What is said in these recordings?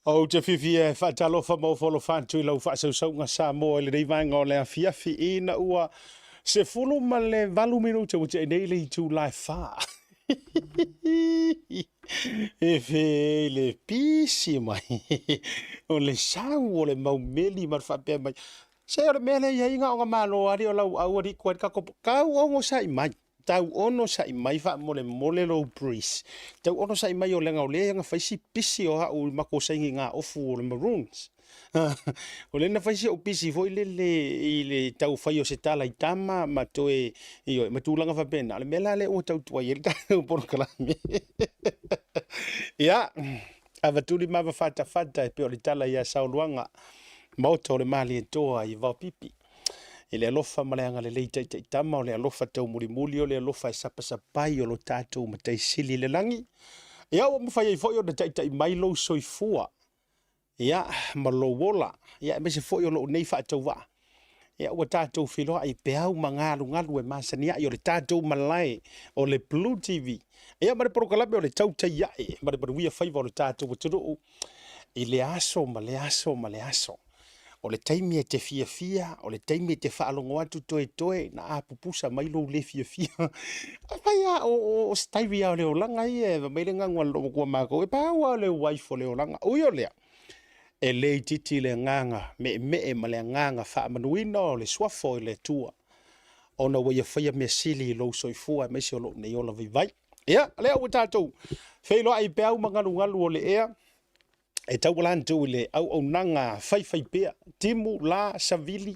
Ou te fiafia e faatalofa ma ofo alofa atu i lau faasausauga Samoa i lenei vaega o le afiafi ina ua 18 minute ua tea nei le itula e 4. E fe le pisi mai o le sau o le mau meli ma le faapea mai. Se o le mea lea e i ai na ona malo lava o lau au alii koa ai le tatou tau onosai mai. Tau onosai mai faamolemole lou breeze. Tau onosai mai o leaga o lea na fai si pisi o au i matou saini i gā ofu o le Maroons. O lea na fai si ou pisi foi lele i le tau fai o se tala i tama ma toe, ioe, ma tulaga faapena. O le mea la lea ua tau tuai ai le tatou polokalame. Ia, avatuli ma avafatafata e pei o le tala ia Saoluaga, Maota o le Malietoa i Vaopipi. I le alofa ma le agalelei taitaitama, o le alofa taumulimuli, o le alofa e sapasapai o lo tatou Matai Sili i le lagi. Ia ua mafai ai foi ona taitai mai lou soifua, ia, ma lou ola, ia, aemaise foi o lou nei faatauvaa. Ia, ua tatou feiloai i peau ma galugalu e masani ai o le tatou malae o le Blue TV. Ia, ma le polokalame o le Tautai Ae ma le Manuia Faiva o le tatou atunuu i le aso ma le aso ma le aso. O le taimi e te fiafia, o le taimi e te faalogo atu toetoe na apupusa mai lou le fiafia. Afai lava o se taimi lava o le olaga ia e fai mai le gagu a le loomatua matou, e pau lava o le wife o le olaga. Ui o lea, e le itiiti le agaga meemee ma le agaga faamanuina o le suafa o le Atua ona ua ia faia mea sili i lou soifua aemaise o lou nei ola vaivai. Ia, o lea ua tatou feiloai i peau ma galugalu o le ea, e tauala atu i le auaunaga faifaipea, timu, la, savili,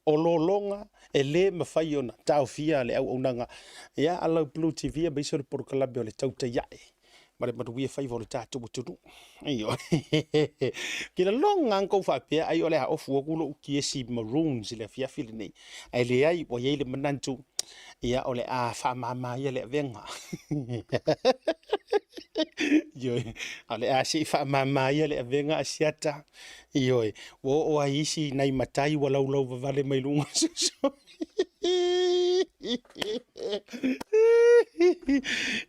o lologa, e le mafai ona taofia le auaunaga ia a lau Blue TV aemaise o le polokalame o le Tautai Ae ma le Manuia Faiva o le tatou atunuu. Ioe. Ke laloga lava tou faapea ai o le a ofu atu lou kiesi maroons i le afiafi lenei, ae leai, ua i ai le manatu ia o le a faamama ia le avega. Ioe, o le a se i faamama ia le avega Asiata. Ioe, ua oo ai isi nai matai ua laulau vavale mai luga o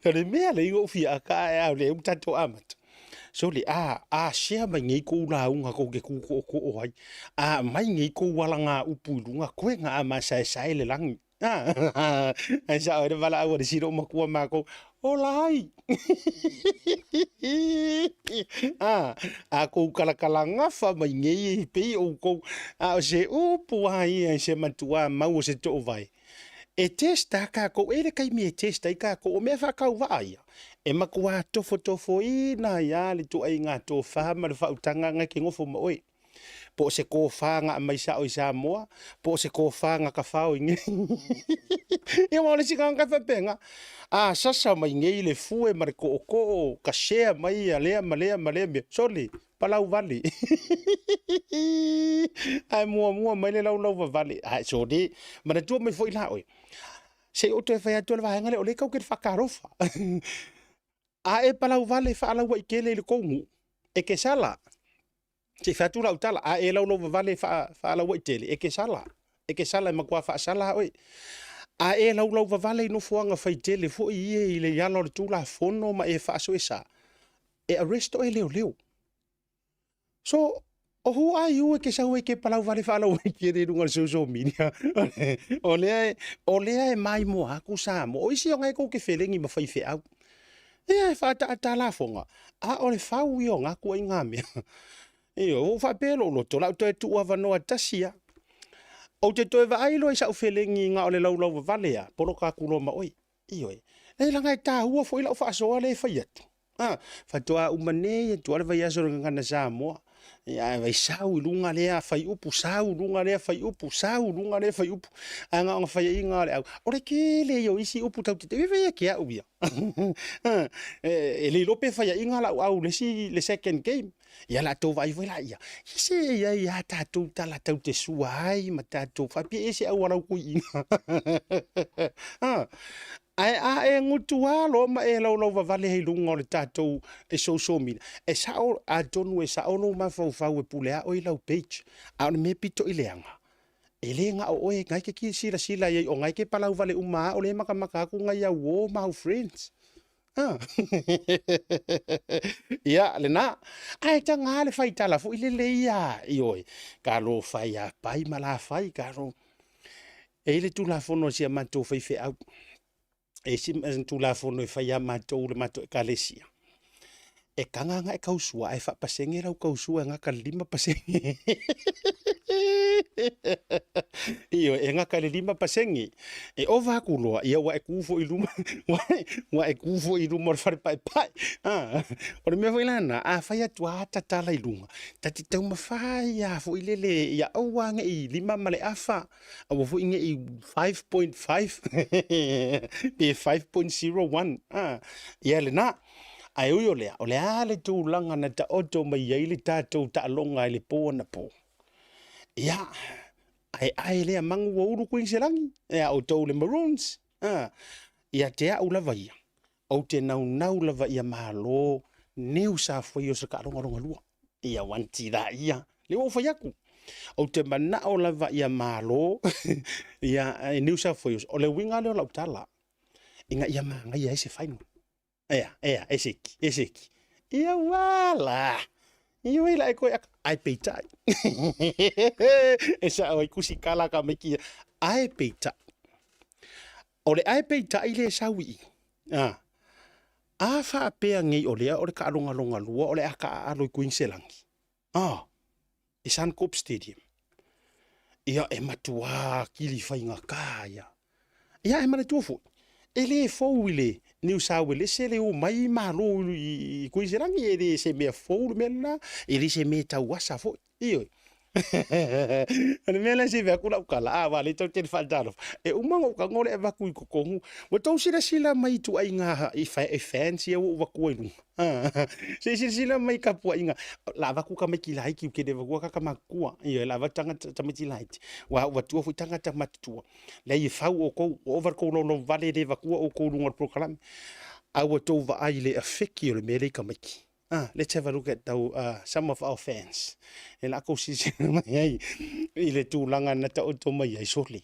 O le mea lea ua ou fia aka ae a o lea ua tatou amata. Sole, a, a share mai nei kou lauga kou te kūkoʻokoʻo ai, a aumai nei kou alagaupu i luga, koe na a masaesae le lagi. Ae sao ai le valaau a le silo matua makou, ola ai. A, a kou kalakala gafa mai nei e pei oukou, a o se upu lava ia i se matuā mau o se toovae. E test lava tatou, e i ai le taimi e test ai tatou, o mea faatauvaa ia, e matuā tofotofoina ai lava le ituaiga tofa ma le faautaga na e te nofo ma oe. Po o se tofa na aumai sao i Samoa, po o se tofa na tafao i inei. Ia aua o le isi tagata e faapena, a sasa mai nei le fue ma le tootoo, ka share mai ia lea ma lea ma lea mea, sole, palau vale. Ae muamua mai le laulau vavale. Ae sole, manatua mai foi la oe, se i ou toe fai atu le vaega lea, o lea tatou te faatalofa. A e palau vale faalauaitele i le tou nuu, e te sala. Se i fai atu lau tala, a e laulau vavale faalauaitele, e te sala. E te sala e matua faasala lava oe. A e laulau vavale i nofoaga faitele foi ia i le ala o le Tulafono ma e faasoesa, e arrest oe e leoleo. So, o who are you e te sau ai e te palau vale faalauaitele i luga o le social media? O lea, o lea e maimoa atu Samoa. O isi o na e tou te felegi ma faifeau. Ia e faataata lafoga, a o le fau ia o na ituaiga mea. Ioe, ua ou faapea i lou loto, o le a ou toe tuuavanoa tasi lava. Ou te toe vaai loa i sau felegi na o le laulau vavale lava, poloka atu loa ma oe. Ioe. E leaga e taua foi lau faasoa lea e fai atu. A, faatoa uma nei atu lava le vaiaso o le Gagana Samoa. Ia, ae vai sau i luga lea faiupu, sau i luga lea faiupu, sau i luga lea faiupu. Ae na ona faiaina lava o le au. O le tele ia o isi upu tatou te fai ia te au ia. E le iloa pe faiaina lau au i le isi, le second game. Ia o le a tou vaai foi laia, ia se e i ai lava tatou tala tatou te sua ai ma tatou faapea e se aualautuiina. Ae a e gutu lava loa ma e laulau vavale ai i luga o le tatou social media, e sao, atonu e sao lou mafaufau e pule lava oe i lau page, a o le mea pito i leaga, e le na o oe, na e te silasila i ai, o na e te palau vale uma lava, o lea e matamata atu nai au uo ma au friends. Ia, lena. Ae taga le faitala foi lele ia, ioe, ka lo fai a pai ma la fai, ka lo. E i le tulafono a si a matou faifeau. E isi tulafono e fai a matou le matou ekalesia. E taga aga e kausua ae faapasene lau kausua e gata i le 5%. Ioe, e gata i le 5%. E ova atu loa, ia ua e tu foi i luma, ua e tu foi i luma o le fale paepae. Ah, o le mea foi la lena, a fai atu lava tatala i luga, ta te taumafai lava foi lele ia aua ne i 5 ma le afa, aua foi ne i 5.5 pe 5.01. Ah, ia lena. Ae ui o lea, o le a le tulaga na taoto mai ai le tatou taaloga i le po anapo? Ia, aeae lea manu ua ulu Kuiniselani, ia outou le Maroons, a, ia te au lava ia, ou te naunau lava ia malo New South Wales le taaloga lona lua. Ia wanti la ia. Lea ua ou fai atu, ou te manao lava ia malo ia New South Wales. O le uiga lea o lau tala, ina ia manaia ai se final. Ea, ea, e seki, e seki. Ia wala. Ia wai la e koe aka. Ai peitai. E sa oi kusi kala ka meki. Ai peitai. O le ai peitai le sau i. Ah. A whaapea ngei o lea o le kaalongalonga lua o le aka a alo i Queensland. Ah, i Suncorp Stadium. Ia, e matuā kili faigata ia. Ia, e manatua foi, e le fou i le New South Wales e le o mai malo i Kuiniselani, e le se mea fou le mea lena, e le se mea tauasa foi. Ioe. O le mea lea se i fai atu lau tala, a, aua o lea tatou te faatalofa, e uma ona ou tago le avatu i totonu, ua tou silasila mai i ituaiga i fans ia ua ou avatua i luga. Se i silasila mai i tapuaiga, o le a avatu tamaiti laiti, ou te le avatua tagata matutua. Ioe, o le a avatu tagata, tamaiti laiti, aua ua avatua foi tagata matutua. Leai e fau outou, ua ova le tou laulauivale e le avatua outou i luga o le polokalame. A ua tou vaai i le afeki o le mea lea i tamaiti. Ah, let's have a look at the, some of our fans. E la kou silasila mai ai i le tulaga na taoto mai ai, sole,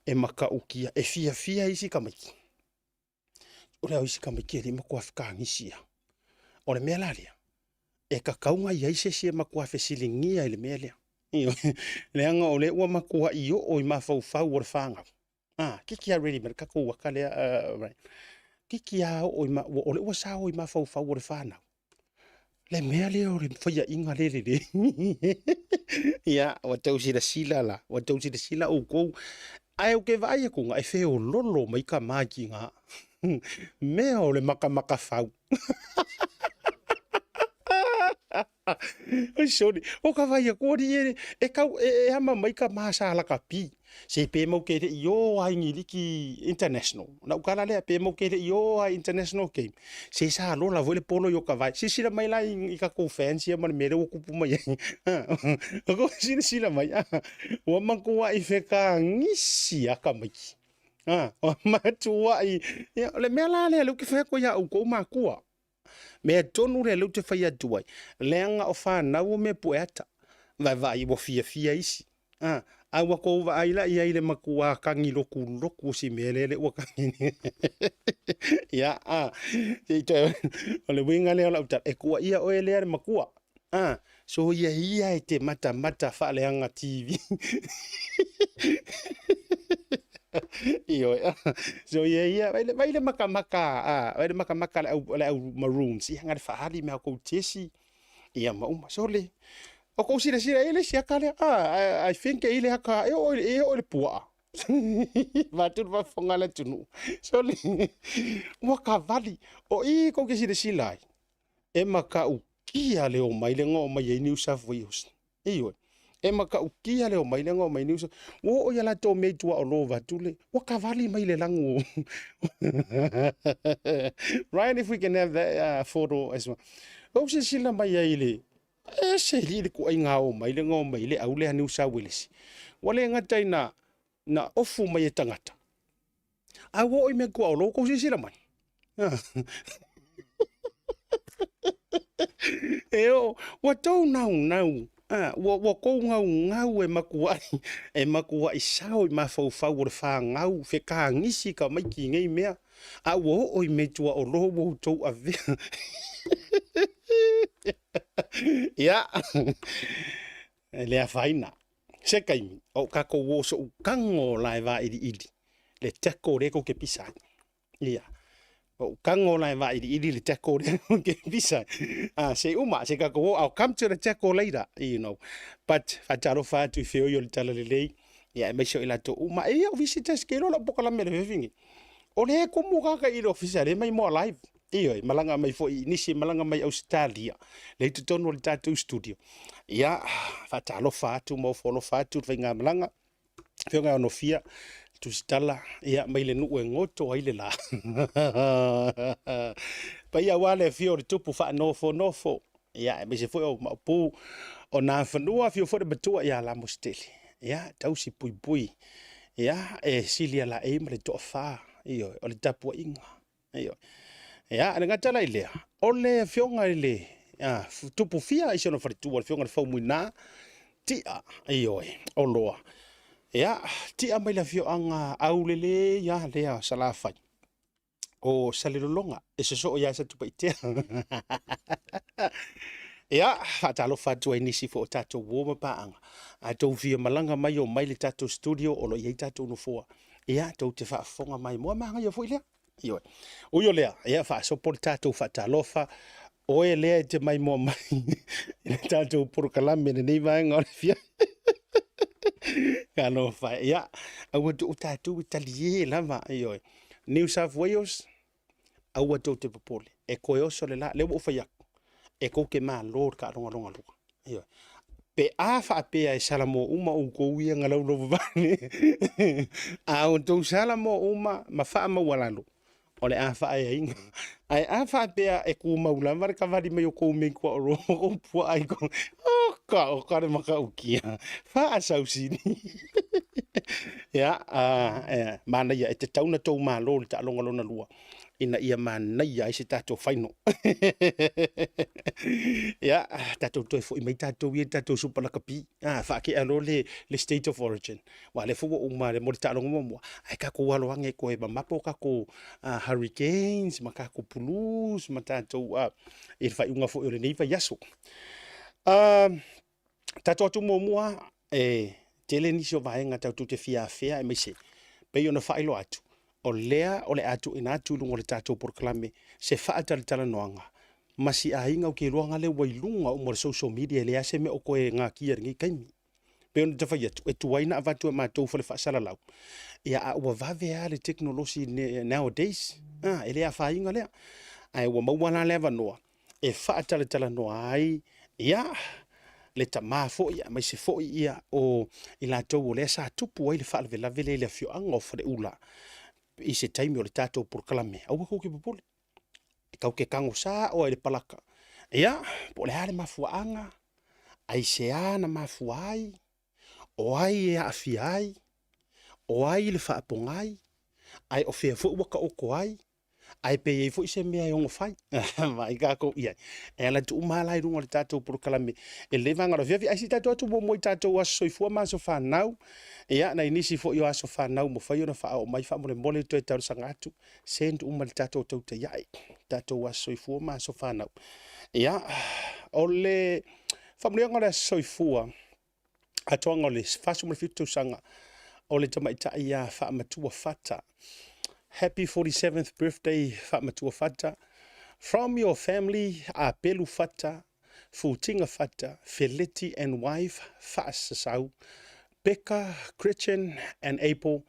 e matautia, e fiafia isi tamaiti. O le ao isi tamaiti e le matua fekagisi ia. O le mea la lea, e tatau ona i ai se isi e matua fesiligia i le mea lea. Ioe, leaga o lea ua matuai oo i mafaufau o le fanau. Ah, kiki a ready ma le tatou aka lea, right. Kiki a oo i ma, o lea ua sao i mafaufau o le fanau. Le mea lea o le faiaʻiga le lelei. Ia, ua tau silasila la, ua tau silasila outou. Ae ou te vaai atu e feololo mai ka maiki ngā. Mea o le makamakafau. Oi soni, o ka vai aku ori e, e kau e, e ama mai ka masa ala ka pi. Se pe mau ke le i o ai ngiliki international. Na ukala lea pe mau ke le i o ai international game. Se sa lola foi le polo i o ka vai. Silasila mai la i, i ka kou fans ia ma le mea lea ua kupu mai ai. O kou silasila mai, ua matuai fekagisi a tamaiti. Ua matuai, ia, o le mea la lea lea ou te fai atu ai ia outou makua. Mea tonu lea lea ou te fai atu ai, leaga o fanau o mea pue ata. Vaevaai ua fiafia isi. A, a ua kou vaai la i ai le matua kagi lokuloku o si mea lea lea ua kagi nei. Ia, a, se i toe, o le uiga lea o lau tala, e tuuaia oe lea le makua. A, soia ia e te matamata faaleaga TV. Ioe, soia ia, vai le, vai le makamaka, a, vai le makamaka a le au, le au Maroons, ia, na le faaali mea kou jesi, ia ma uma, sole. O kou silasila e le isi aka lea, ah, I think e i le aka, e oo e oo i le puaa. Vaeatu le faafofoga a le atunuu. Sole, ua kavali. O i kou ke silasila ai, e matautia le omai le na omai ai New South Wales. Ioe. E matautia le omai lea na omai New South. Ua oo ia latou mea i tua o lo vaeatu le, ua kavali mai le lagu o. Ryan, if we can have that photo as well. Ou silasila mai ai i le, e se alii le ituaiga omai lea na omai le au lea New South Wales. Ua le gata ina na ofu mai e tagata, a ua oo i mea tua o lo, kou silasila mai. E oo, ua tou naunau, ua, ua tou gaugau e matuai, e matuai sao i mafaufau o le fanau, fekagisi tamaiti i nei mea. A ua oo i meituaolo ua outou avea. Ia, e le afaina. Se taimi, o tatou o so'u tago la e vailiili le tackle lea tou te pisa ai. Ia, o tago la e vailiili le tackle lea tou te pisa ai. Ah, se i uma, se i tatou o, I'll come to the tackle later. But, faatalofa atu i feoi o le talalelei, ia aemaise o i latou uma. E ia o visitors ke iloa lau polokalame i le afiafi nei. O lea e tumu tagata i le ofisa, lea e maimoa live. Ioe, malaga mai foi i nisi e malaga mai Ausetalia, lea i totonu o le tatou studio. Ia, faatalofa atu ma ofo alofa atu le faigamalaga. Afioga ia Onofia, Tusitala, ia, mai le nuu e goto ai le la. Paia aua le afio o le tupu faanofonofo, ia, aemaise foi o Maopu o Nafanua, afio foi le matua ia Lamositele, ia, tausi puipui, ia, e sili laei ma le toafa, ioe, o le tapuaiga. Ioe. Ia, e le gata la i lea, o le afioga i le tupu fia i si ona faletua, le afioga i le Faumuina Tia, ioe, o Loa. Ia, tia mai le afioaga aulelei lava lea o Salafai, o Salelologa, e sosoo ia Satupaitea. Ia, faatalofa atu ai i nisi foi o tatou uo ma paaga. A outou fia malaga mai, omai i le tatou studio o lo o i ai tatou nofoa. Ia, tou te faafofoga mai moa manaia foi lea. Ioe. Ui o lea, ia faasopo le tatou faatalofa, oe lea e te maimoa mai i le tatou polokalame i lenei vaega o le afiafi. Talofa e. Ia, aua tuu tatou e talie lava, ioe. New South Wales, aua tou te popole, e toe oso le la, lea ua ou fai atu, e tou te malo le taalogaloga lua. Ioe. Pe a faapea e salamo uma outou ia na laulauvae, a outou salamo uma ma faamaualalo, o le a faaeaina. Ae a faapea e tumau lava le kavali mai o kou mea i tuaoloa ma kou puaa i kou, oka oka le matautia, faasausili. Ia, manaia, e tatau ona tou malo i le taaloga lona lua, ina ia manaia ai se tatou final. Ia, tatou toe foi mai tatou ia i le tatou Super Lakapi, faatea loa le State of Origin, aua o lea foi ua uma mo le taaloga muamua, ae tatou alo ane e toe mamapo tatou Hurricanes ma tatou Blues ma tatou i le faaiuga foi o lenei vaiaso. Tatou atu muamua, e tele nisi o vaega tatou te fia afea aemaise pei ona faailoa atu, o lea o le a tuuina atu i luga o le tatou polokalame se faatalatalanoaga ma si aiga ou te iloa na lea ua i luga uma o le social media, e leai lava se mea o toe natia i lenei taimi. Pei ona ta fai atu, e tuai ona avatu e matou fale faasalalau, ia a ua vave lava le tekonolosi nowadays, e le afaina lea. Ae ua maua la le avanoa e faatalatalanoa ai ia le tama foi aemaise foi ia o i latou o lea sa tupu ai le faalavelave lea i le afioaga o Faleula i se taimi o le tatou polokalame. Aua tou te popole, e tatou te tago sao lava i le palaka. Ia, po o le a le mafuaaga, aisea na mafua ai, o ai e aafia ai, o ai le faapogai, ae o fea foi ua taoto ai, ae pe i ai foi se mea e ono fai. Vaai tatou i ai. E ala atu uma lava la i luga o le tatou polokalame i lenei vaega o le afiafi. Ae se i tatou atu muamua i tatou aso soifua ma aso fanau. Ia, nai nisi foi o aso fanau ua mafai ona faaoo mai faamolemole toe talosaga atu. Send uma i le tatou tautai ae, tatou aso soifua ma aso fanau. Ia, o le faamanuiaga o le aso soifua, atoaga o le 47 tausaga o le tamaitai ia Faamatua Fata. Happy 47th birthday Faamatua Fata. From your family, Apelu Fata, Futiga Fata, Feleti and wife Faasasau, Becca, Gretchen and April,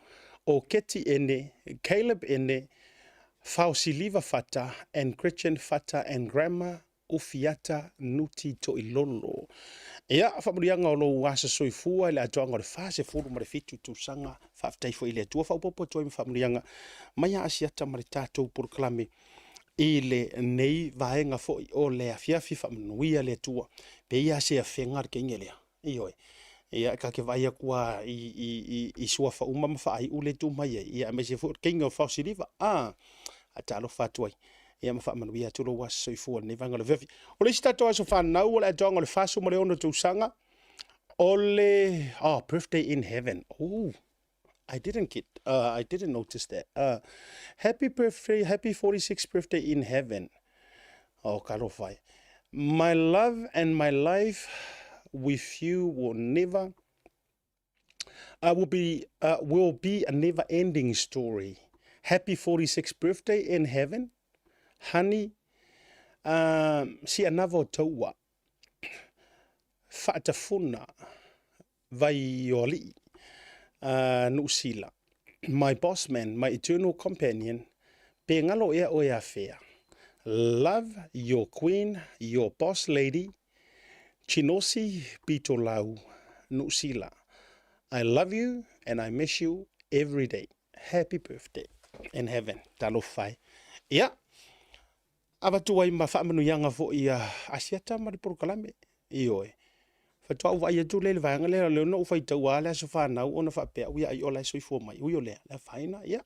Oketi Ene, Caleb Ene, Faosiliva Fata and Gretchen Fata and Grandma Ufiata Nuti Toilolo. Ia, faamanuiaga o lou aso soifua i le atoaga o le 47 tausaga. Faafetai foi i le Atua faaopoopo atu ai ma faamanuiaga mai a Asiata ma le tatou polokalame i lenei vaega foi o le afiafi. Faamanuia le Atua. Pe ia se afega le teine lea. Ioe. Ia, ta te vaai atu lava i suafa uma ma faaiu le tu mai ai, ia, aemaise foi o le teine o Faosiliva. A, faatalofa atu ai. Ia ma faamanuia atu lou aso soifua i lenei vaega o le afiafi. O le isi tatou aso fanau o le atoaga o le 46 tausaga, o le, oh, birthday in heaven. Oh. I didn't get, I didn't notice that. Happy birthday, happy 46th birthday in heaven. Oh, talofa e. My love and my life with you will never, will be, will be a never ending story. Happy 46th birthday in heaven, honey. Sianava o taua, faatafuna Vaioalii, Nuusila, my boss man, my eternal companion, pe ngalo ea oe afea. Love your queen, your boss lady, Chinosi Pitolau, Nuusila. I love you and I miss you every day. Happy birthday in heaven. Talofa e. Ia, avatu ai ma faamanuiaga foi a Asiata ma le polokalame. Ioe. Faatoa ou vaai atu lea i le vaega lea, lea na ou faitaua lava le aso fanau ona faapea, ui ai o la e soifua mai. Ui o lea, le afaina, ia,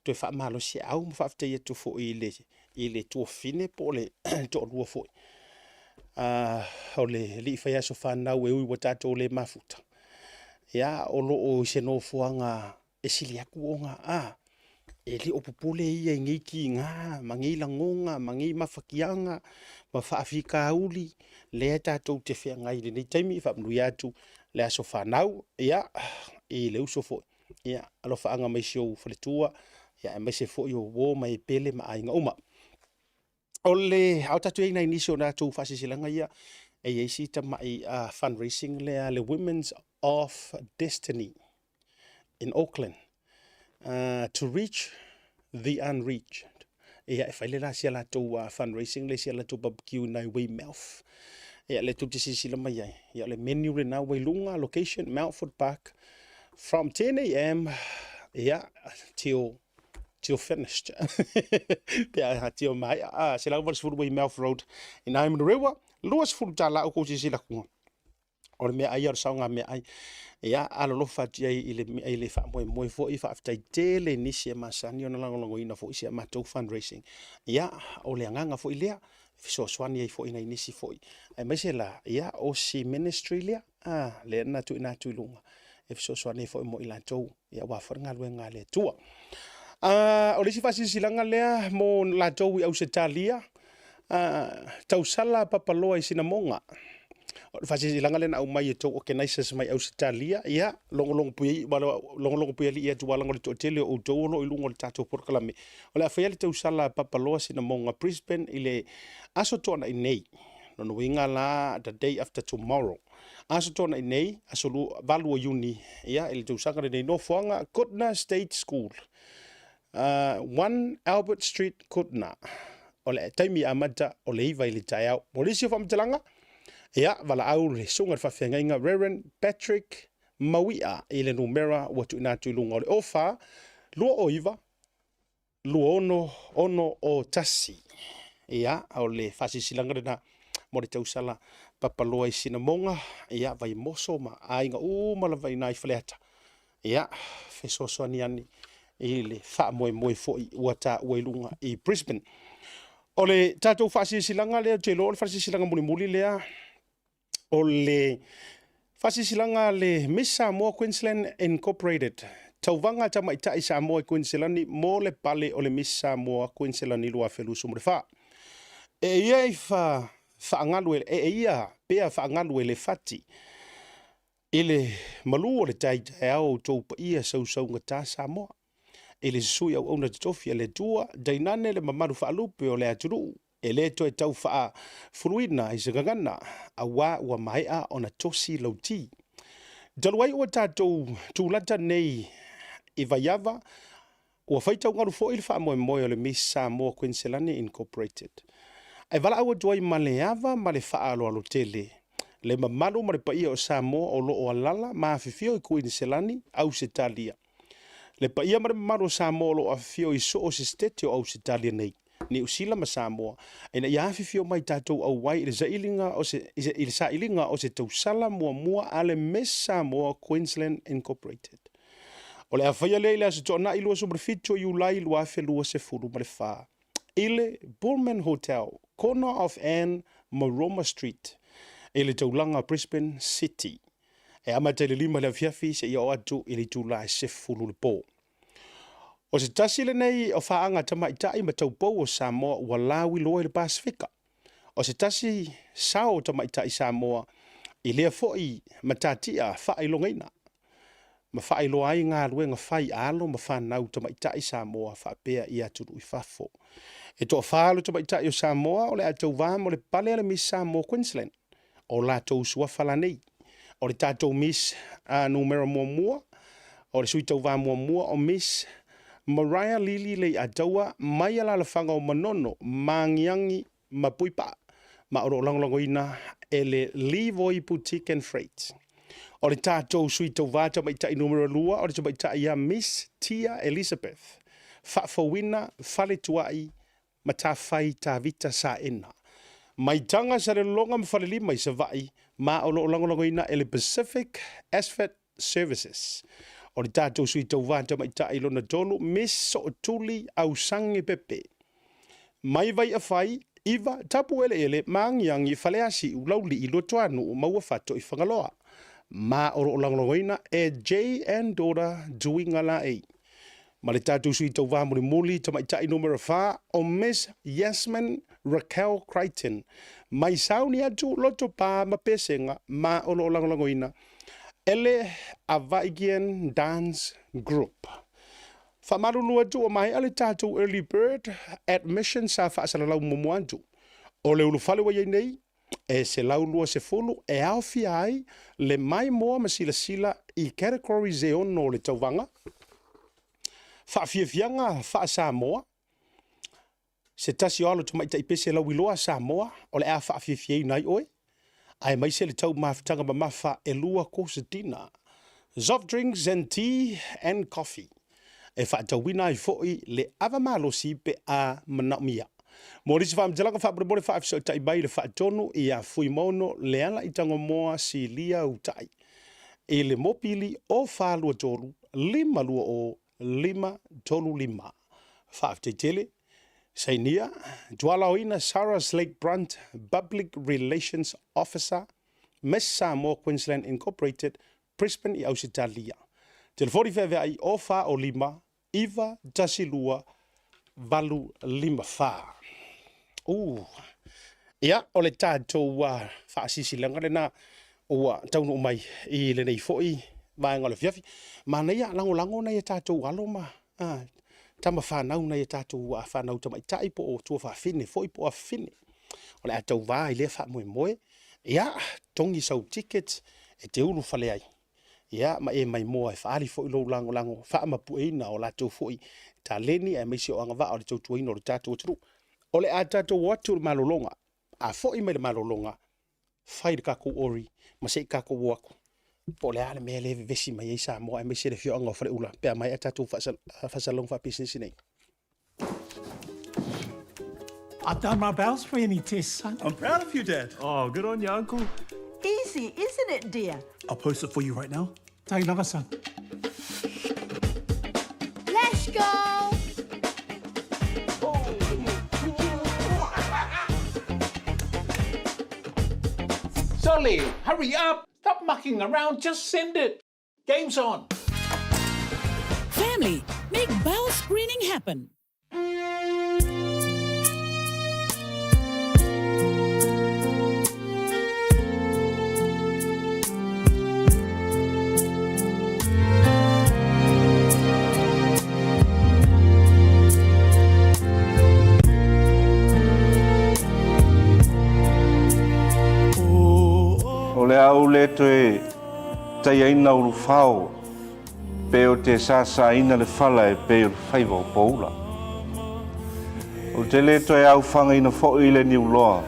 toe faamalosiau ma faafetai atu foi i le, i le tuafafine po o le toalua foi. O le alii fai aso fanau e ui ua tatou le mafuta, ia, o lo o i se nofoaga e sili atu ona a e le o popole ia i nei tiga ma nei lagona ma nei mafatiaga ma faafitauli lea tatou te feagai i lenei taimi. Faamanuia atu le aso fanau ia i le uso foi ia alofaaga mai si ou faletua ia aemaise foi o uo ma e pele ma aiga uma. O le a o tatou i ai nai nisi o latou faasilasilaga ia e i ai si tamai fundraising lea le Women's of Destiny in Auckland to reach the unreached. Ia e fai le la sia latou fundraising le sia latou barbecue i nai Weymouth. Ia le tou te silasila mai ai. Ia o le menu lena ua i luga, location Mountford Park from 10 a.m. ia till finished. Pe a till maea. Ah, 180 Weymouth Road i nai Manurewa, 20 tala o kou silasila atu. O le meaai ia o le saoga meaai. Ia, alolofa atu i ai i le, i le faamoemoe foi, faafetai tele i nisi e masani ona lagolagoina foi si a matou fundraising. Ia, o le agaga foi lea, fesoasoani ai foi nai nisi foi. Aemaise la, ia, o si ministry lea, a, lea na tuuina atu i luga, e fesoasoani ai foi mo i latou, ia, aua foi le galuega a le Atua. O le isi faasilasilaga lea mo latou i Ausetalia, tausala papaloa i Sinamoga. O le faasilasilaga lea na aumai e tou organizers mai Ausetalia, ia, logologo puialii atu aua leaga o le toatele o outou o lo o i luga o le tatou polokalame. O le a faia le tausala papaloa Sinamoga Brisbane i le Aso Toonai nei. Lona uiga la, the day after tomorrow. Aso Toonai nei, aso 8 o Iuni, ia, i le tausaga lenei, nofoaga Goodna State School. 1 Albert Street, Goodna. O le taimi amata o le 9 i le taeao. Mo nisi o faamatalaga, ia, valaau le susuga i le faafeagaiga Reverend Patrick Mauia i le numera ua tuuina atu i luga o le 04 209 2661. Ia, o le faasilasilaga lena mo le tausala papaloa i Sinamoga, ia, Vaimoso ma aiga uma lava i ina i Faleata. Ia, fesoasoani ane i le faamoemoe foi ua taua i luga i Brisbane. O le tatou faasilasilaga lea, ou te iloa o le faasilasilaga mulimuli lea, o le faasilasilaga a le Miss Samoa Queensland Incorporated, Tauvaga a Tamaitai Samoa i Kuiniselani mo le pale o le Miss Samoa Kuiniselani 2024. E ia i faagalu e ia pea faagalu e le fati i le malu o le tai taeao o outou paia sausaugata Samoa. I le sui auauna totofi a le Atua, tainane le mamalu faalupe o le atunuu, e le toe tau faafuluina i se gagana, auā ua maea ona tosi lauti. Talu ai ua tatou tulata nei i Vaiava, ua faitaugalu foi le faamoemoe o le Miss Samoa Kuiniselani Incorporated. Ae valaau atu ai ma le ava ma le faaaloalo tele le mamalu ma le paia o Samoa o lo o alala ma afifio i Kuiniselani, Ausetalia. Le paia ma le mamalu o Samoa o lo o afifio i so o se setete o Ausetalia nei, Niu Sila ma Samoa, ina ia afifio mai tatou auai i le sailiga o se, i le sailiga o se tausala muamua a le Miss Samoa Queensland Incorporated. O le a faia lea i le Aso Toonai 27 o Iulai 2024 i le Pullman Hotel, corner of Anne ma Roma Street, i le taulaga Brisbane City. E amata i le 5 i le afiafi seia oo atu i le itula e 10 i le po. O se tasi lenei o faaga tamaitai ma taupou o Samoa ua lauiloa i le Pasefika. O se tasi sao o tamaitai Samoa i lea foi matatia faailogaina ma faailoa ai galuega fai a alo ma fanau tamaitai Samoa faapea i atunuu i fafo. E toafa alo tamaitai o Samoa o le a tauvā mo le pale a le Miss Samoa Queensland. O latou suafa la nei. O le tatou Miss numera muamua, o le sui tauvā muamua o Miss Mariah Lily Leiataua mai alalafaga o Manono, Magiagi ma Puipaa, ma o lo o lagolagoina e le Levoy Boutique and Freight. O le tatou sui tauvā tamaitai numera 2 o le tamaitai ia Miss Tia Elizabeth Faafouina Faletuai Matafai Tavita Saena mai Taga Salelologa ma Falelima i Savaii ma o lo o lagolagoina e le Pacific Asphalt Services. O le tatou sui tauvā tamaitai lona tolu, Miss Sootuli Ausangi Pepe mai Vaiafai, 9, Tapueleele, Maagiagi, Faleasiu, Laulii, Luatuanuu ma Uafato i Fagaloa ma o lo o lagolagoina e J and Daughter Duiga Laei. Ma le tatou sui tauvā mulimuli tamaitai numera 4 o Miss Yasmin Raquel Crichton mai sauni atu Lotopa ma Pesega ma o lo o lagolagoina e le Avaigian Dance Group. Faamalulu atu ua maea le tatou early bird admission sa faasalalau muamua atu. O le ulufale ua i ai nei e 120 e aofia ai le maimoa ma silasila i categories e ono o le tauvaga, faafiafiaga faa-Samoa, se tasi o alo tamaitai pese lauiloa a Samoa o le a faafiafiaina ai oe, aemaise le tau mafutaga mamafa e lua course dinner, soft drinks and tea and coffee. E faatauina ai foi le ava malosi pe a manaomia. Mo nisi faamatalaga faamolemole faafesootai mai le faatonu ia Fuimaono Leala i Tagomoa Silia Utai i le mopili o 423 520 535. Faafetai tele. Sainia, Tualaoina Sarah Slake Brunt, Public Relations Officer, Miss Samoa Queensland Incorporated, Brisbane i Ausetalia. Telefoni feaveai o 4 o 5 9 1 2 8 5 4. Ia, o le tatou faasisilanga lena ua taunuu mai i lenei foi vaega o le afiafi. Manaia lagolago nai a tatou alo ma tama fanau nai a tatou fanau tamaitai po o tuafafine foi po o afafine. O le a tauvā i lea faamoemoe. Ia, togi sau ticket e te ulufale ai. Ia, ma e maimoa e faaali foi lou lagolago faamapueina o latou foi taleni aemaise o agavaa o le tautuaina o le tatou atunuu. O le a tatou o atu i le malologa. A foi mai le malologa, fai le tatou ori ma se i tatou o atu po o le a le mea lea e vevesi mai ai Samoa aemaise le afioaga o Faleula pe a maea tatou faasalalauga faapisinisi nei. I've done my bowel screening test, son. I'm proud of you, Dad. Oh, good on you, Uncle. Easy, isn't it, dear? I'll post it for you right now. Take lava, son. Let's go! Solly, hurry up! Stop mucking around, just send it! Game's on! Family, make bowel screening happen. O le a ou le toe taiaina ulufao Pe o te sāsāina le fala e pei o le faiva o Poula. Ou te le toe aofagaina foi le niuloa,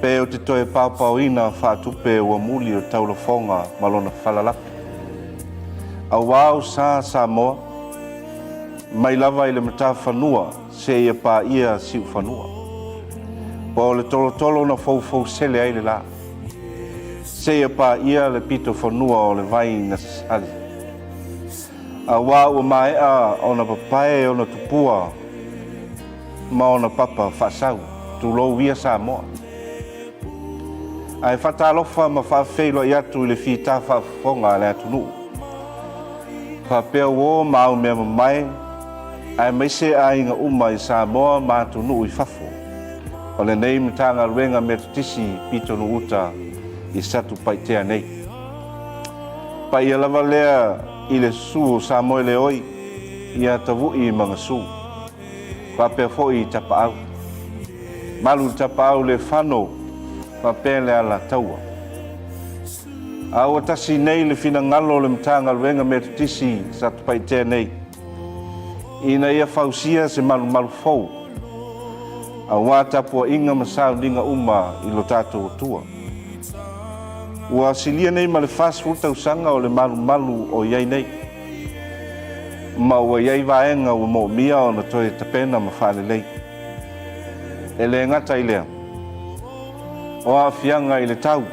pe o te toe paopaoina faatupe ua muli o taulafoga ma lona falalapi. Auā o sa Samoa, mai lava i le matafanua seia paia siufanua. Po o le tolotolo na foufousele ai le la. Seia paia le pito fanua o le vai na sali. Auā ua maea ona papae ona tupua ma ona papa faasau, tulou ia Samoa. Ae faatalofa ma faafeiloai atu i le fita faafofoga a le atunuu. Faapea uo ma au mea mamae, aemaise aiga uma i Samoa ma atunuu i fafo, o lenei Matagaluega Metotisi Pitonuu-uta i Satupaitea nei. Paia lava lea i le susu o Samoeleoi ia Tavu'i ma Gasu. Faapea foi i Tapaau. Malu i Tapaau le fano faapea le Alataua. A ua tasi nei le finagalo o le Matagaluega Metotisi Satupaitea nei ina ia fausia se malumalu fou aua tapuaiga ma sauniga uma i lo tatou Atua. Ua silia nei ma le 40 tausaga o le malumalu o i ai nei, ma ua i ai vaega ua moomia ona toe tapena ma faalelei. E le gata i lea, o aafiaga i le tau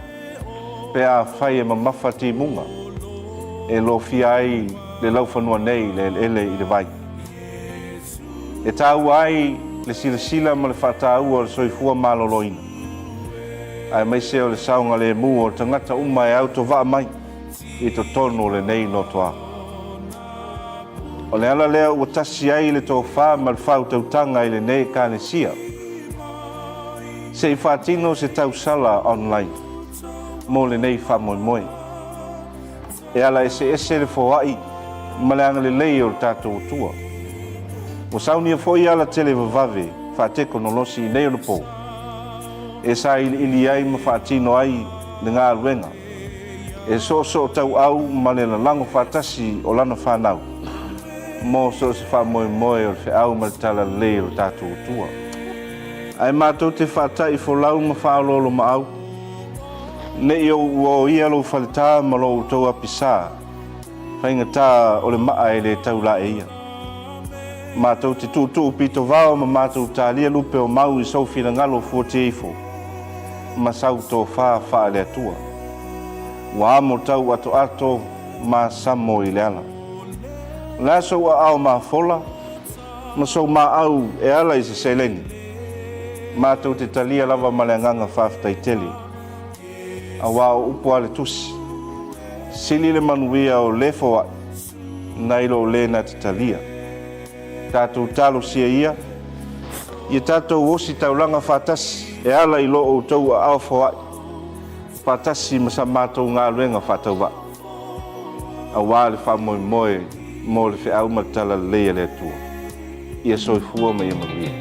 pe afai e mamafa timuga e lofia ai le laufanua nei i le eleele i le vai. E taua ai le silasila ma le faataua o le soifua maloloina, aemaise o le saogalemu o tagata uma e autovaa mai i totonu o lenei notoa. O le ala lea ua tasi ai le tofa ma le faautautaga i lenei Ekalesia, se i faatino se tausala online mo lenei faamoemoe. E ala eseese le foai ma le agalelei o le tatou Atua. Ua saunia foi ala televavave faatekonolosi i nei onapo e sailiili ai ma faatino ai le galuega e soosootauau ma le lalago faatasi o lana fanau mo so o se faamoemoe o le feau ma le talalelei o le tatou Atua. Ae matou te faata'i folau ma faaoloolomaau, ne i ou oia lou faletā ma lo outou apisā, faigata o le maa e le tau laeia. Matou te tuutuu pitovao ma matou talia lupe o mau i sou finagalo fuatia ifo ma sau tofa faale-Atua. Ua amo tau atoato ma samo i le ala. O le a sou aao mafola ma sou maau e ala i se seleni? Matou te talia lava ma le agaga faafetai tele, aua o upu a le Tusi, Sili le manuia o le foai nai lo le na te talia. Tatou talosia ia, ia tatou ositaulaga faatasi e ala i lo outou aao foai faatasi ma sa matou galuega faatauvaa, aua le faamoemoe mo le feau ma le talalelei a le Atua. Ia soifua ma ia manuia.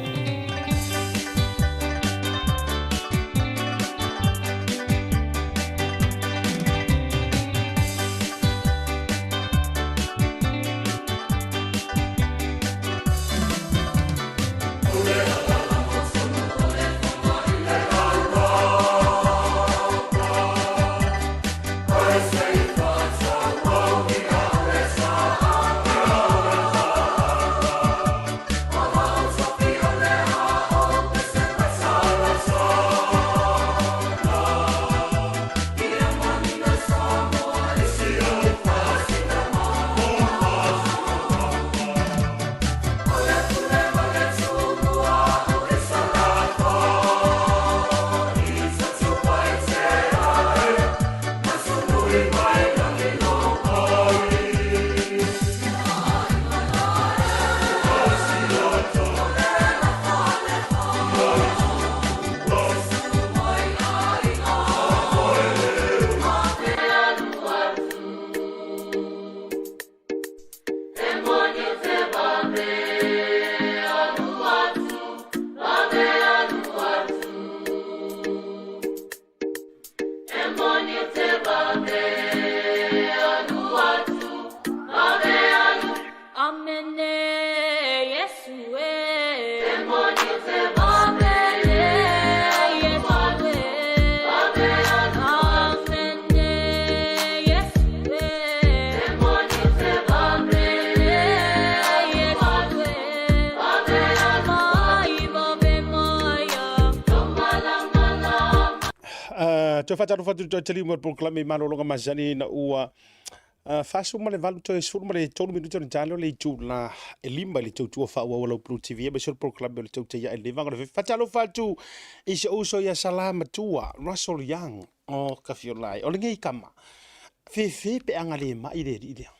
Toe faatalofa atu i le toe taliu mai o le polokalame i malologa masani ina ua 48 toe 13 minute ona ta lea o le itula e 5 i le tautua faaauau a lau Blue TV aemaise o le polokalame o le Tautai Ae i lenei vaega o le afiafi. Faatalofa atu i si ou uso ia Salamatua Russell Young. O ka fiola ai. O lenei kama, fefe pe a le mai le alii lea.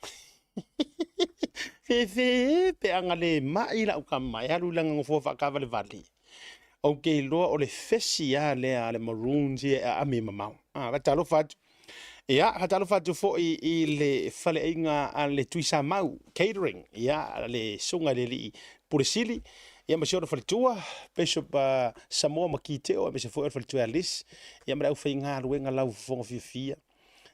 Fefe pe a le mai lau kama e alu i lana nofoa faakavalevale. Ou te iloa o le fesi lava lea a le Maroons ia e aami mamao. Ah, faatalofa atu. Ia, faatalofa atu foi i le faleaiga a le Tuisamau Catering, ia, le susuga i le alii Pule Sili, ia ma si ona faletua, Bishop Samoa Makiteo, aemaise foi o le faletua ia Liz, ia ma le aufaigaluega laufofoga fiafia,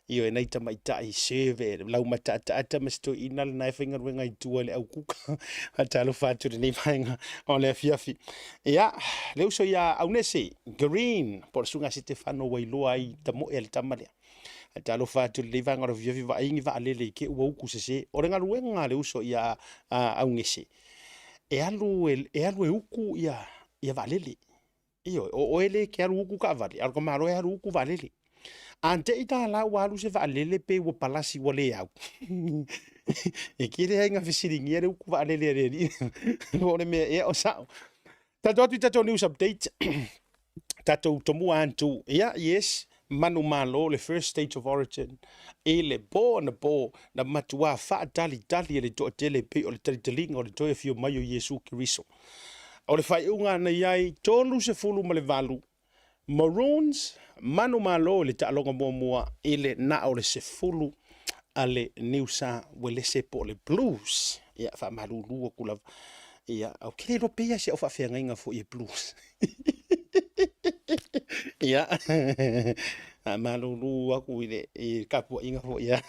ioe, nai tamaitai serve lau mataataata ma si toeaina lena e faigaluega i tua i le aukuka. Faatalofa atu i lenei vaega o le afiafi. Ia, le uso ia Aunese Green, po o le susuga ia Setefano ua iloa ai tamoe a le tama lea. Faatalofa atu i lenei vaega o le afiafi, vaai ni vaalele i te i ua utu sese. O le galuega a le uso ia Aunese, e alu e, alu e utu ia vaalele. Ioe, o oe lea e te alu utu taavale, a o le tamaloa e alu utu vaalele. A te i ta la ua alu se vaalele pe ua palasi ua le au. E tele ai ina fesiligia le utu vaalele a le alii. Po o le mea ea o sao. Tatou atu i tatou news update. Tatou tomua atu. Ia, yes, manumalo le first state of origin i le po anapo na matuā faatalitali e le toatele pei o le talitaliga o le toe afio mai o Iesu Keriso. O le faaiuga na i ai 38 Maroons manumalo i le taaloga muamua i le na o le 10 a le Niusa Uelese po o le Blues. Ia, faamalulu atu lava. Ia, ou te le iloa pe i ai si au faafeagaiga foi e Blues. Ia, faamalulu atu i le tapuaiga foi a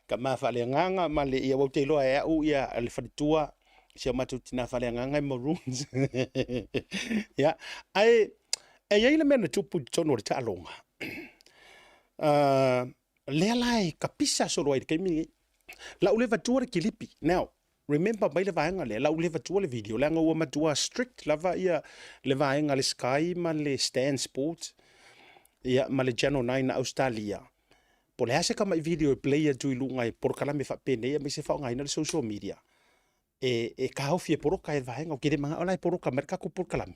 tama faaleagaga ma le, ia, ua ou te iloa e au ia le faletua si o matou tina faaleagaga e Maroons. Ia, ae e i ai le mea na tupu i totonu o le taaloga. Lea la e kapisa solo ai i le taimi lenei. Lau le vatua le kilipi. Now, remember mai le vaega lea, lau le vatua le video, leaga ua matua strict lava ia le vaega le Sky ma le Stan Sport, ia, ma le Channel 9 a Australia. Po o le a se tamai video e play atu i luga e polokalame faapenei aemaise faaaogaina le social media, e taofi e poloka e le vaega. Ou te le manao la e poloka mai le tatou polokalame.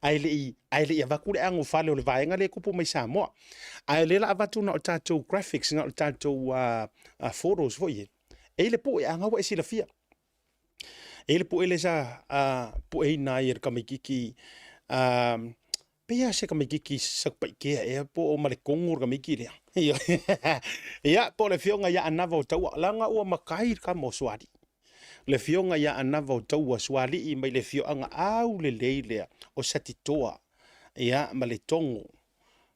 Ae le i, ae le i avatu le anofale o le vaega lea e tupu mai Samoa. Ae o lea la avatu na o tatou graphics, na o tatou photos foi e. E i le pue, a ua e silafia. E i le pue lea sa pueina ai e le tamaititi pei lava se tamaititi Satupaitea ea po o Malekogo le tamaiti lea. Ia, po o le afioga ia Anava o Taua, leaga ua matai le tama o Sualii. Le afioga ia Anava o Taua, Sualii mai le afioaga aulelei lea o Satitoa, ia, ma Letogo,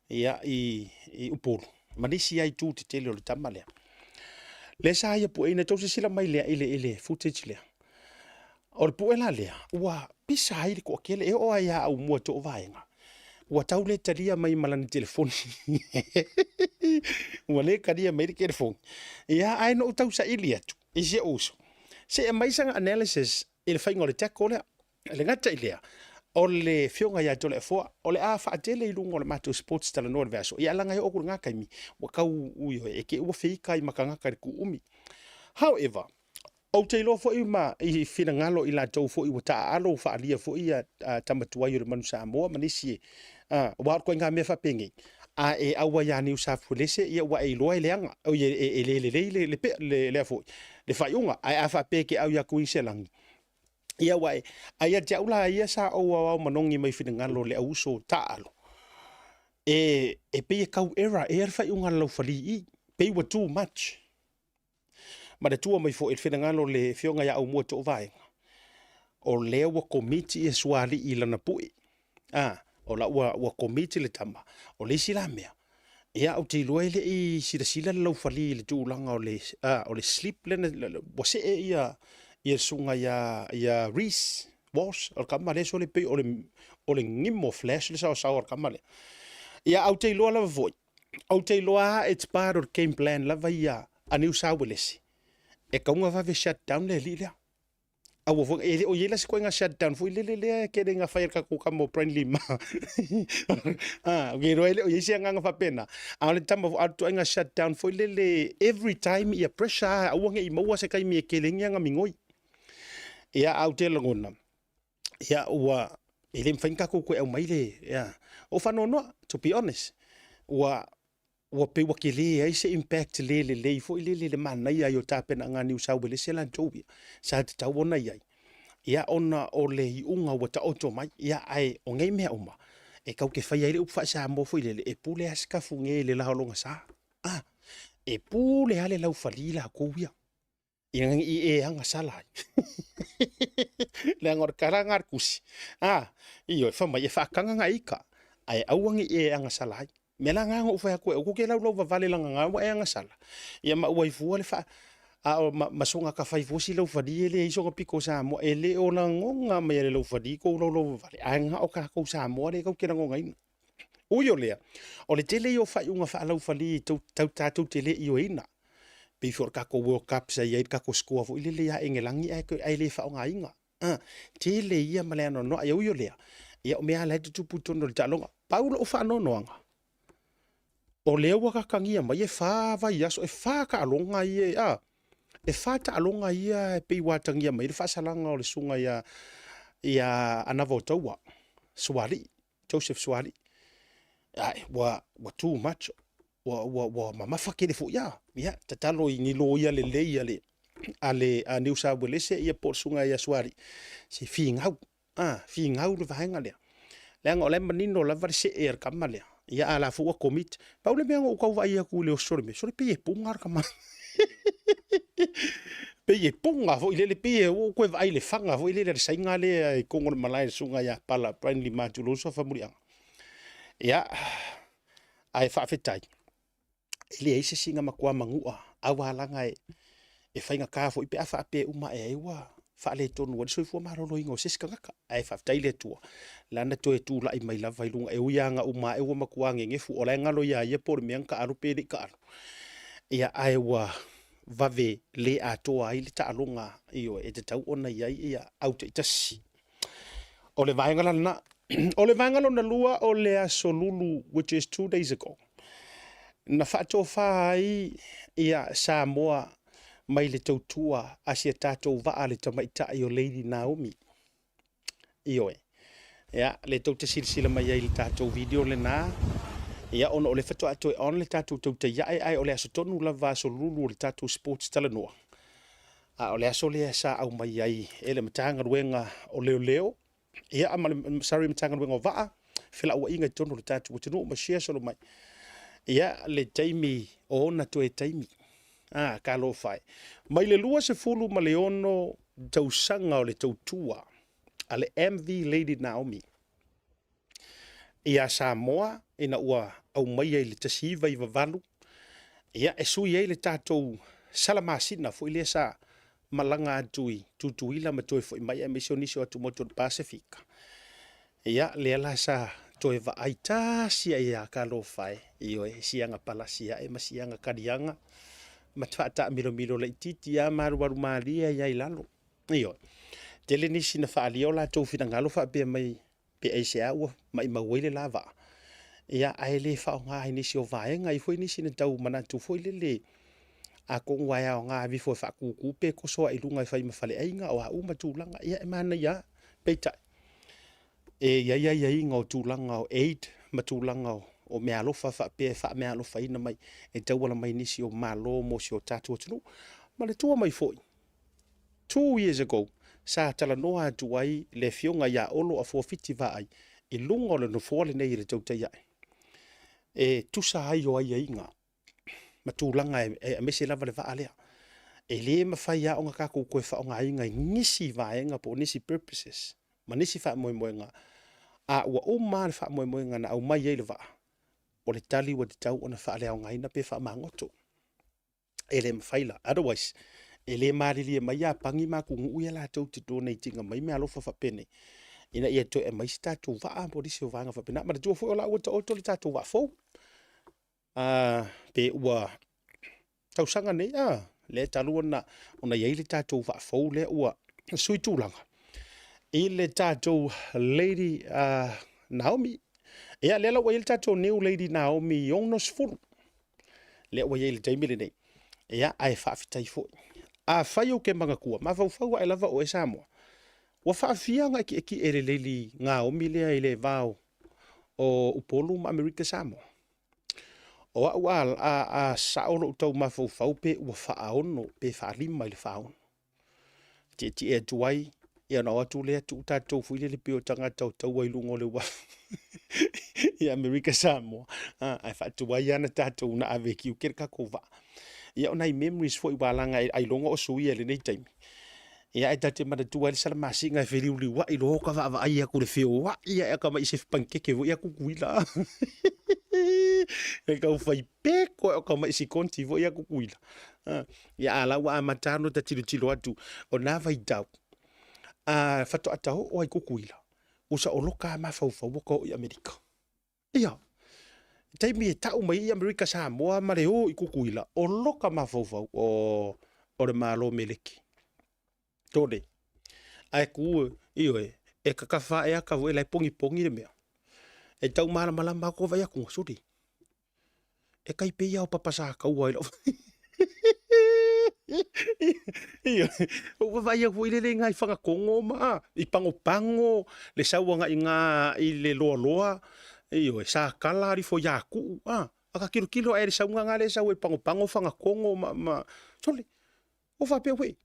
ia, i Upolu, ma nisi lava itu tetele o le tama lea. Lea sa ia pueina, tou silasila mai lea i le footage lea. O le pue la lea, ua pisa ai le toatele, e oo lava ia Aumua Toovaega, ua tau le talia mai ma lana telefoni. Ua le talia mai le telefoni. Ia, ae na ou tau saili atu i si ou uso, se i aumai sana analysis i le faiga o le tackle lea. E le gata i lea, o le afioga ia Toleafoa, o le a faatele i luga o le matou sports talanoa i le vaiaso, ia leaga e oo atu i lena taimi, ua tau, ioe, e te i ua feita ai ma tagata i le tuumi. However, Ou te iloa foi ma i finagalo i latou foi ua taaalo ua faaalia foi ia tama tuai o le Manu Samoa ma nisi e, aua o le ituaiga mea faapenei, a e auai ia Niu Safuelese ia ua e iloa e leaga, oi e le lelei le, le, le, lea foi, le faaiuga. Ae a faapea e te au ia Kuiniselani, ia ua e, ae ia te au la ia sa ou aoao manogi mai finagalo o le au uso taaalo, e, e pei e tau error ea le faaiuga a le laufali i, pei ua too much. Manatua mai foi i le finagalo o le Afioga ia Aumua Toovaega, o lea ua komiti ia Sualii i lana pue. A, o la ua komiti le tama. O le isi la mea, ia ou te iloa e le i silasila le laufali i le tulaga o le, a, o le slip lea na, ua see ia, ia le susuga ia, ia Reece Walsh, o le tama lea sole pei o le, o le gimo flash le saosaoa o le tama lea. Ia, ae ou te iloa lava foi, Ou te iloa lava it's part of the game plan lava ia a Niu Sauelesi e tatau ona vave shut down le alii lea. Aua foi e le o i ai la se ituaiga shut down foi lele lea e tele ina fai e le tatou tama o Brian Lima. Ah, ou te iloa e le o i ai se agaga faapena. A o le tama a o le ituaiga shut down foi lele every time ia pressure lava aua ne i maua se taimi e tele ai ni ana migoi. Ia, ae ou te lagona, ia ua e le mafai ona tatou toe aumai le ia o faanoanoa to be honest ua. Ua pei ua tele ai se impact le lelei foi lele i le manaia ai o tapenaga a Niu Sauelese latou ia sa tatau ona i ai, ia ona o le iuga ua taoto mai. Ia ae o nei mea uma, e tatou te faia ai le upu faa-Samoa foi lele, e pule lava si tafuge i le la o lona sa. A, e pule lava le laufali latou ia. Ina ne i e agasala ai. Leaga o le tala lena a le tusi, a, ioe, fai mai e faataga na ita, ae aua ne i e agasala ai. O le mea la lena na ou fai atu ai, aua tou te laulau vavale leaga na ua e agasala, ia ma ua ai fua le faa, a o ma, ma soona tafa ai fua si laufali e leai sona pito Samoa. E le o lagona mai e le laufali tou laulau vavale, ae na o tatou Samoa lea tatou te lagonaina. Ui o lea, o le tele ia o faaiuga faalaufali tau tatou te le ioeina, pei foi o le tatou World Cup sa i ai le tatou score foi lele ia Engelagi ae le faaaogaina. Tele ia ma le anoanoai. Ae ui o lea, ia o mea lava la e tutupu i totonu o le taaloga. Pau lou faanoanoaga, o lea ua tatagia mai e fa vaiaso, e fa taaloga ia, a, e fa taaloga ia e pei ua atagia mai ai le faasalaga o le susuga ia, ia Anava-o-Taua, Sualii. Joseph Sualii. Ai, ua, ua too much, ua, ua, ua mamafa tele foi ia. Ia, tatalo i ni loia lelei a le, a le a Niu Sauelese ia po o le susuga ia Sualii, se finau, a, finau le vaega lea. Leaga o la e manino lava le see a le tama lea. Ia, a o la foi ua commit. Pau le mea na ou tau vaai atu i le oso o le mea, sole pei e puna le tama. Pei e puna foi lele, pei e ua ou toe vaai i le faga foi lele a le Saina lea i totonu o le malae a le susuga ia Pala Brian Lima tulou Soafamuliaga. Ia, ae faafetai, e leai se isi na matua manua aua leaga e faigata foi pe a faapea uma ae ai ua faaletonu ai le soifua maloloina o se isi tagata. Ae faafetai i le Atua, la na toe tulai mai lava i luga, e ui lava ina uma ae ua matua nenefu, o la e galo ia ia po o le mea na taalo pe le i taalo, ia ae ua vave le atoa ai le taaloga, ioe, e tatau ona i ai au taitasi. O le vaega la lena. O le vaega lona lua o le aso Lulu, which is 2 days ago, na faatofa ai ia Samoa mai le tautua a si a tatou vaa le tamaitai o Lady Naomi. Ioe. Ia, lea tou te silasila mai ai i le tatou video lena. Ia, ona o lea faatoa toe on le tatou tautai ae, ae o le aso tonu lava aso Lulu o le tatou sports talanoa. A o le aso lea sa aumai ai e le Matagaluega o Leoleo, ia, ma le, sorry, Matagaluega o Vaa, felauaiga i totonu o le tatou atunuu ma share solo mai. Ia, le taimi o ona toe taimi. Ah, talofa e. Mai le 26 tausaga o le tautua a le MV Lady Naomi ia Samoa ina ua aumaia i le 1998, ia, e sui ai le tatou salamasina foi lea sa malaga atu i Tutuila ma toe foi mai aemaise o nisi o atumotu o le Pasefika. Ia, lea la sa toe vaai tasi ai a talofa e, ioe, siaga palasi ae ma siaga kaliaga ma faataamilomilo laitiiti lava ma alualu malie ai lava i lalo. Ioe. Tele nisi na faaalia o latou finagalo faapea mai pe aisea ua maimau ai le la vaa, ia, ae le faaaoga i nisi o vaega. E i ai foi nisi na tau manatu foi lele, atonu lava e aoga e aveifo e faatutu pe toso lava i luga e fai ma faleaiga, o a uma tulaga, ia e manaia lava. Peitai, e i ai aiaiga o tulaga o aid ma tulaga o meaalofa faapea e faameaalofaina mai e tauala mai nisi o Malo mo si o tatou atunuu. Ma le tua mai foi, 2 years ago, sa talanoa atu ai le afioga ia Olo Afuafiti Vaai i luga o le nofoa lenei i le tautai ae, e tusa ai o aiaiga ma tulaga aemaise lava le vaa lea. E le mafai lava ona tatou toe faaaogaina i nisi vaega po o nisi purposes ma nisi faamoemoega, a ua uma lava le faamoemoega na aumai ai le vaa, o le tali ua tatau ona faaleaogaina pe faamagoto. E le mafai la, otherwise e le malilie mai Iapani ma atunuu ia latou te donate ina mai meaalofa faapenei ina ia toe aumai se tatou vaa po o nisi o vaega faapena. Manatua foi o la ua taoto le tatou vaa fou, pe ua tausaga nei, lea talu ona i ai le tatou vaa fou lea ua sui tulaga i le tatou Lady Naomi. Ia, lea la ua i ai le tatou new Lady Naomi 60 lea ua i ai i le taimi lenei. Ia, ae faafetai foi. Afai ou te manatua, mafaufau ae lava oe Samoa, ua faafia ona e tietie le Lady Naomi lea i le va o Upolu ma Amerika Samoa. O au a, a, a sao lou tau mafaufau pe ua faaono pe faalima i le faaono. Tietie atu ai, ia ona o atu lea tuu tatou foi lele pei o tagata o taua i luga o le uafu i Amerika Samoa, ae faatuai lava na tatou na ave e tiute le tatou vaa. Ia o nai memories foi ua alaga ailoga o suia i lenei taimi. Ia ae ta te manatua ai le salamasina e feliuliuai loa ota vaavaai atu i le feoai ae ata mai i se panikeke foi ia Tutuila. E tau fai peko e ota mai i sikonti foi ia Tutuila. Ia a la ua amata ona ta tilotilo atu o na vaitau a faatoa ta oo ai Tutuila ua saoloka lava mafaufau o ta oo i Amerika. Ia, taimi e tau mai ai Amerika Samoa ma le o i Tutuila, o loka mafaufau o, o le Malo Meleki. Tole. Ae ku, ioe, e kakafa ae aka foi la e pongipongi le mea. E tau malamalama atu vai atu, suli. E kai pei o papa sa kaua i lau Ioe, ua vaavaai atu foi lele i nai fagakogo ma i pagopago le sau agai i na i le loaloa, ioe, sa kala alifo ia Kuu, a, a ta tilotilo ae i le sauga na lea e sau ai pagopago fagakogo ma, ma, sole, ua faapea, uei,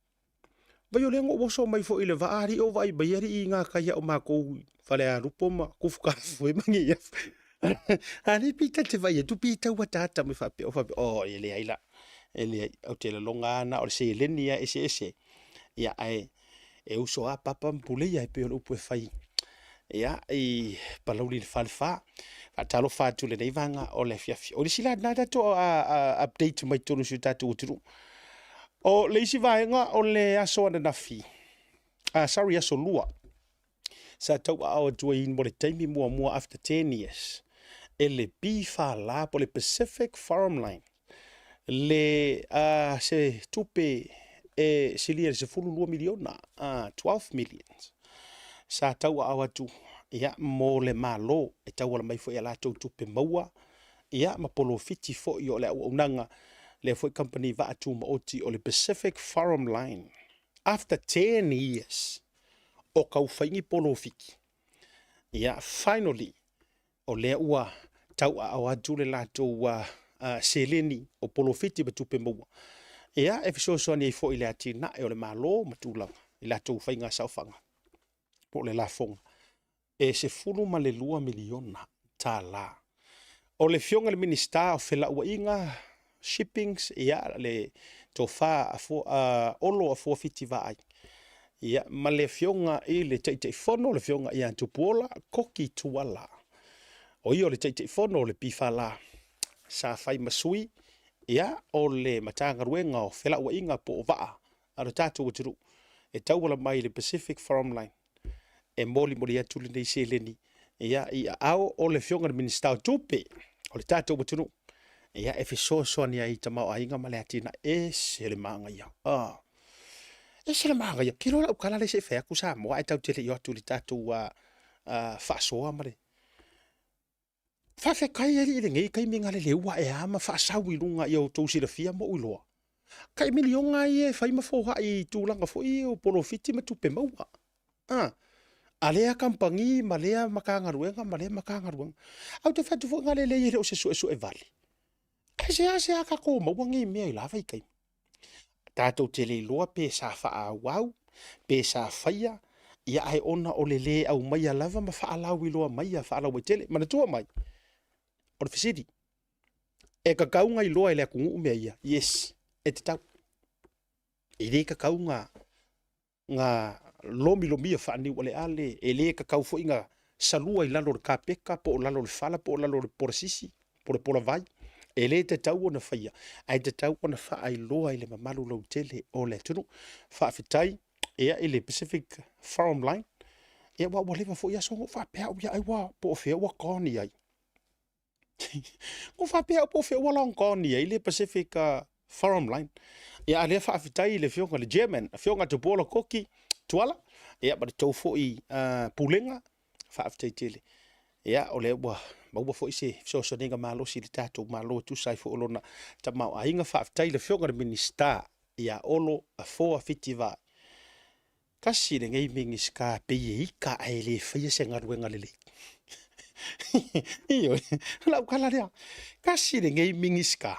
Vai o lea na ou oso mai foi i le vaa alii o vaai mai alii i gatai a o matou i Falealupo ma Tufutafoe ma Niiafu. A lea pei ta te vaai atu pei e tau ataata mai faapea, ou faapea, oh e leai la, e leai, ou te lagona lava na o le seleni lava e eseese. Ia ae e uso lava papa ma puleia e pei o le upu e fai ia, i Palauli le Falefa. Faatalofa atu i lenei vaega o le afiafi. O le isi la lena tatou update mai totonu o si o tatou atunuu. O le isi vaega o le aso ananafi, ah, sorry, aso lua, sa tauaao atu ai mo le taimi muamua after 10 years e le PFL po o le Pacific Forum Line le uh, se tupe e silia i le 12 miliona, uh, 12 millions, sa tauaao atu ia, mo le Malo e tauala mai foi a latou tupe maua ia, ma polofiti foi o le auaunaga lea foi kamupani vaa tumaoti o le Pacific Forum Line. After 10 years o tau fai ni polofiti, ia, finally, o lea ua tauaao atu le latou uh, uh, seleni o polofiti ma tupe maua. Ia, e fesoasoani ai foi i le atinae o le Malo ma tulaga i latou faiga saofaga po o le lafoga e $12 miliona tala. O le Afioga i le Minisita o Felauaiga, Shippings, ia, le Tofa Afua, uh, Olo Afua Fiti Vaai, ia, ma le Afioga i le Taitaifono, le Afioga ia Tupuola Koki Tuala. O ia o le Taitaifono o le PFL, sa fai ma sui, ia, o le Matagaluega o Felauaiga po o Vaa a lo tatou atunuu e tauala mai i le Pacific Forum Line e molimoli atu lenei seleni ia, i aao o le Afioga i le Minisita o Tupe o le tatou atunuu ia, e fesoasoani ai i tamaoaiga ma le atinae. Ese le manaia. Ah. Ese le manaia. Kilo lau tala lea se i fai atu Samoa ae tatou te le i o atu i le tatou uh, uh, faasoa ma le Faafetai alii i lenei taimi na leleua ae a ma faasau i luga ia outou silafia ma ou iloa. Tai miliona ia e fai ma foai i tulaga foi ia o polofiti ma tupe maua. A, a lea kamupani ma lea Matagaluega ma lea Matagaluega. Ae ou te fai atu foi na lelei e le o se suesue vale. Ae seasea tatou maua nei mea i la vaitaimi. Tatou te le iloa pe sa faaauau, pe sa faia, ia ae ona o le lē aumaia lava ma faalauiloa maia faalauaitele. Manatua mai, o le fesili, e tatau ona iloa e le atunuu mea ia? Yes, e tatau. E le tatau ona na lomilomia faaniualeale, e le tatau foi na salua i lalo o le kapeta po o lalo o le fala po o lalo o le polasisi po o le polavai. E le tatau ona faia, ae tatau ona faailoa i le mamalu lautele o le atunuu. Faafetai ia i le Pacific Forum Line, ia aua ua leva foi aso na ou faapea au ia ai ua po o fea ua gone i ai. Ua faapea au po o fea ua long gone i ai le Pacific Forum Line. Ia a lea faafetai i le afioga i le Chairman, afioga Tupuola Koki Tuala, ia ma le tou foi pulega, faafetai tele. Ia o lea ua maua foi se fesoasoaniga malosi i le tatou Malo e tusa ai foi o lona tamaoaiga. Faafetai i le afioga i le Minisita ia Olo Afoa Fitivaai. Tasi lenei Minisita pei e ita ae le faia se galuega lelei. Ioe, lau tala lea, tasi lenei Minisita,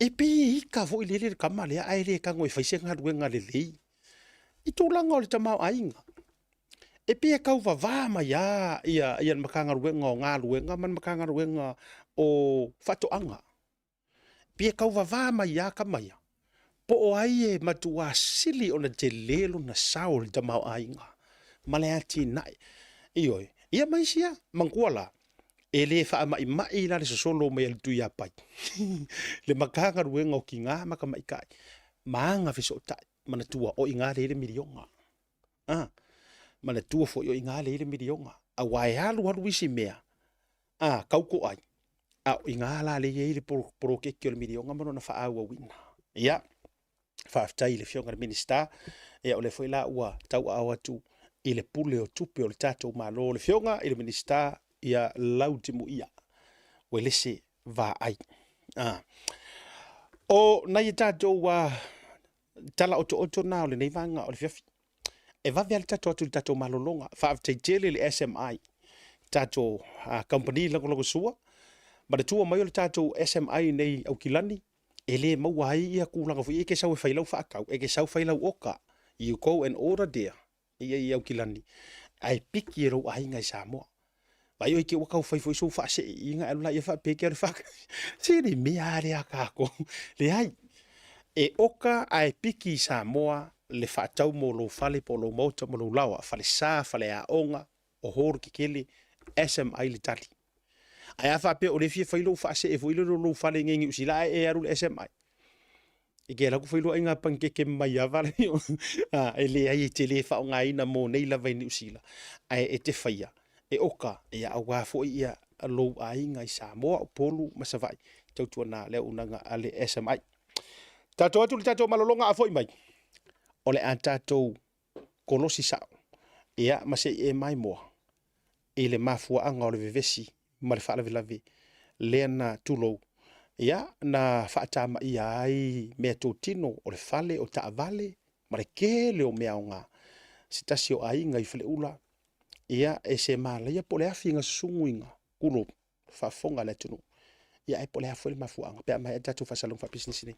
e pei e ita foi lele le tama lea ae le tago e fai se galuega lelei i tulaga o le tamaoaiga. E pei e tau vava mai lava ia le Matagaluega o Galuega ma le Matagaluega o Faatoaga. E pei e tau vava mai lava tama ia, po o ai e matua sili ona tele lona sao i le tamaoaiga ma le atinae. Ioe, ia ma isi lava. Manatua la, e le faamaimai la le sosolo mai a le Tuiapai le Matagaluega o Tina ma Tamaitai ma Agafesootai, manatua o i ina lea e i ai le miliona. A, manatua foi o i ina lea e i ai le miliona, aua e alu alu isi mea, a, tau toai, a o i ina la lea e i ai le poloketi o le miliona ma lona faaauauina. Ia, faafetai i le Afioga i le Minisita, ia o lea foi la ua tauaao atu i le pule o tupe o le tatou Malo, le Afioga i le Minisita ia Lautimuia Uelese Vaai. A. O nai a tatou tala otooto na o lenei vaega o le afiafi. E vave lava le tatou atu i le tatou malologa. Faafetai tele i le SMI, tatou kamupani lagolagosua, ma le tua mai o le tatou SMI nei i Aukilani, e le maua ai ia tulaga foi ia e te sau e fai lau faatau, e te sau fai lau oka. You go and order there i Aukilani, ae piki e lou aiga i Samoa. Vaai oe te ua tau fai foi sou faaseiina, alu laia faapea e te alu faatau. Se le mea lava lea a tatou. Leai, e oka ae piki i Samoa le faatau mo lou fale po o lou maota ma lou laoa, falesa, faleaoga, o hall tetele, SMI le tali. Ae a faapea o lea e fia fai lou faasee foi lele o lou fale i inei i Niu Sila ae e alu i le SMI, e te alu atu fai loa aiga panikeke maiava e leai e te le faaaogaina mo nei lava i Niu Sila, ae e te faia e oka ia aua foi ia lou aiga i Samoa, Upolu ma Savaii, tautuana le auaunaga a le SMI. Tatou atu i le tatou malologa a foi mai, o le a tatou kolosi sao ia ma se i e maimoa i le mafuaaga o le vevesi ma le faalavelave lea na tulou ia na faatamaia ai meatotino o le fale o taavale ma le tele o mea aoga se tasi o aiga i Faleula ia e se malaia po o le afi na susunuina tulou faafofoga a le atunuu ia ae po o le a foi le mafuaaga pe a maea tatou faasalalauga faapisinisi nei.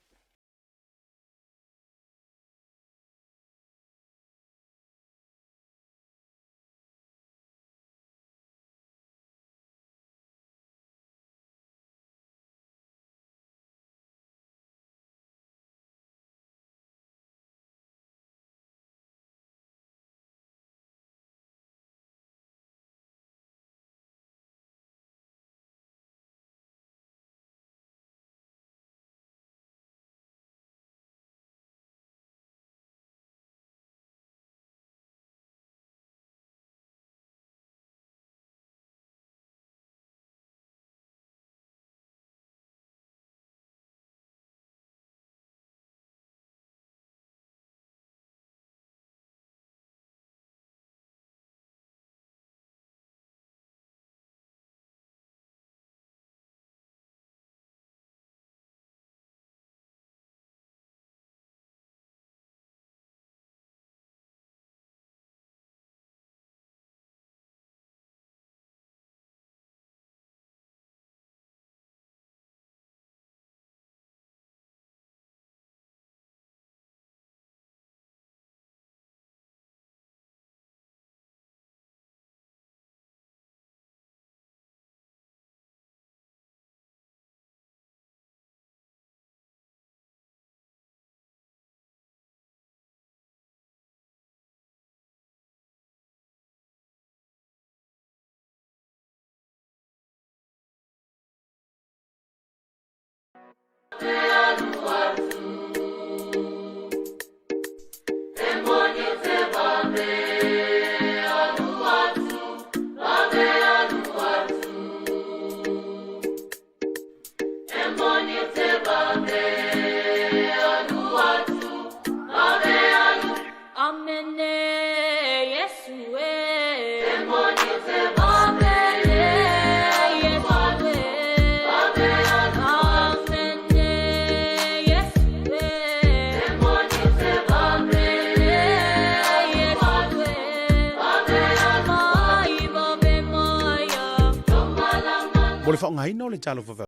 Mo le faaaogaina o le Talofa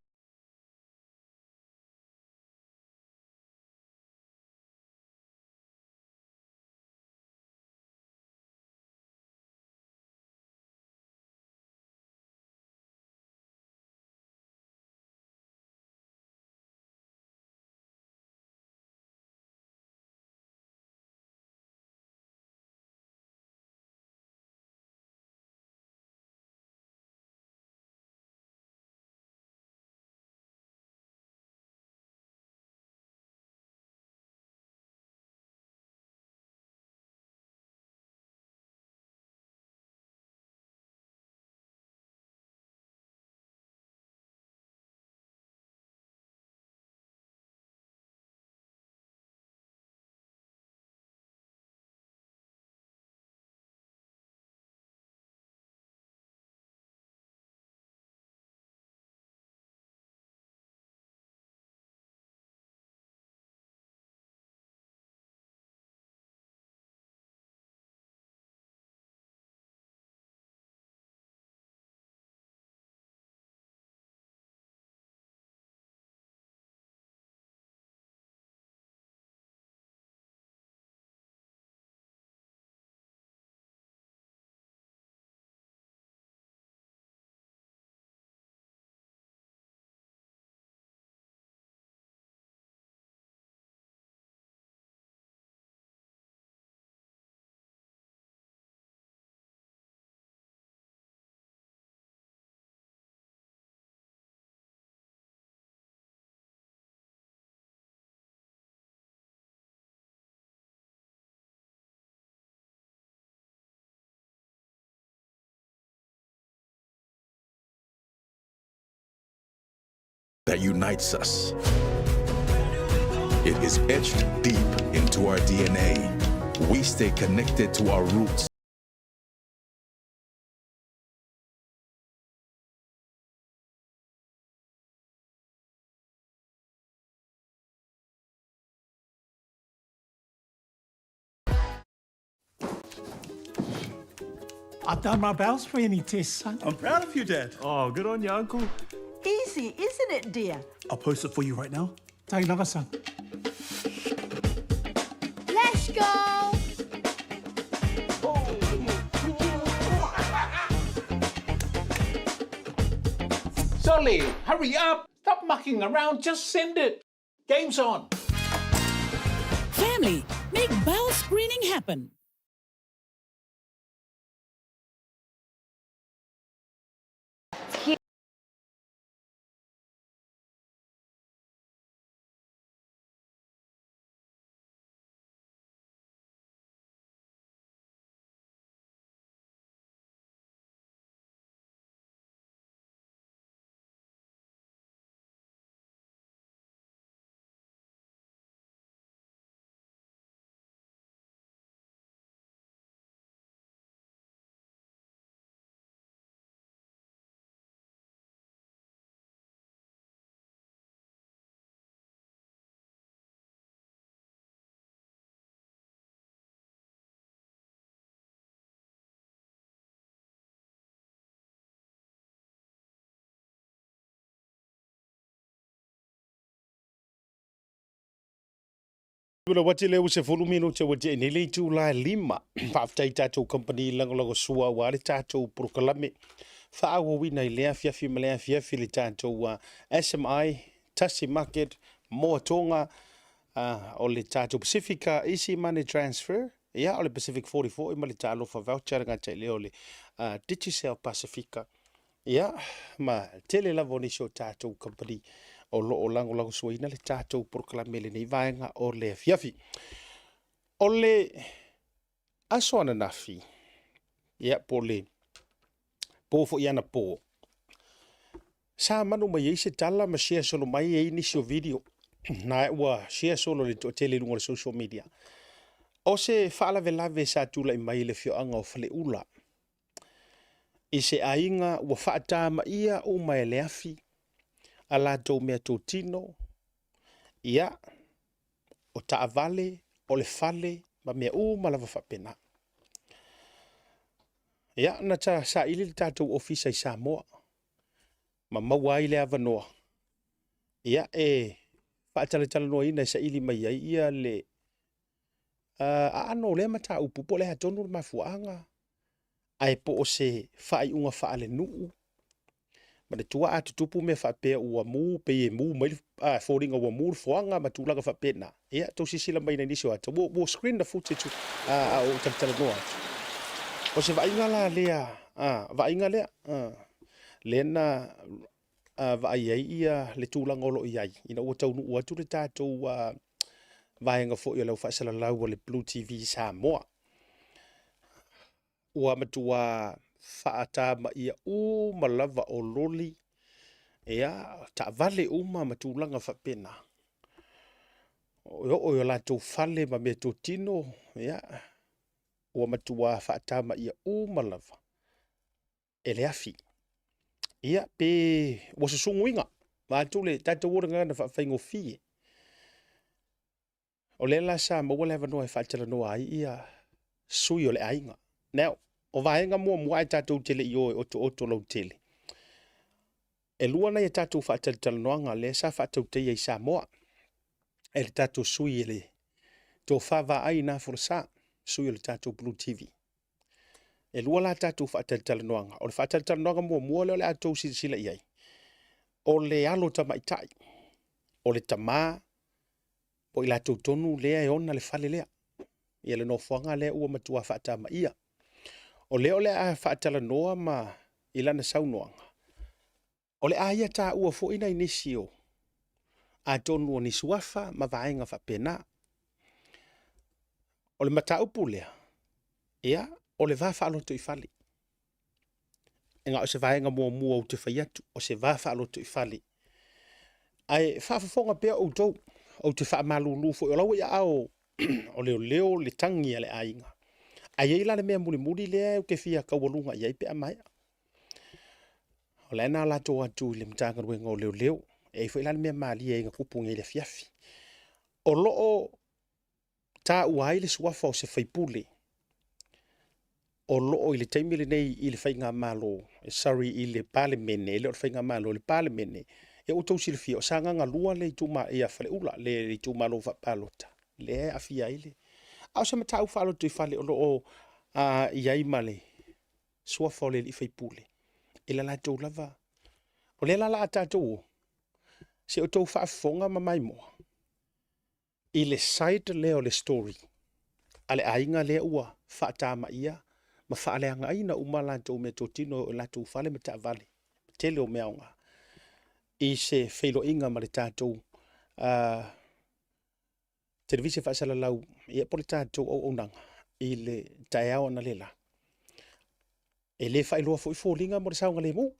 That unites us. It is etched deep into our DNA. We stay connected to our roots. I've done my bowel screening test, son. I'm proud of you, Dad. Oh, good on you, Uncle. Easy, isn't it, dear? I'll post it for you right now. Take lava, son. Let's go! Solly, hurry up! Stop mucking around, just send it. Game's on. Family, make bowel screening happen. Ua wati le ua sefulu minute ua tea nei le itula e lima. Faafetai i tatou kamupani lagolagosua aua le tatou polokalame faaauauina i lea afiafi ma lea afiafi le tatou SMI, Tasi Market, Moa Tonga, o le tatou Pacifica Easy Money Transfer, ia o le Pacific 44 ma le Talofa Voucher le gata i lea o le Digicel Pacifica. Ia, ma tele lava o nisi o tatou kamupani o lo o lagolagosuaina le tatou polokalame i lenei vaega o le afiafi. O le aso ananafi, ia, po o le po foi anapo, sa manu mai ai se tala ma share solo mai ai nisi o video na ua share solo le toatele i luga o le social media. O se faalavelave sa tulai mai i le afioaga o Faleula i se aiga ua faatamaia uma e le afi a latou meatotino, ia, o taavale, o le fale ma mea uma lava faapena. Ia, na saili le tatou ofisa i Samoa. Ma maua ai le avanoa ia e faatalatalanoaina e saili mai ai ia le aano o lea mataupu po o le a tonu le mafuaaga ae po o se faaiuga faalenuu. Manatua a tutupu mea faapea ua mu, pei e mu mai le foliga ua mu le foaga ma tulaga faapena, ia tou silasila mai i nisi o ata, we'll screen the footage a o ou talatalanoa atu. O se vaaiga la lea, vaaiga lea, lea na vaai ai ia le tulaga o lo o i ai ina ua taunuu atu le tatou vaega foi o le au faasalalau a le Blue TV Samoa. Ua matua faatamaia uma lava o loli, ia, taavale uma ma tulaga faapena. E oo i o latou fale ma meatotino, ia, ua matua faatamaia uma lava e le afi. Ia, pe ua susuguina, vaeatu le tatou o le gagana faafaigofie. O lea la sa maua le avanoa e faatalanoa ai ia sui o le aiga. Now, o vaega muamua ae tatou te le i o e otooto lautele. E lua nai a tatou faatalatalanoaga lea sa faatautaia i Samoa e le tatou sui e le Tofa Vaai na Folasa, sui o le tatou Blue TV. E lua la tatou faatalatalanoaga. O le faatalatalanoaga muamua lea o le a outou silasila i ai, o le alo tamaitai, o le tama po o i latou tonu lea e ona le fale lea, ia le nofoaga lea ua matua faatamaia. O lea o le a faatalanoa ma i lana saunoaga, o le a ia taua foi nai nisi o atonu o ni suafa ma vaega faapena. O le mataupu lea, ia, o le va faalotoifale. E na o se vaega muamua ou te fai atu, o se va faalotoifale. Ae faafofoga pea outou, ou te faamalulu foi, o la ua i aao o leoleo le tagi a le aiga. Ae i ai la le mea mulimuli lea ou te fia taualuga i ai pe a maea. O la e na latou atu i le Matagaluega o Leoleo, e i ai foi la le mea malie na tupu nei i le afiafi. O lo o taua ai le suafa o se faipule o lo o i le taimi lenei i le faigamalo, sorry, i le Palemene, e le o le faigamalo, i le Palemene, ia ua outou silafia, o Sagaga 2 le ituma, ia Faleula, le itumalo faapalota, lea e aafia ai le... A o se mataupu faalotoifale o lo o i ai ma le suafa o le alii faipule, i le latou lava... O lea la o le a tatou o, se i outou faafofoga ma maimoa, i le side lea o le story a le aiga lea ua faatamaia ma faaleagaina uma a latou meatotino e oo i latou fale ma taavale, tele o mea aoga, i se feiloaiga ma le tatou televise faasalalau ia po o le tatou auaunaga i le taeao analeila. E le faailoa foi foliga mo le saogalemu,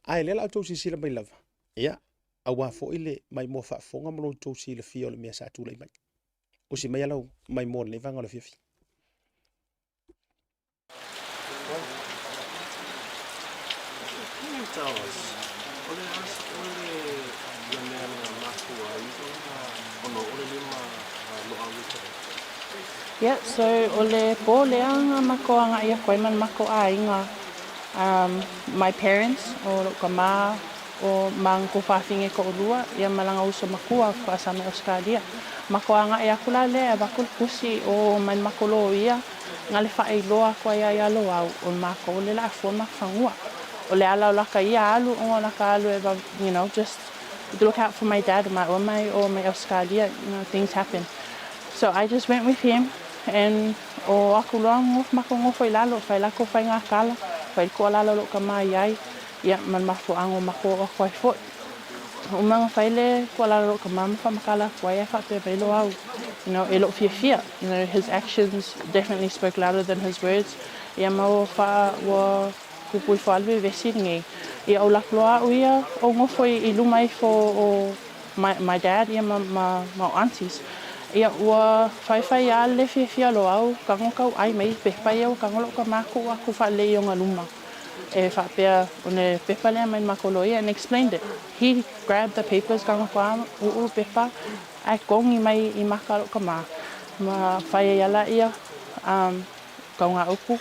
ae lea la outou silasila mai lava, ia, aua foi le maimoa faafofoga ma lo outou silafia o le mea sa tulai mai. Usi maia lau maimoa i lenei vaega o le afiafi. Can you tell us, o le a o le le mea na mafua ai ona ona o le lima loau i te Yeah, so o le pō lea nga makou agaʻi aku ai ma le makou ʻāiga um my parents o loʻu kama o ma na kou fafine toʻalua ia ma lana uso makua faasa mai Ausetalia. Makou agaʻi aku la lea e avatu le tusi o mai le makou loia na le faailoa aku ai ia Loau o makou le la fua ma fanua. O le ala o laka ia alu ona o laka alu e you know just look out for my dad ma ua mai o mai Ausetalia you know things happen. So I just went with him and o aku loa makou nofo i lalo fai lako fai nga kala fai le koʻalala o loʻu kama iai ia ma le mafuaaga o makou oo aku ai foʻi. Uma na fai le koʻalala o loʻu kama ma faamakala aku ai ae faapea mai Loau you know e loʻu fiafia you know his actions definitely spoke louder than his words ia ma ua faa ua kupu ifo a le vevesi lenei ia o laku loa aʻu ia o nofo i luma ifo o my my dad ia ma ma ma o aunties ia ua faifai a le fiafia Loau tago tau ʻai mai pepa ia ua tago loʻu kama kuʻu aku faalelei i ona luma e faapea o le pepa lea mai le makou loia and explained it he grabbed the papers tago toa uʻu pepa ae togi mai i maka loʻu kama ma fai ai ala ia um kau nga upu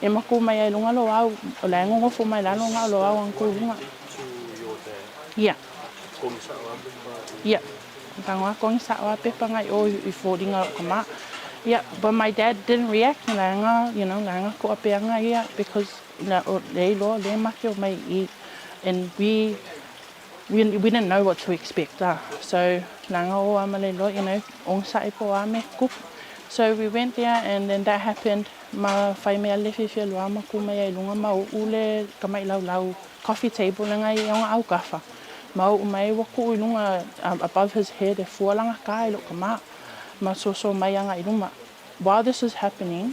ia ma ku mai ai luga Loau o la e nonofo mai lalo nga o Loau ana ku luga. Ia. Ia. Tago a kongi sa'o a pepa ngai o i foliga o ka ma. Ia, but my dad didn't react leaga, you know, leaga ko'a peaga ia because na o le iloa le make o mai i and we we we didn't know what to expect ah. So leaga o a ma le iloa, you know, ogasa'i po o a mea tupu. So we went there and then that happened ma fai mea le fiafia loa ma ku mai ai luga ma u'u le tama'i laulau coffee table le ngai ona aukafa. Ma u'u mai ua ku'u i luga above his head e fua lana ka i lo'u tama ma soso mai aga i luma. While this is happening.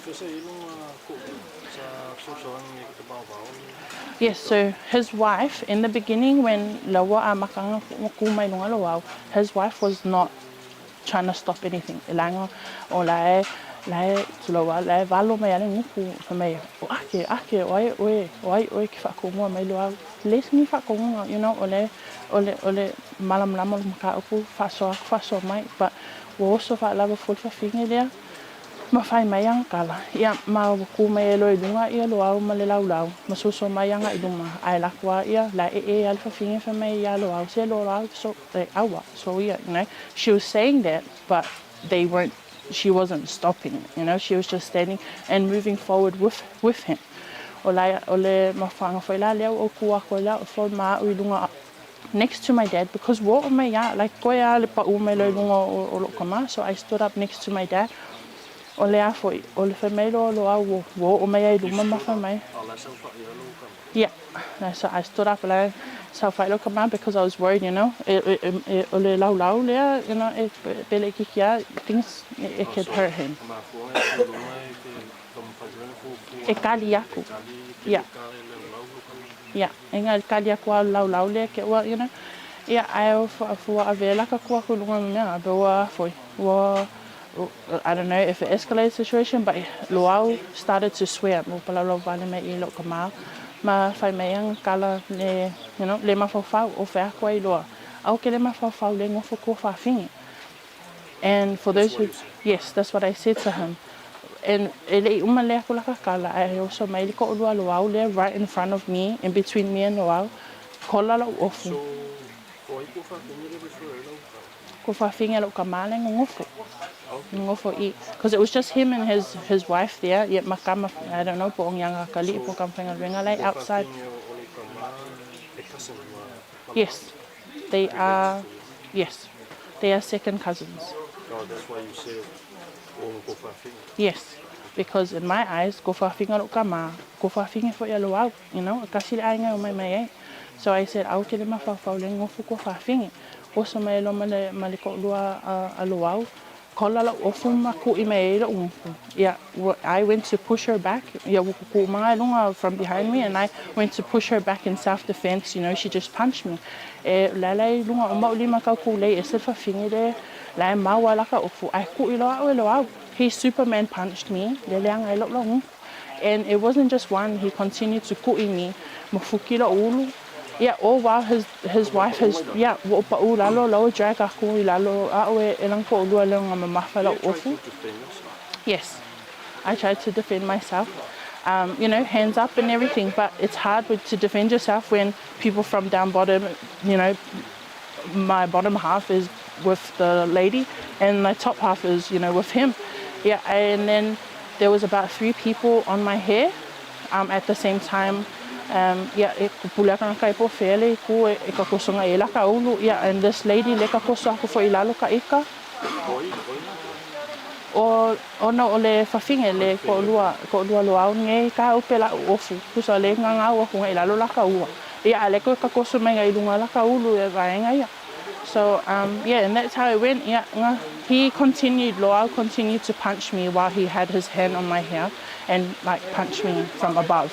Yes, so his wife, in the beginning when laua amaka anga ku mai luga lo au, his wife was not trying to stop anything. E laga o la e, la e, tulou a, la e valo mai a le gupu, fai mai, o ake, ake, o ai oe, o ai oe ke whaakomua mai lo au. Le se ni whaakongonga, you know, o le, o le, o le malamalama o le mataupu, faasoa atu, faasoa mai, but ua oso faalava foi le fafine lea, ma fai mai ana tala, ia, ma ua ku mai ai loa i luga ia Loau ma le laulau, ma soso mai aga i luma, ae lako lava ia, la e e a le fafine fai mai ia Loau, se Loau, so, e aua, so ia, you know, she was saying that, but they weren't, she wasn't stopping, you know, she was just standing and moving forward with, with him. O la, o le mafuaaga foi la lea ua ou ku aku ai la, o phone ma a'u i luga next to my dad because ua oo mai ia, like koe a le pa'u mai loa i luga o, o lo'u tama, so I stood up next to my dad. O le a foi, o le fai mai loa o Loau ua, ua oo mai ai i luma ma fai mai. Yeah, so I stood up and I saofai lou tama because I was worried, you know, e, e, e, e, o le laulau lea, you know, e pele itiiti a, things, it could hurt him. E kali aku. Yeah. Yeah, e kali aku a laulau lea ke ua, you know. Yeah, ae o fua ave la ka kua ku lunga mea, be ua foi. Ua, I don't know if it escalated situation, but Loau started to swear, mo palaulau vale mai i lou tama, ma fai mai anga kala le, you know, le mafaufau, o fea aku ai loa. Ao ke le mafaufau le ngofo kua whawhingi. And for those who, yes, that's what I said to him. And e le'i uma le aku laka kala, ae oso mai le ko'olua Loau lea right in front of me, in between me and Loau, kola la'u ofu. So, o ai kua whawhingi le refer ai lau kala? Kua whawhingi la'u tama le ngongofo. Ngongofo i, because it was just him and his, his wife there, yeah, ma kama, I don't know, po o ngianga kali'i po kama whaigaluenga lai outside. Kua whawhingi o lou tama e cousin ma Yes, they are, yes, they are second cousins. Oh, that's why you say o ko whawhinga. Yes, because in my eyes, ko whawhinga lou tama, ko whawhinga foi a Loau, you know, e kasi le aiga e omai mai ai. So I said, au ke le mafaufau le ngofo kua whawhingi. Oso mai loa ma le, ma le ko'olua a, a Loau, kola la'u ofu ma ku'i mai ai lo'u gupu. Ia, I went to push her back, ia ua kukū maga i luga from behind me and I went to push her back in self defense, you know, she just punched me. E laila i luga o ma'u lima kau kūlei ese le fafine le la e mau a laka ofu, ae ku'i loa a'u e Loau. He superman punched me, le leaga ai lo'u laugupu. And it wasn't just one, he continued to ku'i me, ma fuki lo'u ulu. Ia, all while his, his wife has, ia, ua ou pa'u i lalo, la ua drag aku i lalo, a'u e, e lagi ko'olua lea ona mamafa la'u ofu. Yes, I tried to defend myself, um, you know, hands up and everything, but it's hard with, to defend yourself when people from down bottom, you know, my bottom half is with the lady and my top half is, you know, with him. Yeah, and then there was about three people on my hair um, at the same time. Um, yeah, e pule aka kai po fele ku e, e ka kosonga e la ka ulu. Yeah, and this lady le ka koso aku fo i lalo ka ika. O, ona o le fafine le ko'olua, ko'olua loau nei ka upe la'u ofu, pusa le gagau aku ngai lalo la ka ua. Ia a le koe ka koso mai ngai lunga la ka ulu e vaega ia. So, um, yeah, and that's how it went. Yeah, nga, he continued, Loau continued to punch me while he had his hand on my hair and like punch me from above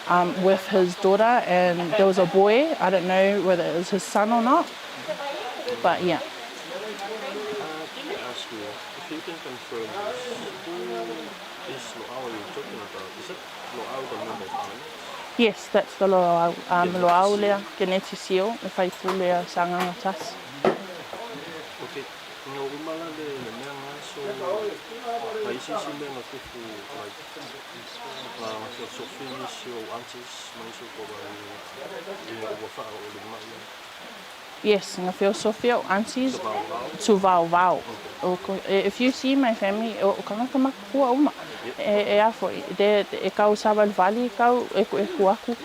um, with his daughter and there was a boy, I don't know whether it was his son or not, but yeah. Uh, can I ask you, if you can confirm this, who is Loau you're talking about? Is it Loau the member of parliament? Yes, that's the Loau. Um, Loau lea, Keneti Sio, e whai pū lea Sagaga Tasi. Okay, nga uma la le le mea nga so ma isi isi mea nga kupu like nga nga fia sofi nisi o aunties ma nisi o kova i i ua wha o le mai. Yes, nga feosofi o'u aunties tuvaovao. If you see my family, o kangaka makua uma. E a foi, e kau savalivali kau ekueku aku.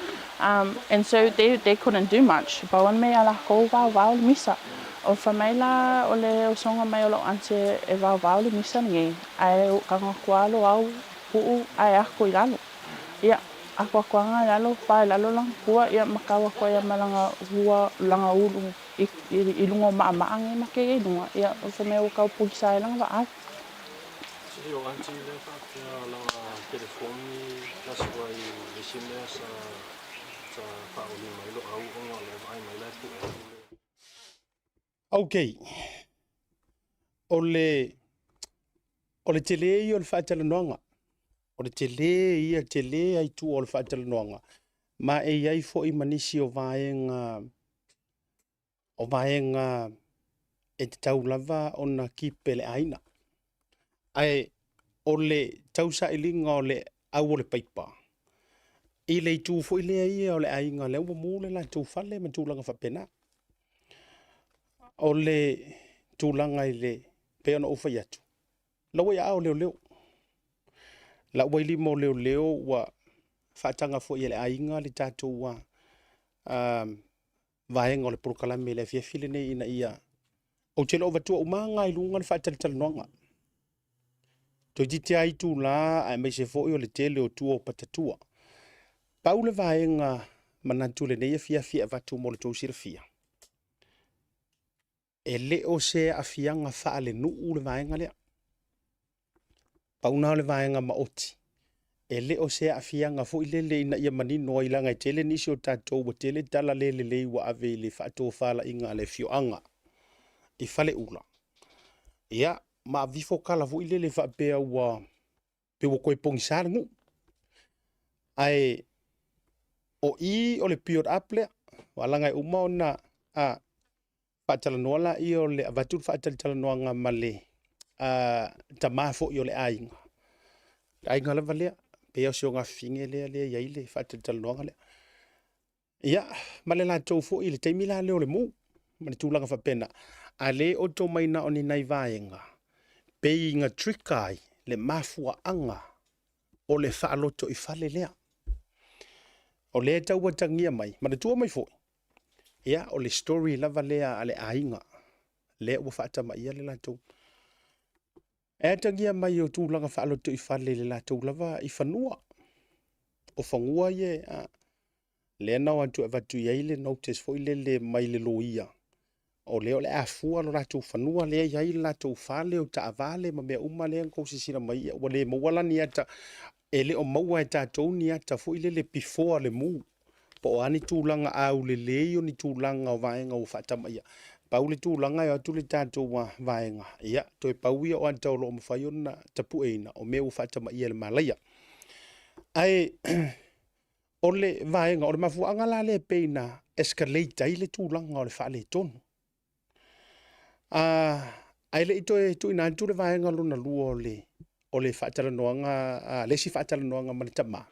And so they they couldn't do much. Pau ana mea ia lakou vaovao le misa. O fai mai la o le usoga mai o la'u auntie e vaovao le misa lenei, ae o kangaka alo au pu'u ae ako i lalo. Ia, ako aku ana i lalo, pa i lalo lana pua, ia ma kau aku ai ia ma lana hua, lana ulu i, i, i luga o maʻamaʻa nei ma kēia i luga, ia, o ka mea ua kau pulisa ai lana waʻau. Se i o aunty lea faapea lana telefoni la sua i le isi mea sa sa faauli mai lo au ona o lea vaai mai la e pue atu le. Ok. O le, o le tele ia o le faatalanoaga. O le tele ia, tele ai tua o le faatalanoaga. Ma e i ai foi ma nisi o vaega, o vaega e tatau lava ona keep e le aiga. Ae o le tausailiga o le au o le paipa, i le itu foi lea ia o le aiga lea ua mu le latou fale ma tulaga faapena. O le tulaga i le, pei ona ou fai atu, la ua i aao o leoleo. La ua i lima o leoleo ua faataga foi e le aiga le tatou vaega o le polokalame i le afiafi lenei ina ia ou te le o avatua uma i luga le faatalatalanoaga. Toeitiiti lava itula aemaise foi o le tele o tua o patatua. Pau le vaega manatu i lenei afiafi e avatu mo le tou silafia, e le o se aafiaga faalenuu le vaega lea. Pau na o le vaega maoti. E le o se aafiaga foi lele ina ia manino ai leaga e tele nisi o tatou ua tele tala le lelei ua ave i le faatofalaiga a le afioaga i Faleula. Ia, ma avifo tala foi lele faapea ua pei ua toe pogisa le nuu. Ae o i o le build up lea, aua leaga e uma ona a, faatalanoa laia o le avatu le faatalatalanoaga ma le tama foi o le aiga. Le aiga lava lea, pei o si ogafafine lea lea e i ai le faatalatalanoaga lea. Ia, ma le latou foi i le taimi la lea o le mu ma le tulaga faapena. A le oto mai na o ni nai vaega, pei na trigger ai le mafuaaga o le faaloto i fale lea. O lea e tau atagia mai, manatua mai foi, ia, o le story lava lea a le aiga, lea ua faatamaia le latou. E atagia mai o tulaga faaloto i fale i le latou lava i fanua. O fanua ia, a, lea na o atu e avatu i ai le notice foi lele mai le loia, o lea o le a fua lo latou fanua lea e i ai le latou fale o taavale ma mea uma lea na tou silasila mai, ia ua le maua la ni ata, e le o maua e tatou ni ata foi lele before le mu, po o a ni tulaga aulelei o ni tulaga o vaega ua faatamaia. Pau le tulaga e o atu le tatou vaega, ia, toe pau ia o ata o lo o mafai ona tapueina, o mea ua faatamaia e le malaia. Ae o le vaega, o le mafuaaga la lea e pei na escalate ai le tulaga o le faaletonu. Ae le i toe tuuina atu le vaega lona lua o le, o le faatalanoaga, le isi faatalanoaga ma le tama,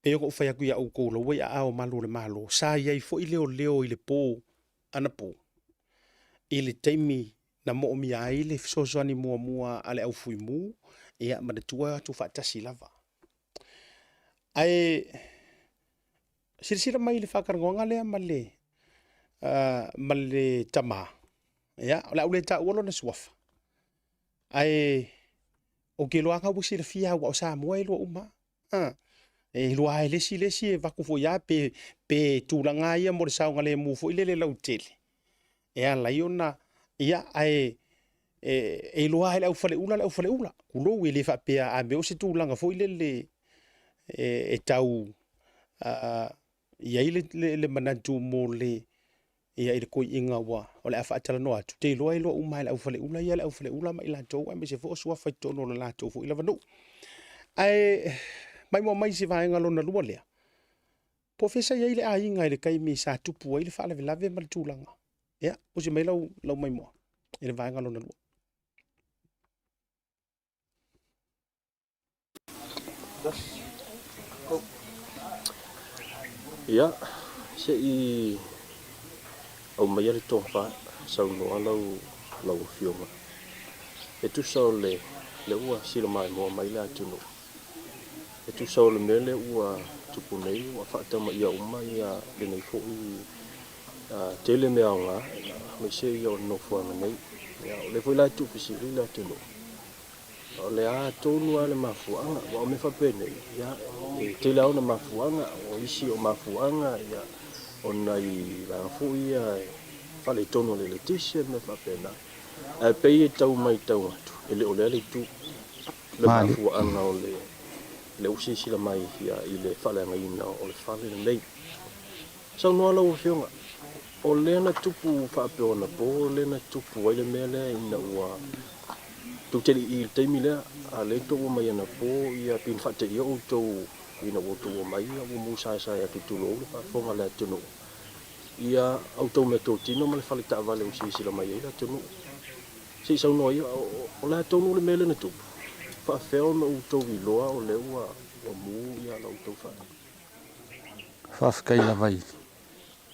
pei ona ou fai atu ia outou la ua i aao o malu o le Malo, sa i ai foi leoleo i le po anapo i le taimi na moomia ai le fesoasoani muamua a le au fuimu, ia manatua e o atu faatasi lava. Ae silasila mai i le faatalanoaga lea ma le, ma le tama, ia, o le a ou le taua lona suafa, ae ou te iloa lava ua silafia aua o Samoa e lua uma lava. E iloa lava e le isi le isi e avatu foi lava pe, pe tulaga lava ia mo le saogalemu foi lele lautele, e ala ai ona, ia, ae e iloa lava e le au Faleula le au Faleula, tulou, e le faapea a mea o se tulaga foi lele e tau i ai le manatu mo le, ia i le toeaina ua o le a faatalanoa atu, ou te iloa e iloa uma lava e le au Faleula ia le au Faleula ma i latou aemaise foi o suafa i totonu o le latou foi lava nuu. Ae maimoa mai i se vaega lona lua lea, po o fea sa i ai le aiga i le taimi sa tupu ai le faalavelave ma le tulaga. Ia, usi mai lau, lau maimoa i le vaega lona lua. Ia, se i Aumaia le tofa, saunoa lau lau Afioga. E tusa o le lea ua silamaimoa mai le atunuu, e tusa o le mea lea ua tupu nei ua faatamaia uma ia lenei foi tele mea aoga aemaise ia o le nofoaga nei. Ia o lea foi la e tuufesili le atunuu, O le a tonu lava le mafuaaga, aua o mea faapenei, ia, e tele lava ona mafuaaga. O isi o mafuaaga, ia, o nai vaega foi ia e faaletonu o le eletise ma mea faapena. Ae pei e tau matau atu, e le o lea le itu, le mafuaaga o le lea ua silasila mai ia, i le faaleagaina o le fale lenei. Saunoa lau Afioga, o lea na tupu faapea anapo lea na tupu ai le mea lea ina ua tou te le i i le taimi lea, a o lea tou omai anapo ia pei na faateia outou ina ua outou omai ia ua musaesae atu tulou le faafofoga a le atunuu ia outou meatotino ma le fale taavale ua silasila mai ai le atunuu. Se i saunoa ia, o le a tonu le mea lea na tupu? Faafefea ona outou iloa o lea ua mu ia la outou fale? Faafetai lava i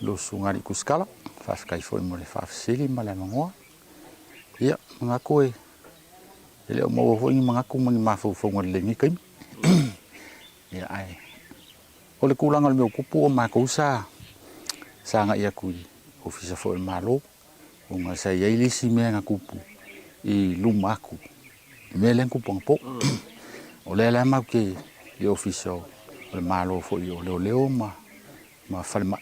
lou susuga alii Kusikala, faafetai foi mo le faafesili ma le avanoa. Ia, manatu e le o maua foi ni manatu ma ni mafaufauga lelei i lenei taimi. Ia, ae o le tulaga o le mea ua tupu, o matou sa sa agai atu i Ofisa foi o le Malo, ona sa i ai le isi mea na tupu i luma atu, le mea lea na tupu anapo. O lea la matou te i le Ofisa o le Malo foi o Leoleo ma ma falemai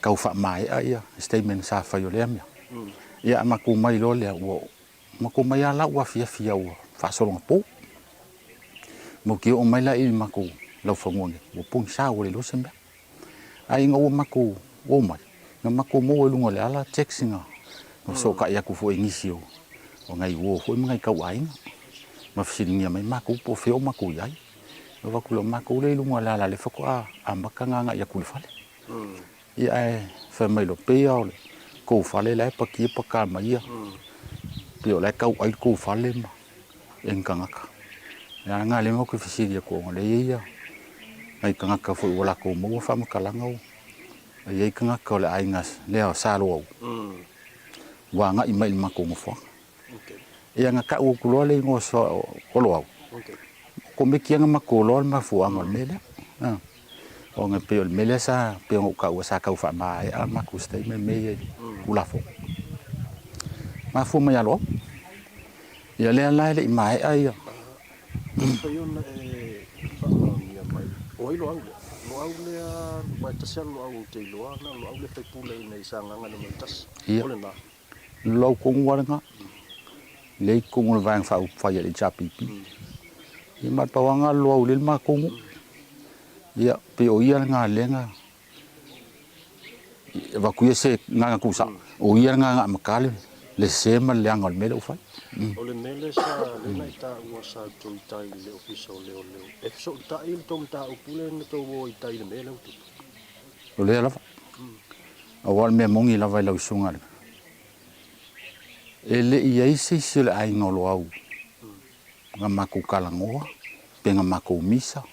tau faamaea ia statement sa fai o lea mea. Ia a matou omai loa lea ua matou omai lava la ua afiafi lava ua faasologa po. Matou te oo mai la i le matou laufanua nei ua pogisa ua le iloa se mea. Ae ina ua matou omai, na matou maua i luga o le ala taxi na fesootai atu foi i nisi o nai uo foi ma nai tauaiga ma fesiligia mai matou po o fea o matou i ai. Ou fai atu lea, o matou lea i luga o le ala lea faatoa amata ona agai atu i le fale. Ia ae fai mai loa, pei lava o le tou fale la e patia paka mai ia, pei o la e tau ai le tou fale ma e ni tagata. Ia na lea matou te fesili atu ona o lea e i ai nai tagata foi ua latou maua faamatalaga ua i ai tagata o le aiga lea o Saloau ua agai mai i le matou nofoaga. Ia na tau atu loa le igoa o Loau, o Komiti na matou iloa le mafuaaga o le mea lea. Ona e pei o le mea lea sa pei ona ou taua sa tau faamaea matou statement mea ia i le Tulafono. Mafua mai ia Loau. Ia lea la e le i maea ia. Mafai ona e faamaonia mai, o ai Loau lea? Loau lea, aua e tasi lava le Loau ou te iloa, na o Loau lea e faipule i inei i Sagaga Nu.1, o lena. Lau tonu lava lena, lea i totonu o le Vaega Faaupufai a le HRPP. Ia ma le pau lava lena o le Loau lea i le matou nuu. Ia, pei o ia lena lea na avatu ia se agaga tuusao, o ia lena na amata le sese ma le leaga o le mea lea ua fai. O le mea lea sa lea na e taua sa outou i tai i le Ofisa o Leoleo, e fesootai le tou mataupu lea na tou o ai i tai i le mea lea ua tupu? O lea lava. Aua o le mea moni lava i lau susuga le E le i ai se isi o le aiga o Loau na matou talanoa pe na matou misa,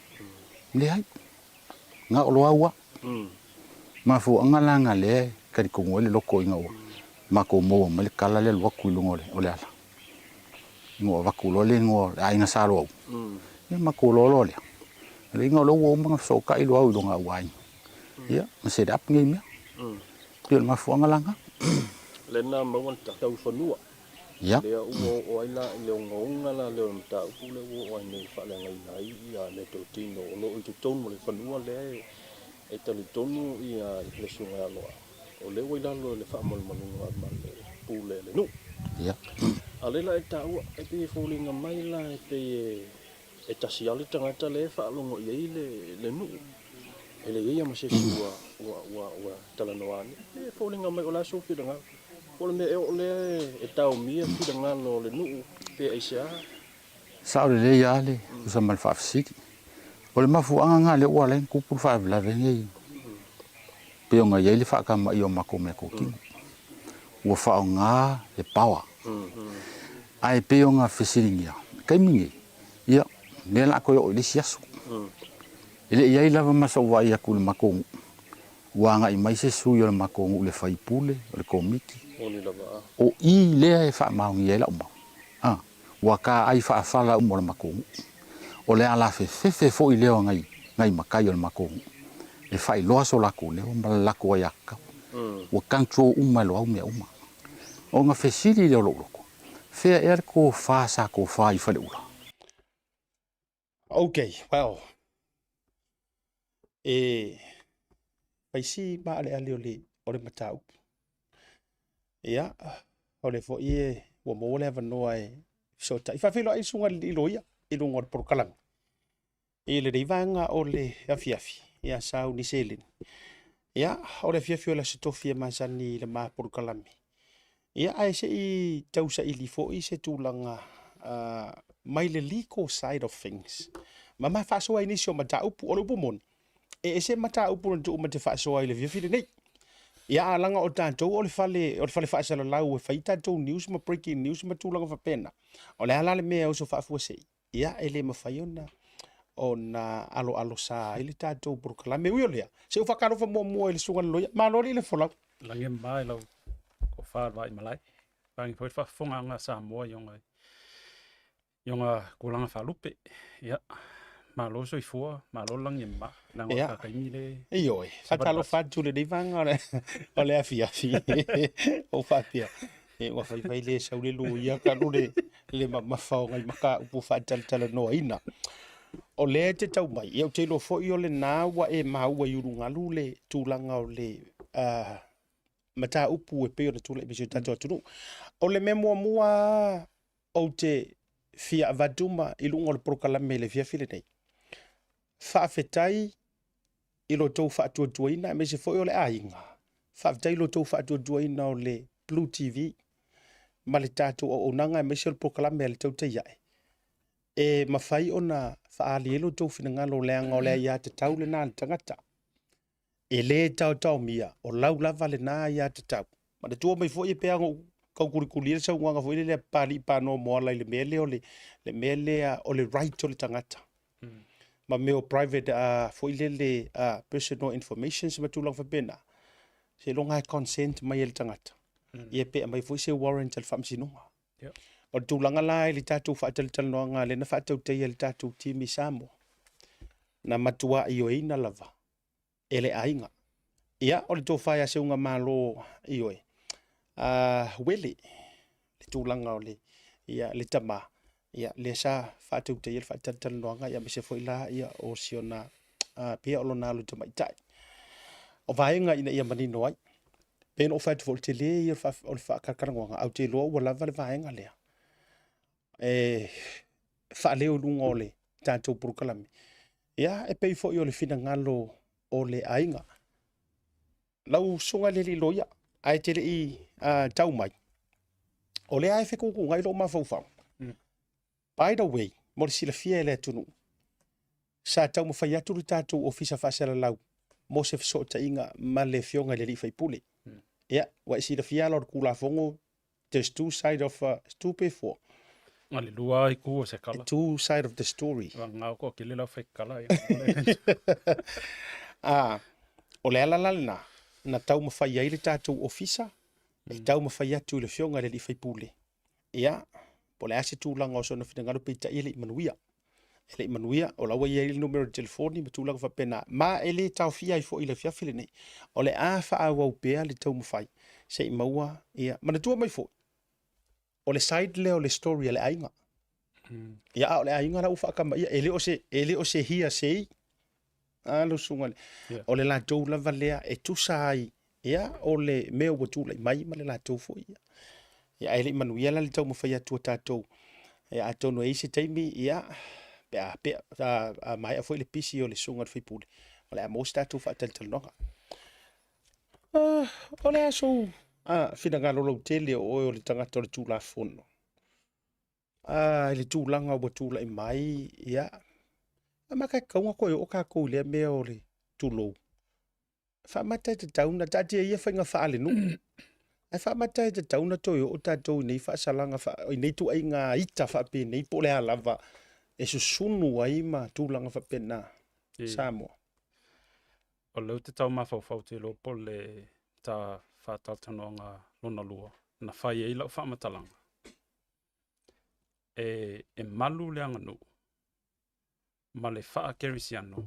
leai, na o Loau lava. Mafuaaga la na lea e talitonu ai le loto ina ua matou maua mai le tala lea alu atu i luga o le ala, ina ua avatu loa le igoa o le aiga Sa Loau, ia matou iloa loa lea, o le iga o lea ua uma ona fesootai Loau i lona auaiga. Ia, ma set up nei mea. Pei o le mafuaaga la lena. Lea na maua le tau fanua. Ia. Lea ua oo ai la i le ogaoga la lea o le mataupu lea ua oo ai nei e faaleagaina ai ia meatotino o lo o i totonu o le fanua lea e talitonu ia le Susuga ia Loau o lea ua i lalo i le faamalumaluga ma le pule a le nuu. Ia. A o lea la e taua e pei e foliga mai la e pei e E tasi lava le tagata lea e faalogo i ai le nuu, e leai lava ma se isi ua talanoa ane. E foliga mai o le a sou finagalo? Po o le mea ea o lea e taomia finagalo o le nuu pe aisea? Sao lelei lava le tusa ma le faafesili. O le mafuaaga lena lea ua ala ai ona tupu le faalavelave lenei pei ona i ai le faatamaia o matou meatotino. Ua faaaoga le power. Ae pei ona fesiligia, i taimi nei, ia, lea o le a toe oo i le isi aso. E le i i ai lava ma sou vaai atu i le matou nuu, Ua agai mai se sui o le matou nuu i le faipule o le komiti, o i lea e faamaonia ai lau mau. A, ua taai faafala uma o le matou nuu. O le alafefefe foi lea o nai, nai matai o le matou nuu e faailoa so latou leo ma le latou aiatatau. Ua control uma e Loau mea uma. Ona fesili lea o lou loto, fea ea le tofa sa tofa i Faleula? Ok, well, e fai si maaleale o le, o le mataupu. Ia, o le foi e ua maua le avanoa e fesootai. Faafeiloai le susuga i le loia i luga o le polokalame. I lenei vaega o le afiafi, ia sauni seleni. Ia, o le afiafi o le Aso Tofi e masani i le ma polokalame. Ia, ae se i tausaili foi se tulaga uh, mai le legal side of things. Ma ma faasoa i nisi o mataupu. O le upu moni, e ese mataupu na tuu ma te faasoa i le afiafi lenei. Ia, a laga o tatou o le fale, o le fale faasalalau e fai tatou news ma breaking news ma tulaga faapena. O le a la le mea e oso faafuasei? Ia, e le mafai ona ona aloalosa ai le tatou polokalame. Ui o lea, se i ou faatalofa muamua i le susuga i le loia. Malo alii le folau. Lagi e mama i lau tofa le vaimalae. Lagi foi le faafofogaaga a Samoa i ona i ona tulaga faalupe. Ia, malo soifua, malo le lagi e mama. Leaga o le taimi le Ioe, faatalofa atu i lenei vaega o le afiafi. Ou faapea, e ua faifai le sau le loia talu le, le mamafa o nai mataupu faatalatalanoaina. O lea e te tau mai, ia ou te iloa foi o lena ua e maua i ulugalu le tulaga o le uh, mataupu e pei ona tulai mai si o tatou atunuu. O le mea muamua lava ou te fia avatu ma i luga o le polokalame i le afiafi lenei, faafetai i lo outou faatuatuaina aemaise foi o le aiga. Faafetai i lo outou faatuatuaina o le Blue TV ma le tatou auaunaga aemaise o le polokalame a le Tautai Ae e mafai ona faaali ai lo outou finagalo leaga o le aiatatau lena a le tagata. E le taotaomia, o lau lava lena aiatatau. Manatua mai foi e pei lava ona ou taukulikulia le saunoaga foi lele a Papalii Panoa Moala i le mea lea o le, le mea lea o le right o le tagata. Ma mea o private foi lele personal informations ma tulaga faapena. Seiloga e consent mai e le tagata. Ia pe aumai foi se warrant a le faamasinoga. O le tulaga la i le tatou faatalatalanoaga lea na faatautaia e le tatou team i Samoa, na matua ioeina lava e le aiga. Ia, o le tofa ia Seugamalo, ioe, Uele, le tulaga o le, ia, le tama, ia, lea sa faatautaia le faatalatalanoaga, ia, aemaise foi la, ia, o si ona, pia o lona alo tamaitai. O vaega ina ia manino ai, pei ona ou fai atu foi, o le tele ia o le faatalatalanoaga, ae ou te iloa ua lava le vaega lea e faaleo i luga o le tatou polokalame. Ia, e pei foi o le finagalo o le aiga. Lau susuga i le alii loia, ae te le i tau mai, o lea e fetuutuunai lou mafaufau. By the way, mo le silafia e le atunuu, sa taumafai atu le tatou Ofisa Faasalalau mo se fesootaiga ma le Afioga i le alii faipule. Ia, ua e silafia ala o le Tulafono, there's two side of a, two pe four. Na le lua itu o se kala. Two side of the story. Ngā ko kele lau whai kala. Ah, o le ala la lena, na taumafai ai le tatou ofisa, e taumafai atu i le Afioga i le alii faipule. Ia, po o le a se tulaga o sona finagalo peitai e le i manuia. E le i manuia, o la ua i ai le numera o le telefoni ma tulaga faapena. Ma e le taofia ai foi i le afiafi lenei. O le a faaauau pea le taumafai se i maua, ia, manatua mai foi, o le side lea o le story a le aiga. Ia, a o le aiga la ua faatamaia, e le o se, e le o se hearsay, a lau susuga i le, yeah. O le latou lava lea e tusa ai, ia, o le mea ua tulai mai ma le latou foi. Ia, ia ae le i manuia la le taumafai atu a tatou. Ia, atonu e i ai se taimi, ia, pe a, pe a, a maea foi le pisi o le susuga i le faipule, o le a maua se tatou faatalatalanoaga. O le a sou finagalo lautele o oe o le tagata o le Tulafono. A i le tulaga ua tulai mai, ia, amata e tatau ona toe oo tatou i lea mea o le tulou. Faamata e tatau ona taatia ia faiga faalenuu. Ae faamata e tatau ona toe oo tatou i nei faasalaga, i nei ituaiga ita faapenei po o le a lava e susunu ai ma tulaga faapena Samoa. O lea ou te tau mafaufau ou te iloa po o le ta faatalatalanoaga lona lua na fai ai lau faamatalaga, e, e malu le aganuu ma le faakerisiano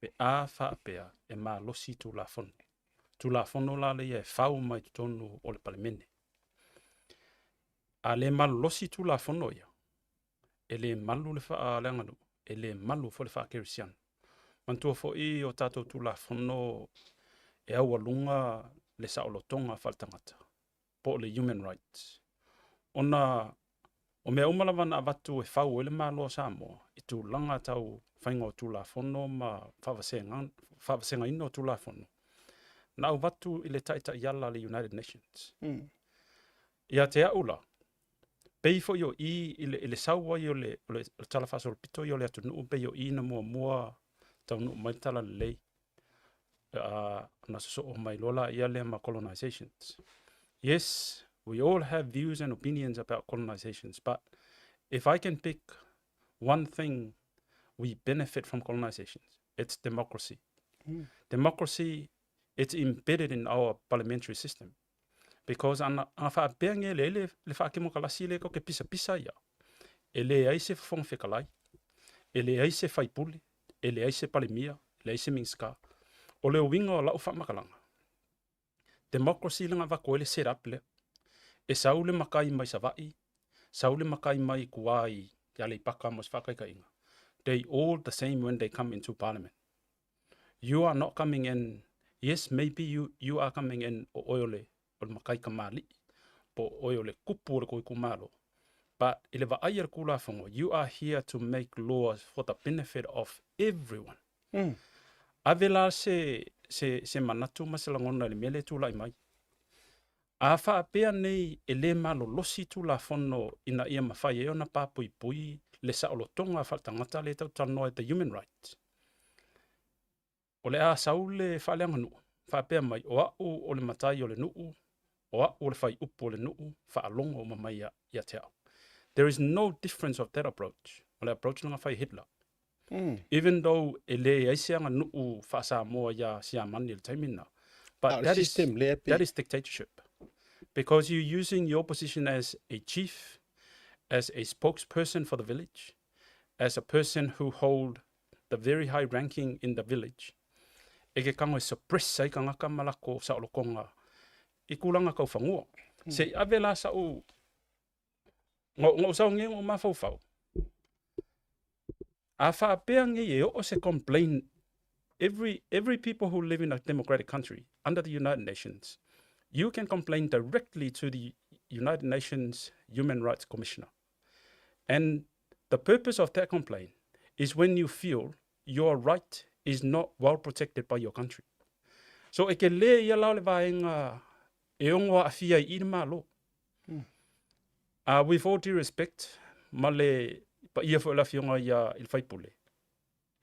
pe a faapea e malosi Tulafono. Tulafono la lea e fau mai totonu o le Palemene. A le malolosi Tulafono ia, e le malu le faaleaganuu, e le malu foi le faakerisiano. Manatua foi o tatou Tulafono e aualuga le saolotoga faaletagata po o le human rights. Ona o mea uma lava na avatu e fau ai le Malo o Samoa i tulaga tau faiga o Tulafono ma faavasegaina o Tulafono, na avatu i le taitaiala a le United Nations. Ia te au la, pei foi o i i le sau ai o le talafaasolopito ia o le atunuu, pei o i na muamua taunuu mai le talalelei, na sosoo mai loa laia lea ma colonizations. Yes, we all have views and opinions about colonizations, but if I can pick one thing we benefit from colonizations, it's democracy. Democracy, it's embedded in our parliamentary system. Because ana faapea nge leai le faakemokalasi lea tatou te pisapisa ai, e leai se Fofoga Fetalai, e leai se faipule, e leai se Palemia, e leai se Minisita. O le uiga o lau faamatalaga, democracy lea na avatu ai le set up lea. E sau le matai mai Savaii, sau le matai mai tua i Aleipata mo se faataitaiga. They all the same when they come into parliament. You are not coming in, yes, maybe you are coming in o oe o le matai kamali'i, po o oe o le kupu o le kou itumalo. But i le vaai a le Tulafono, you are here to make laws for the benefit of everyone. Ave la se manatu ma se lagona i le mea lea e tulai mai. A faapea nei e le malolosi Tulafono ina ia mafai ai ona papuipui le saolotoga faaletagata lea e tatou talanoa the human rights. O le a sau le faaleaganuu, faapea mai, o au o le matai o le nuu, o au o le faiupu o le nuu, faalogo uma mai ia te au. There is no difference of that approach. O le approach lena fai Hitler. Even though e leai se aganuu faa-Samoa ia Siamani i le taimi lena. But that is dictatorship. Because you're using your position as a chief, as a spokesperson for the village, as a person who hold the very high ranking in the village, e ke kago e suppress ai tagata ma lako saolotoga i tulaga tau fanua. Se i ave la sa'u go'u saogia go'u mafaufau. A faapea nei e oo se complain, every people who live in a democratic country under the United Nations, you can complain directly to the United Nations Human Rights Commissioner. And the purpose of that complaint is when you feel your right is not well protected by your country. So e ke le ia la o le vaega e ono aafia ai i le Malo. With all due respect, ma le paia foi o le afioga ia i le faipule,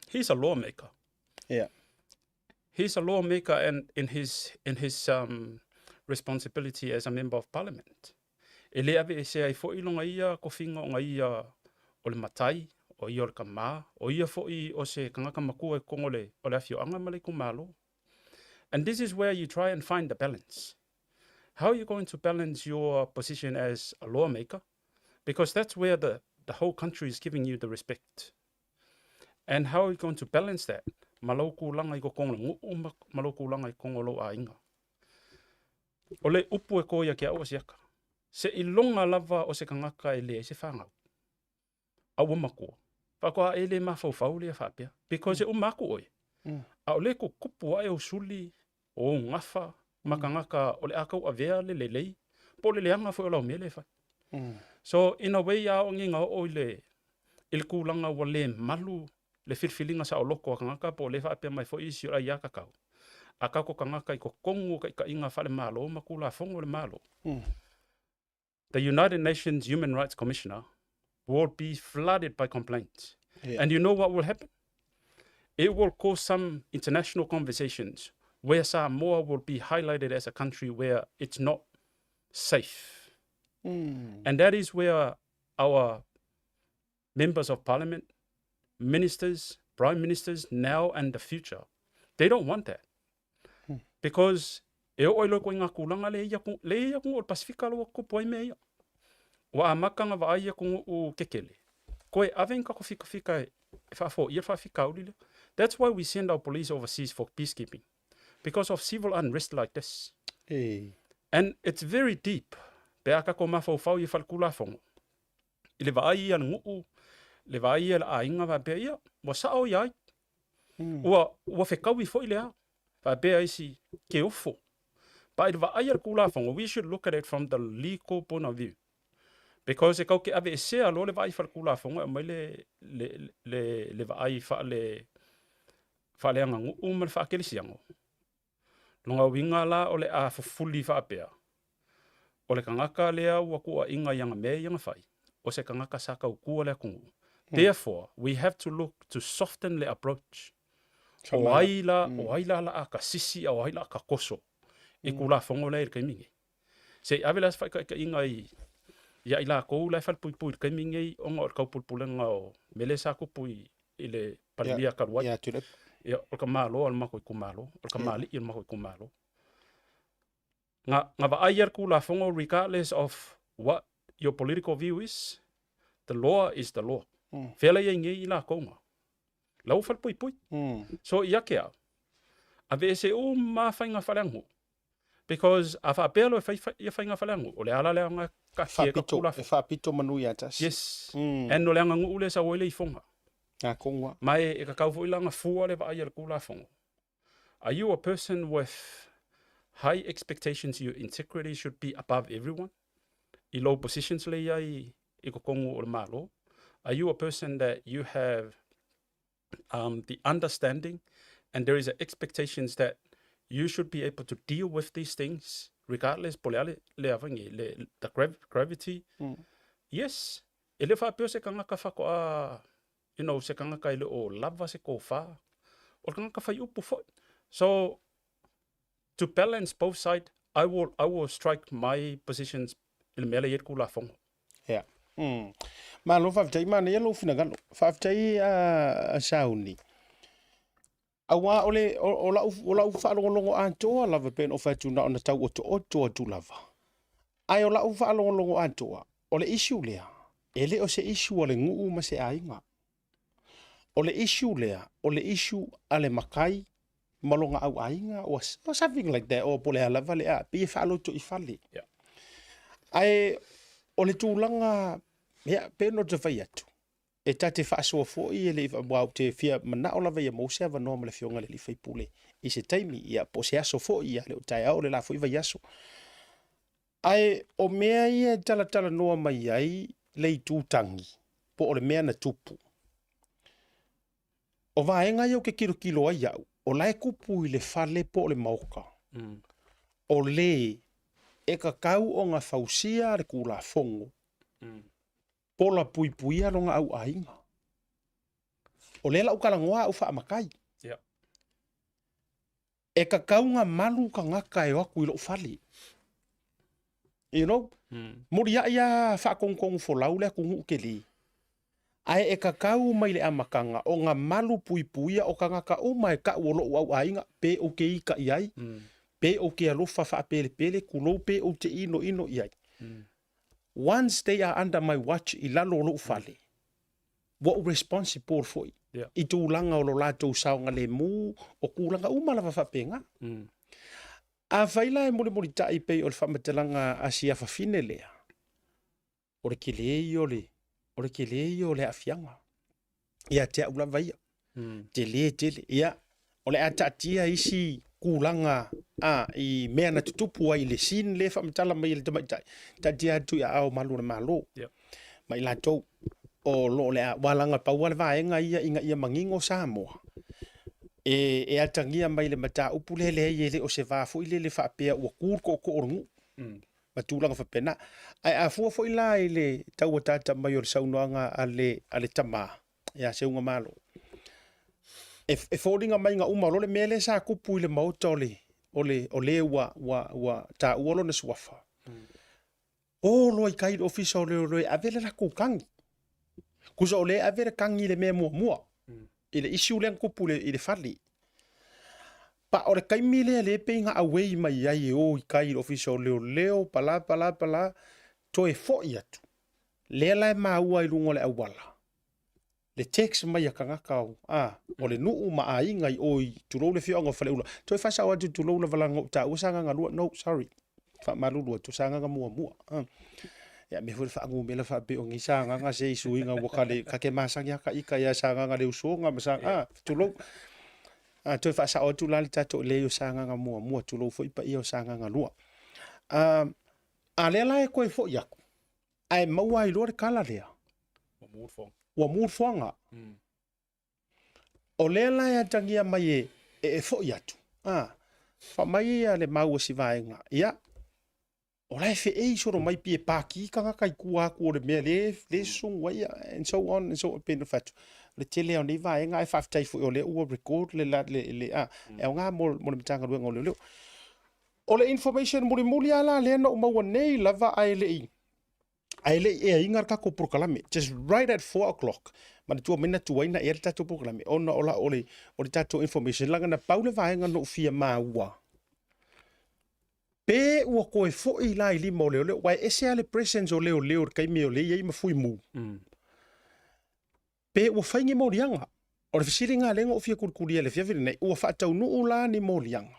he's a lawmaker. He's a lawmaker and in his responsibility as a member of parliament. E le aveesea ai foi lona ia tofiga ona ia o le matai, o ia o le tamā, o ia foi o se tagata matua i totonu o le afioaga ma le itumalo. And this is where you try and find the balance. How are you going to balance your position as a lawmaker? Because that's where the whole country is giving you the respect. And how are you going to balance that? Ma lou tulaga i totonu o le nuu ma lou tulaga i totonu o lou aiga. O le upu e ko ia ke au asiaka. Seiloga lava o se tagata e leai se fanau. A ua matua. Faatoa e le mafaufau lea faapea. Because e uma atu oe. A o le tutupu ae o suli, o ou gafa, ma tagata o le a tauavea le lelei, po o le leaga foi o lau mea lea e fai. So in a way a o ngiga oo i le tulaga ua le malu le filifiliga saoloto a tagata po o le faapea mai foi isi o le aiatatau. A tatou tagata i totonu o taitaiga faale-Malo ma Tulafono o le Malo. The United Nations Human Rights Commissioner will be flooded by complaints. And you know what will happen? It will cause some international conversations where Samoa will be highlighted as a country where it's not safe. And that is where our members of parliament, ministers, prime ministers now and the future, they don't want that. Because e oo ai loa i koiga tulaga lea i atu, lea i atunuu o le Pasefika lea ua tutupu ai mea ia. Ua amata ona vaai atunuu tetele, toe ave ni tatou fikafika e faafoia le faafitauli lea. That's why we send our police overseas for peacekeeping, because of civil unrest like this. Ei. And it's very deep pe a tatou mafaufau i faletulafono i le vaai ia le nuu, le vaai ia le aiga faapea ia, ua sao ia ai. Ua, ua fetaui foi le a, faapea isi ke ofo. But i le vaai a le Tulafono, we should look at it from the legal point of view. Because e kau ke aveesea loa le vaai faale-Tulafono e aumai le, le, le, le vaai faale, faaleaganuu ma le faakelesiano. Lona uiga la o le a fufuli faapea, o le tagata lea ua tuuaiga i ana mea ia na fai, o se tagata sa tautua le atunuu. Therefore, we have to look to soften le approach. O ai la, o ai la la a ka sisi a o ai la a ka koso i Tulafono lea i le taimi nei. Se i ave la se faataitaiga i ia i lakou la e falepuipui i le taimi nei ona o le taupulepulega o mea lea sa tupu i i le Palemia talu ai. Ia Tuilaepa. Ia, o le tamaloa o le matou itumalo, o le tamalii o le matou itumalo. Na, na vaai ia le Tulafono regardless of what your political view is, the law is the law. Fea la i ai nei i lakou na? La ua falepuipui. So ia ke au, aveese uma faiga faaleaganuu. Because a faapea loa e fai ia faiga faaleaganuu, o le ala lea ona taatia ai ka Faapito, e Tulafono. faapito manu ia tasi. Yes. And o le aganuu lea e sau ai le ifoga. Ngā kongua. Ma e, e kakau foi la ona fua le vaai a le Tulafono. Are you a person with high expectations your integrity should be above everyone? I low positions le i ai i totonu o le Malo? Are you a person that you have um, the understanding and there is a expectations that you should be able to deal with these things regardless po le a le, le avangi, le, the grav gravity. Yes, e le faapea o se tagata faatoa, you know, se tagata e le o lava se tofa, o le tagata faiupu foi. So, to balance both side, I will, I will strike my positions i le mea lea e i ai le Tulafono. Ia. Malo faafetai, manaia lou finagalo. Faafetai a Sauni. Aua o le, o, o lau, o lau faalogologo atoa lava pei ona ou fai atu na ona tau otooto atu lava. Ae o lau faalogologo atoa, o le issue lea, e le o se issue a le nuu ma se aiga. O le issue lea, o le issue a le matai ma lona auaiga or something like that, or po o le a lava le a, pei e faalotoifale. Yeah. Ae o le tulaga, ia, pei ona ou te fai atu, e ta te faasoa foi e le i, aua ou te fia manao lava ia maua se avanoa ma le Afioga i le sui usufono i se taimi, ia, po o se aso foi, ia, le o taeao o le la foi vaiaso. Ae o mea ia e talatalanoa mai ai le itu tangi, po o le mea na tupu. O vaega ia ou te tilotilo ai au, o la e tupu i le fale po o le maota, o le e tatau ona fausia le Tulafono, pola puipuia lona auaiga. O lea la ou talanoa au faamatai. E tatau ona malu tagata e o atu i lou fale. You know? Muliai lava faatonutonu folau le atunuu tele. Ae e tatau mai le amataga ona malu puipuia o tagata uma e tau o lou auaiga, pe ou te ita i ai, pe ou te alofa faapelepele, tulou pe ou te inoino i ai. Once they are under my watch i lalo o lou fale, ua ou responsible foi i tulaga o lo latou saogalemu, o tulaga uma lava faapena. Afai la e mulimulitai pei o le faamatalaga a si afafine lea, o le tele ia o le, o le tele ia o le aafiaga ia te au lava ia. Tele tele. Ia, o le a taatia isi tulaga a, i mea na tutupu ai i le scene lea e faamatala mai e le tamaitai, taatia atu i aao malu o le Malo ma i latou o lo o le a, ua laga pau lava le vaega ia ina ia manino Samoa e, e atagia mai le mataupu lea, leai e le o se va foi lele faapea ua tu le tootoo o le nuu ma tulaga faapena. Ae a fua foi la i le tauataata mai o le saunoaga a le, a le tama ia Seugamalo, e, e foliga mai na uma loa le mea lea sa tupu i le maota o le, o le, o le ua, ua, ua taua lona suafa. O loa i tai i le ofisa o leoleo e ave le latou tagi. Kusa o lea e ave le tagi i le mea muamua, i le issue lea na tupu i le, i le fale. Pa o le taimi lea lea pei na auei mai ai e o i tai i le Ofisa o Leoleo, pala pala pala, toe foi atu. Lea la e maua i luga o le auala, le text mai a tagata o, a, o le nuu ma aiga i o i, tulou le afioaga o Faleula, toe faasao atu tulou lava leaga na ou taua Sagaga 2, no, sorry, faamalulu atu, Sagaga 1. A. Ia mea foi le faanumera faapea o nei Sagaga se i suiga ua ka le, ta te masani lava ta ita ia Sagaga le Usoga ma Sagaga, a, tulou. A, toe faasao atu la le tatou, leai o Sagaga 1, tulou foi paia o Sagaga 2. A, a lea la e toe foi atu, ae maua ai loa le tala lea, Ua mu le foaga. Ua mu le foaga. O lea la e atagia mai e, e, e foi atu, a, fai mai ia le mau a si vaega, ia, o la e feei solo mai pi e paki tagata i tua atu o le mea le, le susu ai, and so on and so on, pei ona fai atu, o le tele o nei vaega, ae faafetai foi o lea ua record le, le, le, le a, e aoga mo, mo le Matagaluega o Leoleo. O le information mulimuli lava la lea na ou maua nei lava ae le i ae le i air ina le tatou polokalame, just right at 4 o'clock, manatua mai na tuai na air le tatou polokalame, ona o la o le, o le tatou information, leaga na pau le vaega na ou fia maua, pe ua toe foi la i lima o leoleo, aua e ese lava le presence o leoleo i le taimi o lea e i ai ma Fuimu. Pe ua fai ni moliaga? O le fesiliga lea na ou fia kulikulia i le afiafi lenei, ua faataunuu la ni moliaga?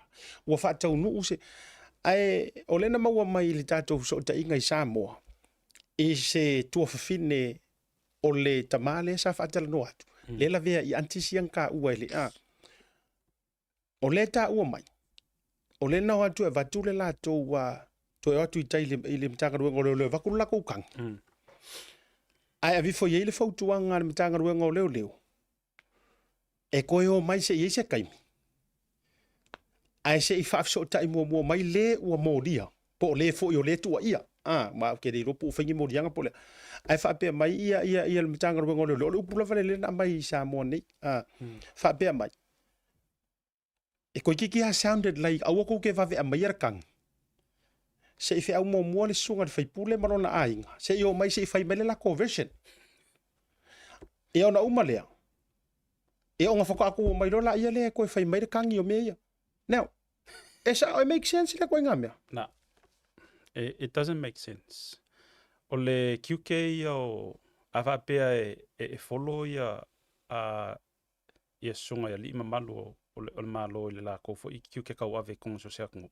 Ua faataunuu se... Ae o lea na maua mai i le tatou fesootaiga i Samoa, i se tuafafine o le tama lea sa faatalanoa atu, lea e lavea i aunties ia na taua e le a. O lea e taua mai, o lea na o atu e avatu le latou, toe o atu i tai i le Matagaluega o Leoleo e avatu le latou tagi. Ae aveifo i ai le fautuaga a le Matagaluega o Leoleo, e toe o mai se i i ai se taimi, ae se i faafesootai muamua mai le ua molia, po o le foi o le tuuaia. A, ma ou te le iloa po ua fai ni moliaga po o le a. Ae faapea mai ia, ia, ia le Matagaluega o Leoleo, o le upu lava lea na aumai i Samoa nei. A, faapea mai, E toeitiiti lava sounded like aua tou te vave aumaia le tagi. Se i feau muamua le susuga i le faipule ma lona aiga, se i omai se i fai mai le latou version. Ia ona uma lea, ia ona faatoa tuu mai loa laia lea e toe fai mai le tagi o mea ia. Now, e sao, e make sense lea ituaiga mea? Na. It doesn't make sense. O le QK ia o, a faapea e, e follow ia a ia susuga i alii mamalu o le Malo i le lakou foi tiute tauave i totonu o so o se atunuu,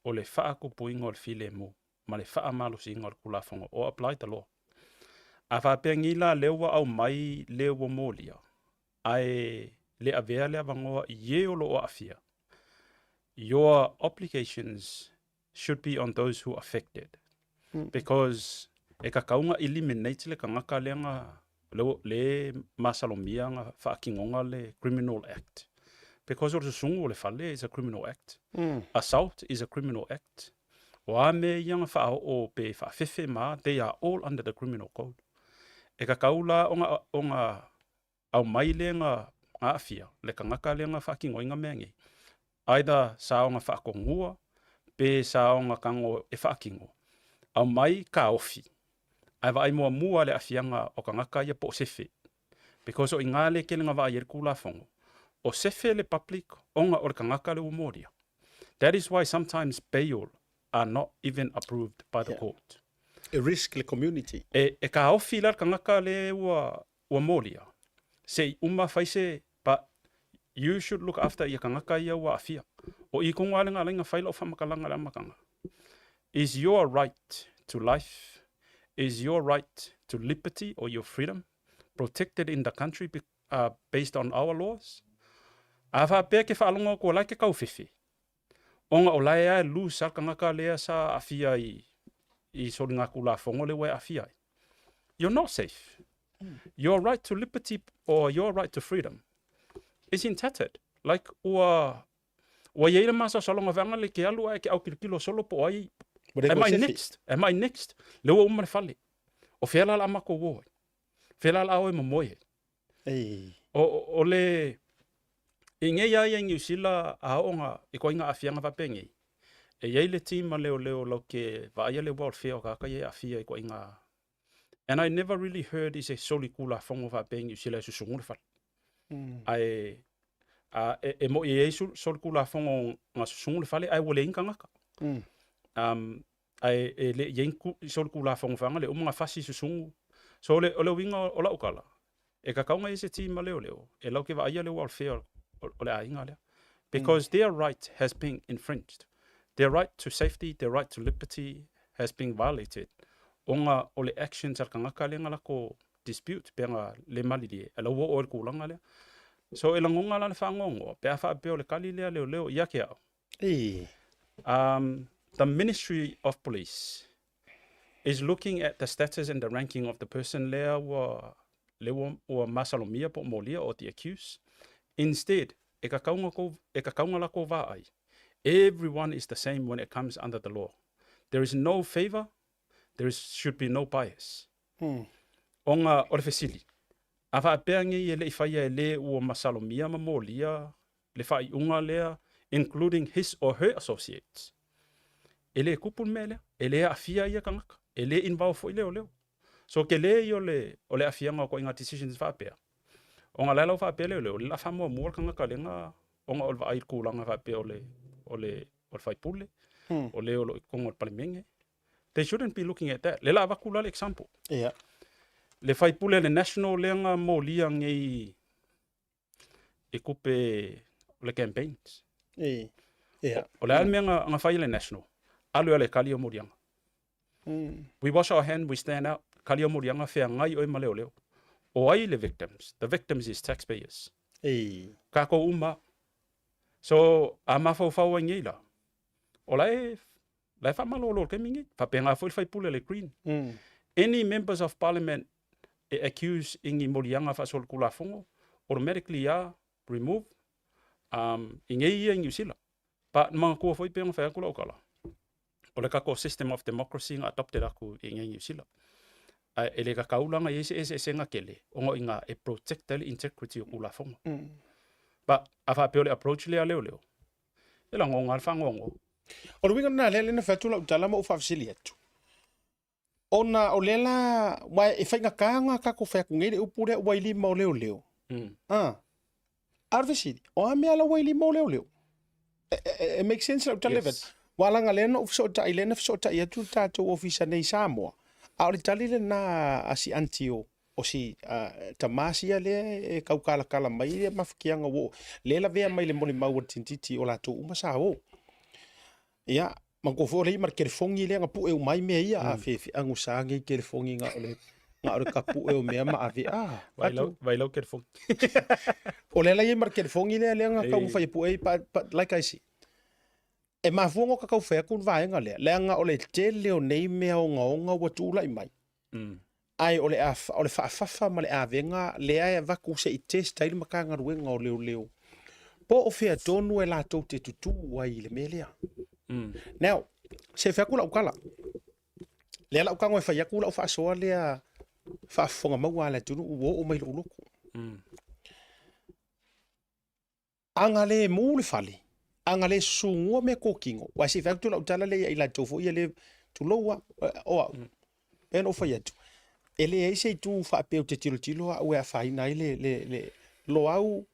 o le faakupuiga o le filemu ma le faamalosiga o le Tulafono o apply the law. A faapea nei la lea ua aumai le ua molia, ae le avea le avanoa i e o lo o aafia, your obligations should be on those who affected. Because e tatau ona eliminate le tagata lea na le masalomia na faatinoga le criminal act. Because o le susugu o le fale is a criminal act. Assault is a criminal act. O a mea ia na faaoo pe faafefe ma, they are all under the criminal code. E tatau la ona aumai le na aafia, le tagata lea na faatinoina mea nei, either sa ona faatonua pe sa ona tago e faatino, aumai taofi, ae vaai muamua le aafiaga o tagata ia po o sefe. Because o i ina lea e tele na vaai ai le Tulafono, o sefe le public ona o le tagata lea ua molia. That is why sometimes bail are not even approved by the court. E risk le community. E taofi la le tagata lea ua ua molia, se i uma fai se but you should look after ia tagata ia ua aafia. O i kogu lava le alaiga fai lau faamatalaga i le amataga. Is your right to life, is your right to liberty or your freedom protected in the country based on our laws? A faapea ke faalogo atu o la e ke taufefe, ona o la e a e loose a le tagata lea sa aafia i i soligatulafono lea ua e aafia ai. You're not safe. Your right to liberty or your right to freedom is in tattered. Like ua ua iai le masalosaloga feaga le ke alu ae ke aukilokilo solo po o ai am I next? Am I next? Lea ua uma le fale. O fea la o le a matou o ai? Fea la o le a o e momoe ai? Ei. O le i nei lava ia i Niu Sila a oo ina i ituaiga aafiaga faapenei, e i ai le team a leoleo latou te vaaia le welfare o tagata ia e aafia i ituaiga. And I never really heard i se solitulafono faapea i Niu Sila e susugu le fale. Ae A e, e mo'i e i ai solitulafono na susugu le fale ae ua leai ni tagata. Um, ae e le i ai ni solitulafono faga le uma na fasi susugu. So o le, o le uiga o lau tala, e tatau ona i ai se team a leoleo e latou te vaaia le welfare o, o le aiga lea. Because their right has been infringed. Their right to safety, their right to liberty has been violated ona o le actions a le tagata lea na latou dispute pe ana le malilie, a la ua oo i le tulaga lea. So e lagona la le faanoanoa pe a faapea o le tali lea a leoleo ia te au. Um, the Ministry of Police is looking at the status and the ranking of the person lea ua le ua, ua masalomia po o molia or the accused. Instead, e kakau nga kou, e kakau nga lakou vaai. Everyone is the same when it comes under the law. There is no favor, there is, should be no bias. Ona o le fesili, a faapea nei e le i faia e le ua masalomia ma molia le faaiuga lea including his or her associates, e le tupu le mea lea, e le aafia ia tagata, e le involve foi leoleo. So tele ia o le, o le aafiaga o ituaiga decisions faapea, ona la e lau faapea leoleo, o le la faamuamua le tagata lea na, ona o le vaai i le tulaga faapea o le, o le, o le faipule, o le o lo o i totonu o le Palemene. They shouldn't be looking at that. Le la avatu la le example. Yeah. Le faipule le national lea na molia nei i kupe o le campaigns. E. Yeah. O le a le mea na, na fai e le national? Alu e le kali o moliaga. We wash our hand, we stand out. Kali o moliaga, feagai oe ma leoleo. O ai le victims? The victims is taxpayers. E. Kākou uma. So, a mafaufau ai nei la, o la e La e faamalolo i le taimi lenei. Faapena foi le faipule a le Green. Any members of parliament e accuse i ni moliaga faasolitulafono, automatically are remove um, i nei ia i Niu Sila. But manatua foi pei ona fai atu lau tala, o le tatou system of democracy na adopted atu i inei i Niu Sila. Ae e le tatau la ona i ai se eseesega tele ona o i ina e protect ai le integrity o Tulafono. But a faapea o le approach lea a leoleo, E lagona le faanoanoa. O le uiga lena lea na fai atu lau tala ma ou faafesili atu. Ona o lea la, wa e faigata ona tatou fai atu nei le upu lea ua i lima o leoleo. Ah. A o le fesili, o a mea la ua i lima o leoleo? E, e, e make sense lau tala yes. Wa leaga lea na ou fesootai, lea na fesootai atu le tatou ofisa nei i Samoa. A o le tali lena a si aunty o, o si tama sia lea e kaukalakala mai ia mafatiaga ua oo, lea e lavea mai le molimau a le tintiti o latou uma sa o. Ia, manatua foi o lea e i ai ma le telefoni lea na pue uma ai mea ia, a fefe agusa nei telefoni na o le na o le tapue o mea ma ave a. Vai lau, vai lau telefoni. O lea la e i ai ma le telefoni lea lea na taumafai e pue ai, but, but like I said, e mafua ona tatau fai atu le vaega lea, leaga o le tele o nei mea ogaoga ua tulai mai. Ae o le o le faafafa ma le avega lea e avatu se i test ai le Matagaluega o Leoleo po o fea tonu e latou te tutū ai i le mea lea. Now, se i fai atu lau tala, lea la ou tago e fai atu lau faasoa lea faafofoga maua a le atunuu ua oo mai i lou loto. Ana le mu le fale, ana le susugua meatotino, aua se i fai atu lau tala lea ia i latou foi ia le, tulou a, o au, pei ona ou fai atu, e leai se itu faapea ou te tilotilo au e afaina ai le, le, le, Loau,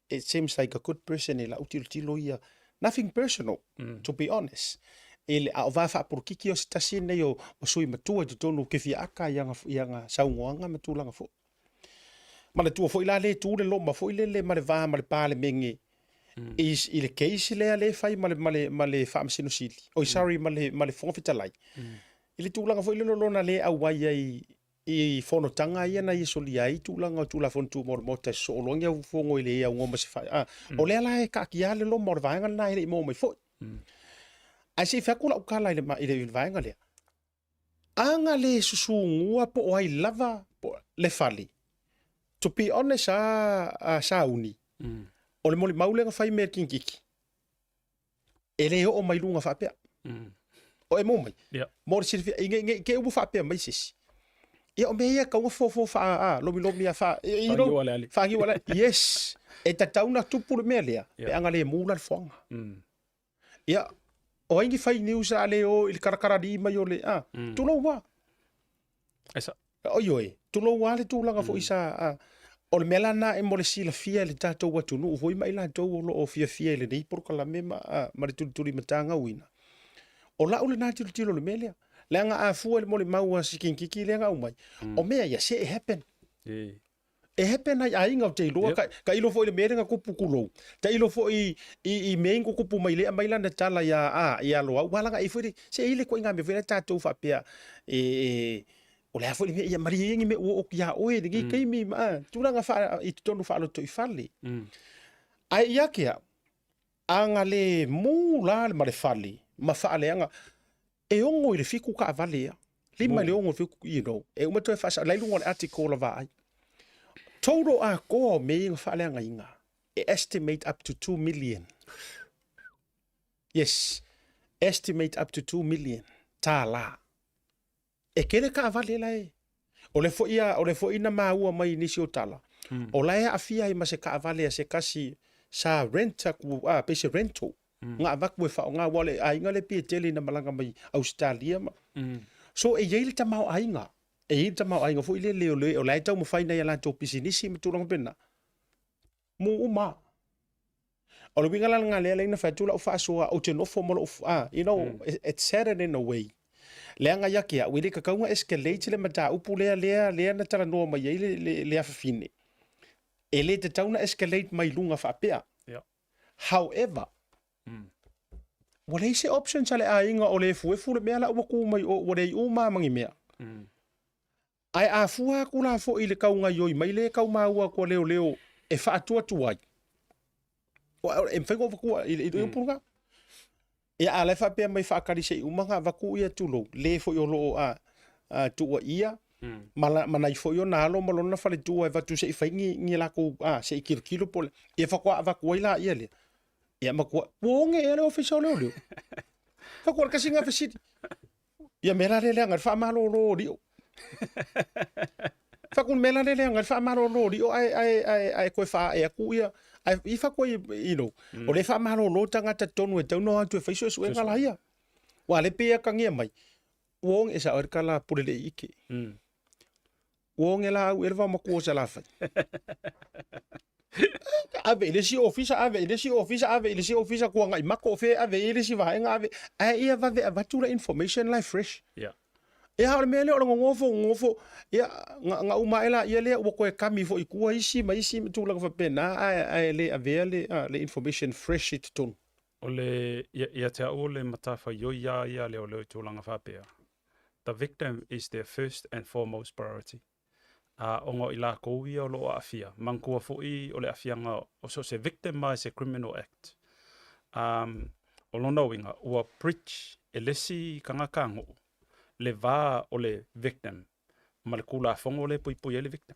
it seems like a good person i lau tilotilo ia, nothing personal, to be honest. I le, a o va faapolokiki o se tasi lenei o, o sui matua i totonu ou te fia aka i ana, i ana saunoaga ma tulaga foi. Manatua foi la le tu le loma foi lele ma le va ma le Palemene i, i le case lea le fai ma le, ma le, ma le Faamasino Sili. Oi, sorry, ma le, ma le Fofoga Fetalai. I le tulaga foi lele o lona le auai ai i fonotaga ia na ia solia ai tulaga o Tulafono Tumau o le Maota e sosoo loa ni au fono i le aunoa ma se fa... Ah, O lea la e taatia le loma o le vaega lena e le i maua mai foi. Ae se i fai atu lau tala i le, i le, i le vaega lea. Ana le susugua po o ai lava le fale. To be honest a, a Sauni, o le molimau lea na fai mea i le kinititi, e le oo mai luga faapea. O e maua mai? Yeah. Mo le silafia, i, ne, ne i te i ua faapea mai se isi. Ia o mea ia e tatau ona fofo faa, a, lomilomi a faa, you know, Fagiu aleale. fagiu aleale. Yes, e tatau ona tupu le mea lea, pe ana le mu la le foaga. Ia, o ai ni fai news a le o i le karakaralī mai o le, a, tulou a. E sa. Oi oe, tulou a le tulaga foi sa, a. O le mea la lena e mo le silafia e le tatou atunuu foi ma i latou o lo o fiafia i lenei polokalame ma, ma le tulituli matagauina. O lau lena tilotilo i le mea lea. Leaga a fua i le molimau a si kinkiki lea na aumai, o mea ia, se e happen. E happen ai aiga ou te iloa, yep. ka, tailo foi i le mea lea na tupu tulou. Tailo foi i, i, i mea i tutupu mai lea mai lana tala ia a ia Loau. Ua laga e foi le, se i le ituaiga mea foi lea tatou faapea e, e o le a foi le mea ia malie ia ni mea ua oo ia oe i lenei taimi ma a, tulaga faa, i totonu faalotoifale. Ae ia te au, a na le mu la ma le fale ma faaleaga, e 6 i le 7 taavale ia. 5 i le 6 i le 7, you know, e uma toe faasao, la i luga o le article la vaai. Total atoa o mea ia na faaleagaina, e estimate up to 2 million. Yes, estimate up to 2 million tālā. E tele taavale la e. O le foi a, o le foi na maua mai i nisi o tala, o la e aafia ai ma se taavale a se tasi sa rent atu, a, pei se rental, na avatu e faaaoga, aua o le aiga lea pei e tele ina malaga mai Ausetalia ma. So e i ai le tamaoaiga, e i ai le tamaoaiga foi lele o le, o la e taumafai nai a latou pisinisi ma tulaga faapena. Mu uma lava. O le uiga la lena lea na fai atu lau faasoa, ou te nofo ma lou, ah, you know, it's saddened in a way. Leaga ia te au, e le tatau ona escalate le mataupu lea, lea, lea na talanoa mai ai le, le, le afafine. E le tatau ona escalate mai luga faapea. Yeah. However, ua leai se options a le aiga o le efuefu le mea la ua tu mai o, ua leai uma ma ni mea. Ae a fua atu la foi i le tau gaioi mai lea e tau maua atu a leoleo e faatuatuai, e mafai ona ou avatua i le upu lena. Ia a la e faapea mai faatali se i uma ona avatu ia tulou, le foi o lo o a tuuaia ma, la, ma nai foi ona alo ma lona faletua e avatu se i fai ni, ni latou a, se i tilotilo po o le, ia faatoa avatu ai laia lea. Ia matua, ua oge ea le ofisa o leoleo. Faatoa le tasi lena fesili. Ia mea la lea leaga le faamalolo o lio. Faku mea la lea leaga le faamalolo o lio ae ae ae ae toe faae atu ia ae i faku ai you know, o lea e faamalolo tagata totonu e tatau ona o atu e fai suesuega la ia. Aua lea pei e atagia mai, ua oge e sao ai le tala a Puleleiite. Ua oge laau ea le vaomatua o Salafai. Ave i le isi ofisa, ave i le isi ofisa, ave i le isi ofisa, tuanai mako o fea e ave i ai le isi vaega, ave, ae ia vave avatu le information la e fresh. Yeah. Ia, o le mea lea o le nonofo, nonofo, ia, na, na uma ae laia lea, ua toe kami foi i tua isi ma isi ma tulaga faapena, ae, ae le avea le, le information fresh i totonu. O le, ia, ia te au o le matafaioi lava ia a leoleo i tulaga faapea, the victim is their first and foremost priority. Ā, ona o i lakou ia o lo o aafia, manatua foi o le aafiaga o so o se victim lava i se criminal act. Ā, o lona uiga, ua breach e le isi tagata nuu le va o le victim ma le Tulafono lea e puipui ai le victim.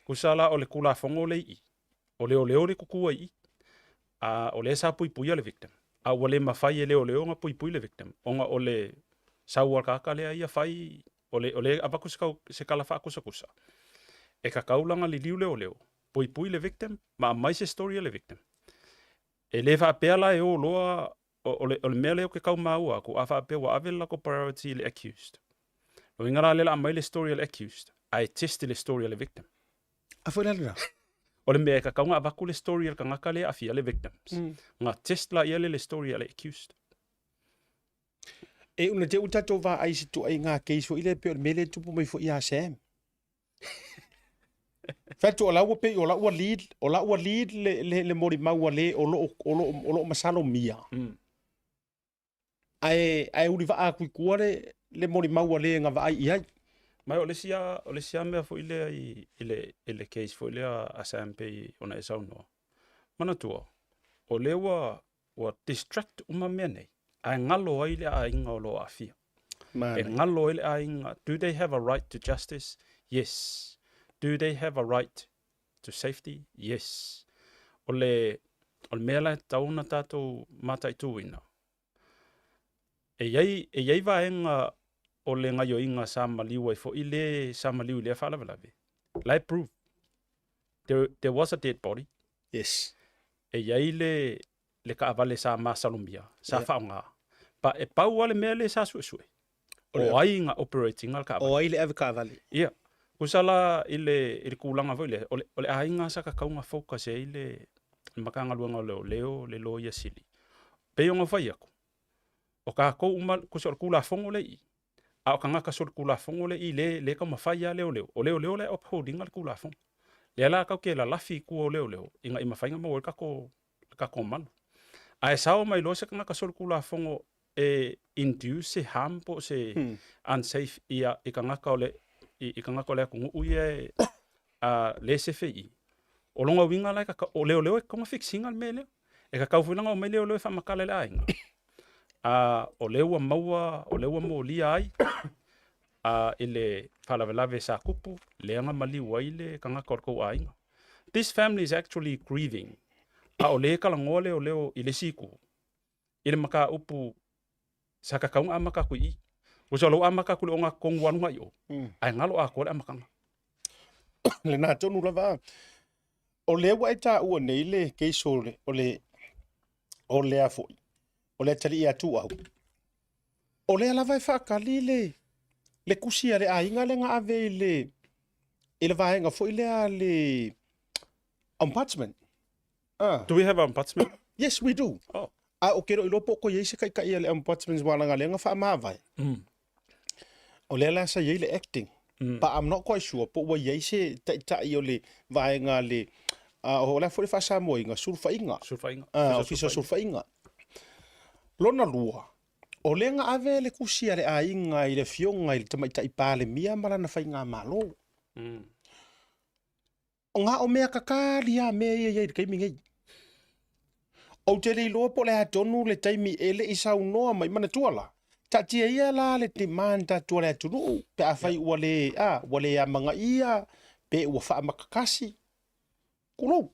Tusa la o le Tulafono lea i i, o leoleo le tutu ai i i, ā, o lea sa puipuia le victim, a ua le mafai e leoleo ona puipui le victim, ona o le sau a le tagata lea ia fai, o le, o le avatu se, kau, se kala faakusakusa, e tatau la ona liliu leoleo, puipui le victim, ma aumai se story a le victim. E le faapea la e o loa, o, o, le, o le mea lea ou te tau maua atu, a faapea ua ave le latou priority i le accused, lona uiga la lea o le a aumai le story a le accused, ae test i le story a le victim. A foi la lena. O le mea e tatau ona avatu le story a le tagata lea e aafia, le victims. Ona test laia lea i le story a le accused. E una te u tatou vaai i se ituaiga case foi lea e pei o le mea lea e tupu mai foi ia Sam. Fai atu o la ua pei o la ua lead, o la ua lead le, le, le molimau a le o lo o, o lo o, o lo o masalomia. Ae, ae ulivaa atu i tua le, le molimau a le na vaai i ai. Ma o le isi lava, o le isi lava mea foi lea i, i le, i le case foi lea a Sam pei ona e saunoa. Manatua, o lea ua, ua distract uma mea nei, ae galo ai le aiga o lo o aafia. Manaia. E galo ai le aiga, do they have a right to justice? Yes. Do they have a right to safety? Yes. O le, o le mea la e tatau ona tatou mataituina, e i ai, e i ai vaega o le gaioiga sa maliu ai foi le sa maliu i lea faalavelave, la e prove there, there was a dead body. Yes. E i ai le, le taavale sa masalomia, sa yeah. faaaoga. Pa, e pau lava le mea lea sa suesue. O ai na operate ina le taavale. O ai le ave taavale. Ia. Tusa la i le, i le tulaga foi lea, o le, o le aiga sa tatau ona focus i ai le, le Matagaluega o Leoleo, le Loia Sili. Pei ona fai atu, o tatou uma, tusa o le Tulafono lea e i i, a o tagata solitulafono lea e i i lea, lea e taumafai lava leoleo, o leoleo la e uphold ina le Tulafono. Lea la tatou te lalafi i tua o leoleo ina ia mafai ona maua ai le tatou, le tatou malu. Ae sao mai loa se tagata solitulafono e induce se harm po o se unsafe ia i tagata o le i tagata o le atunuu ia e lea e sefe i i. O lona uiga la e tatau, o leoleo e tatau ona fix ina le mea lea. E tatau foi la ona omai leoleo e faamatala i le aiga. O lea ua maua, o lea ua molia ai i le faalavelave sa tupu, lea na maliu ai le tagata o le tou aiga. This family is actually grieving. A o lea e talanoa leoleo i le isi itu, i le mataupu sa tatau ona amata atu i i. Tusa o lou amata atu i le ogatotonu ua alu agai i o, ae galo atoa le amataga. Lena tonu lava. O lea ua e taua nei le case o le, o le, o lea foi, o le atalii ia Tuuau. O lea lava e faatali le, le tusi a le aiga lea na ave i le, i le vaega foi lea a le ombudsman. Ah. Do we have ombudsman? Yes, we do. Oh. A ou te le o iloa po o toe i ai se taitai a le ombudsman aua leaga o lea na faamavae. O lea la sa i ai le acting. But I'm not quite sure po ua i ai se taitai o le vaega a le o le a foi le faa-Samoaina, sulufaiga. Sulufaiga. Ah, Ofisa o Sulufaiga. Lona lua, o lea na ave le tusi a le aiga i le afioga i le Tamaitai Palemia ma lana faigamalo. Na o mea kakali lava mea ia e i ai i le taimi nei. Ou te le iloa po o le a tonu le taimi e le i saunoa mai, manatua la, taatia ia la le demand atu a le atunuu pe afai ua le, a, ua le amanaia pe ua faamatakasi, tulou.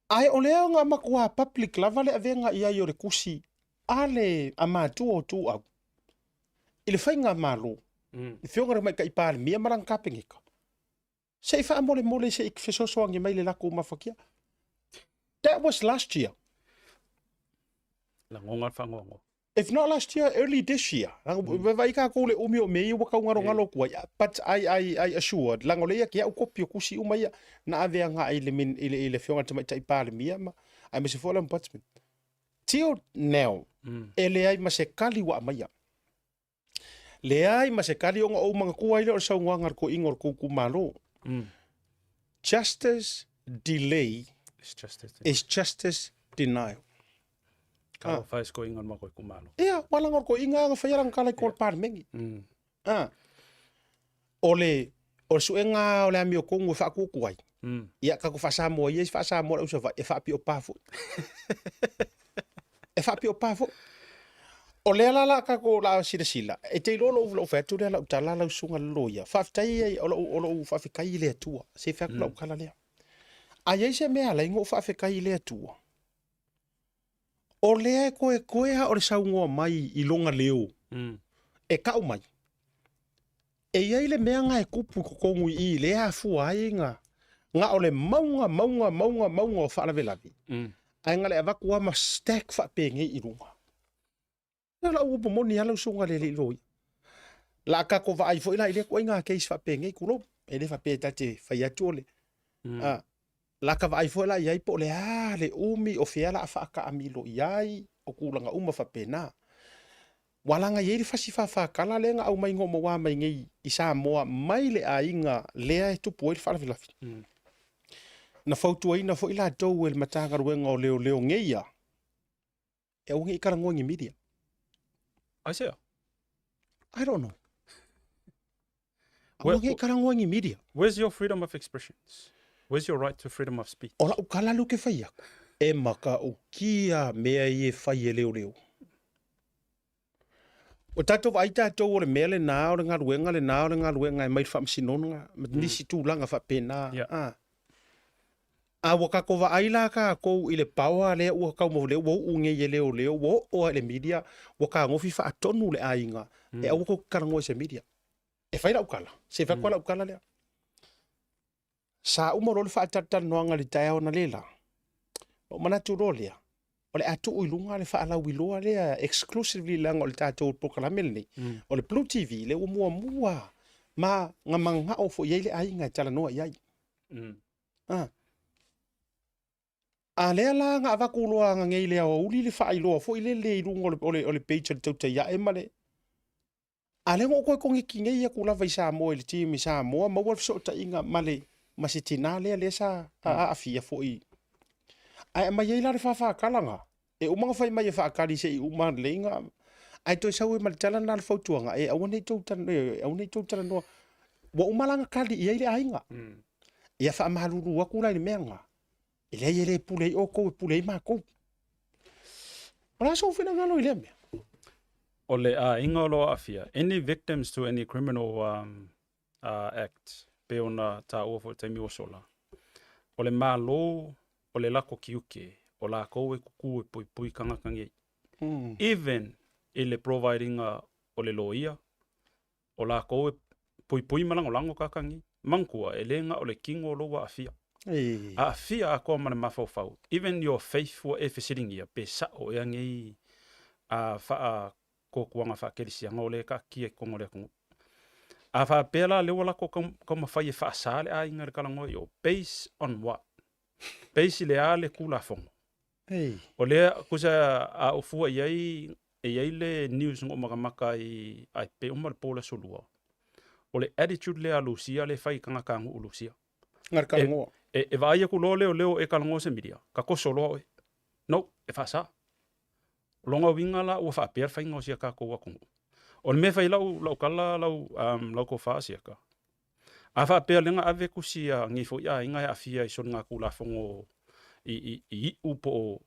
Ae o lea na matua public lava le avega i ai o le tusi a le a matua o Tuuau i le faigamalo, le Afioga i le Tamaitai Palemia ma lana Kapeneta. Se i faamolemole se i fesoasoani mai le latou mafatia. That was last year. Lagona le faanoanoa. If not last year, early this year. Mm. Vaai tatou le umi o mea ia ua taugalogalo atu ai. But I assured, leaga o lea ia te au kopi o tusi uma ia na ave agai i le, i le, i le Afioga i le Tamaitai Palemia ma aemaise foi o le Ombudsman. Till now, e leai ma se kali ua aumaia. Leai ma se kali ona ou manatua ai lea o le saunoaga a le toeaina o le tou itumalo. Justice delay It's justice. is justice denial. Ka ah. whai sko inga ma koe kumalo. Ia, wala ngor ko inga nga whai aranga kala i ko parmengi. Ah. O le, o le suenga o le amio kongu e whaakuku ai. Ia, ka ko whaasamoa ia, i whaasamoa la usa e whaapio pā foi. E faapio pa foi. O lea la la ka ko la silasila, e te iloa lou lou fai atu lea lau tala lau susuga le loia. Faafetai ai o lou o lou faafetai i le Atua. Se fai atu lau tala lea. A i ai se mea alai na ou faafetai i le Atua, o lea e koekoe lava o le saunoa mai i lona leo e kau mai. E i ai le mea na e tupu i totonu i i lea e afua ai na na o le mauga mauga mauga mauga o faalavelave ae na le avatu lava ma stack faapenei i luga. O lau upu moni lava lau susuga i le alii loia. O le a tatou vaai foi la i lea ituaiga case faapenei tulou. E le faapea ta te fai atu o le la ka vaai foi la i ai po o le a le umi o fea la a faataamilo i ai o tulaga uma faapena. Ua laga i ai le fasi fafakala lea na aumai na maua mai nei i Samoa mai le aiga lea e tupu ai le faalavelave. Na fautuaina foi latou e le Matagaluega o Leoleo nei ia e aua ne i talanoa i ni media. Aisea? I don't know. Aua ne i talanoa i ni media. Where's your freedom of expressions? Where's your right to freedom of speech? O lau tala lea ou te fai atu, e matautia mea ia e fai e leoleo. Ua tatou vaai tatou o le mea lena, o le galuega lena, o le galuega e mai le faamasinoga, ma nisi tulaga faapena. A. A ua tatou vaai la tatou i le power lea ua tau lea ua uu nei e leoleo, ua oo lava i le media, ua tagofi faatonu le aiga, e aua tou te talanoa i se media. E fai lau tala, se i fai atu lava lau tala lea. Sa uma loa le faatalatalanoaga i le taeao analeila, ona ou manatu loa lea, o le a tuu i luga le faalauiloa lea exclusively leaga o le tatou polokalame lenei, o le Blue TV lea ua muamua Ma na mana'o foi i ai le aiga e talanoa i ai. A. A lea la na avatu loa ananei i le aoauli le faailoa foi lele i luga o le, o le, o le page a le Tautai Ae ma le A lea na ou toe koneti nei atu lava i Samoa i le team i Samoa maua le fesootaiga ma le ma se tinā lea lea sa aafia foi. Ae aumai ai la le fāfātala na, e uma ona fai mai e faatali se i uma lelei na, ae toe sau ai ma le tala lena le fautuaga, e aua ne i tou aua ne i tou talanoa. Ua uma la ona tali i ai le aiga. Ia faamalulu atu la i le mea lena, e leai e le pule ai outou e pule ai matou. O le a sou finagalo i lea mea? O le aiga o lo o aafia, any victims to any criminal um, uh, act, pe ona taua foi i le taimi ua sola, o le Malo o le lako tiute, o lakou e kuku e puipui tagata nei. Mm. Even i le provide ina o le loia, o lakou e puipui ma lagolago tagata nei. Manatua, e le na o le kino lou aafia. Ei. Aafia atoa ma le mafaufau. Even your faith ua e fesiligia, pe sa'o ea nei a faa kokuaga faakelisiano o lea e taatia i totonu o le atunuu. A faapea la lea ua latou taumafai e faasa le aiga i le talanoa i o, base on what? Base i le a le Tulafono? O lea, tusa a ou fua i ai, e i ai le news na ou matamata ai ai pe uma le po le aso Lua, o le attitude lea a Lusia lea e fai i tagata nuu Lusia. Nā le talanoa. E, e vaai atu loa leoleo e talanoa se media, ka toso loa oe. No, e faasa. O lona uiga la ua faapea le faiga o si a tatou atunuu. O le mea e fai ai lau, lau tala lau, um, lau tofa Asiata, a faapea lea na ave tusi a nei foi aiga e aafia i soligatulafono i, i, i iu po o,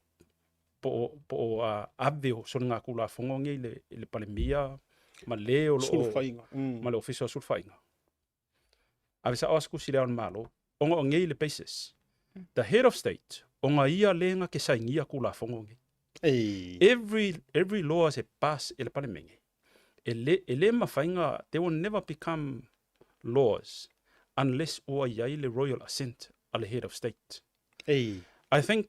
po o, po o uh, ave o soligatulafono nei i le, i le Palemia ma le o lo o, mm. ma le Ofisa o Sulufaiga. Ave sa'o a se tusi i le Ao o le Malo, ona o nei le basis. The head of state, ona ia le na ke sainia Tulafono nei. Ei. Every, every law se pass e le Palemene, e le, e le mafai na, they will never become laws unless ua i ai le royal assent a le head of state. Ei. I think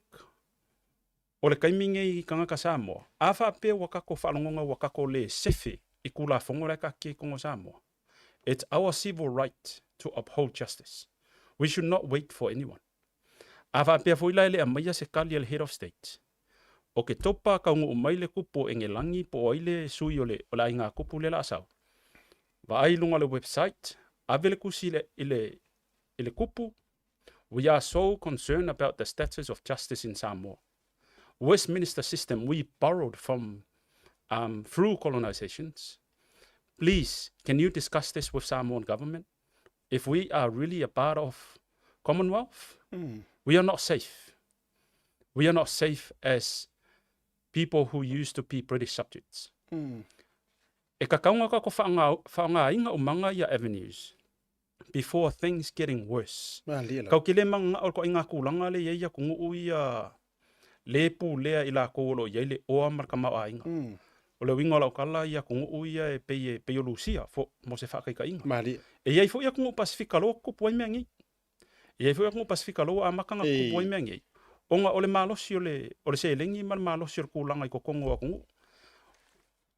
O le taimi nei i tagata Samoa, a faapea ua tatou faalogoga ua tatou le sefe i Tulafono la e taatia i totonu o Samoa, it's our civil right to uphold justice. We should not wait for anyone. A faapea foi la e le aumaia se tali a le Head of State, o ke topa taunuu mai le kupu o Engelagi po o ai le sui o le o le aiga kupu lea la a sau, vaai i luga o le website, ave le tusi i le i le i le kupu, We are so concerned about the status of justice in Samoa. Westminster system we borrowed from um, through colonizations. Please, can you discuss this with Samoan government? If we are really a part of Commonwealth, mm. we are not safe. We are not safe as people who used to be British subjects. Mm. E kakaunga ka ko whaangā inga o manga ia avenues before things getting worse. Kau ke le manga'o ko i ngā kūlanga le iai aku ngu'u ia le pulea i lākou o lo o iai le oa ma le kamaoaiga. Mm. O le uiga o lau tala ia atunuu ia e pei e pei o Lusia fo mo se faakaitaiga. Malie. E iai foi atunuu Pasifika loa tutupu ai mea nei. E iai foi atunuu Pasifika loa amata na tutupu ai mea nei. Ona o le malosi o le o le seleni ma le malosi o le kulaga i totonu o atunuu.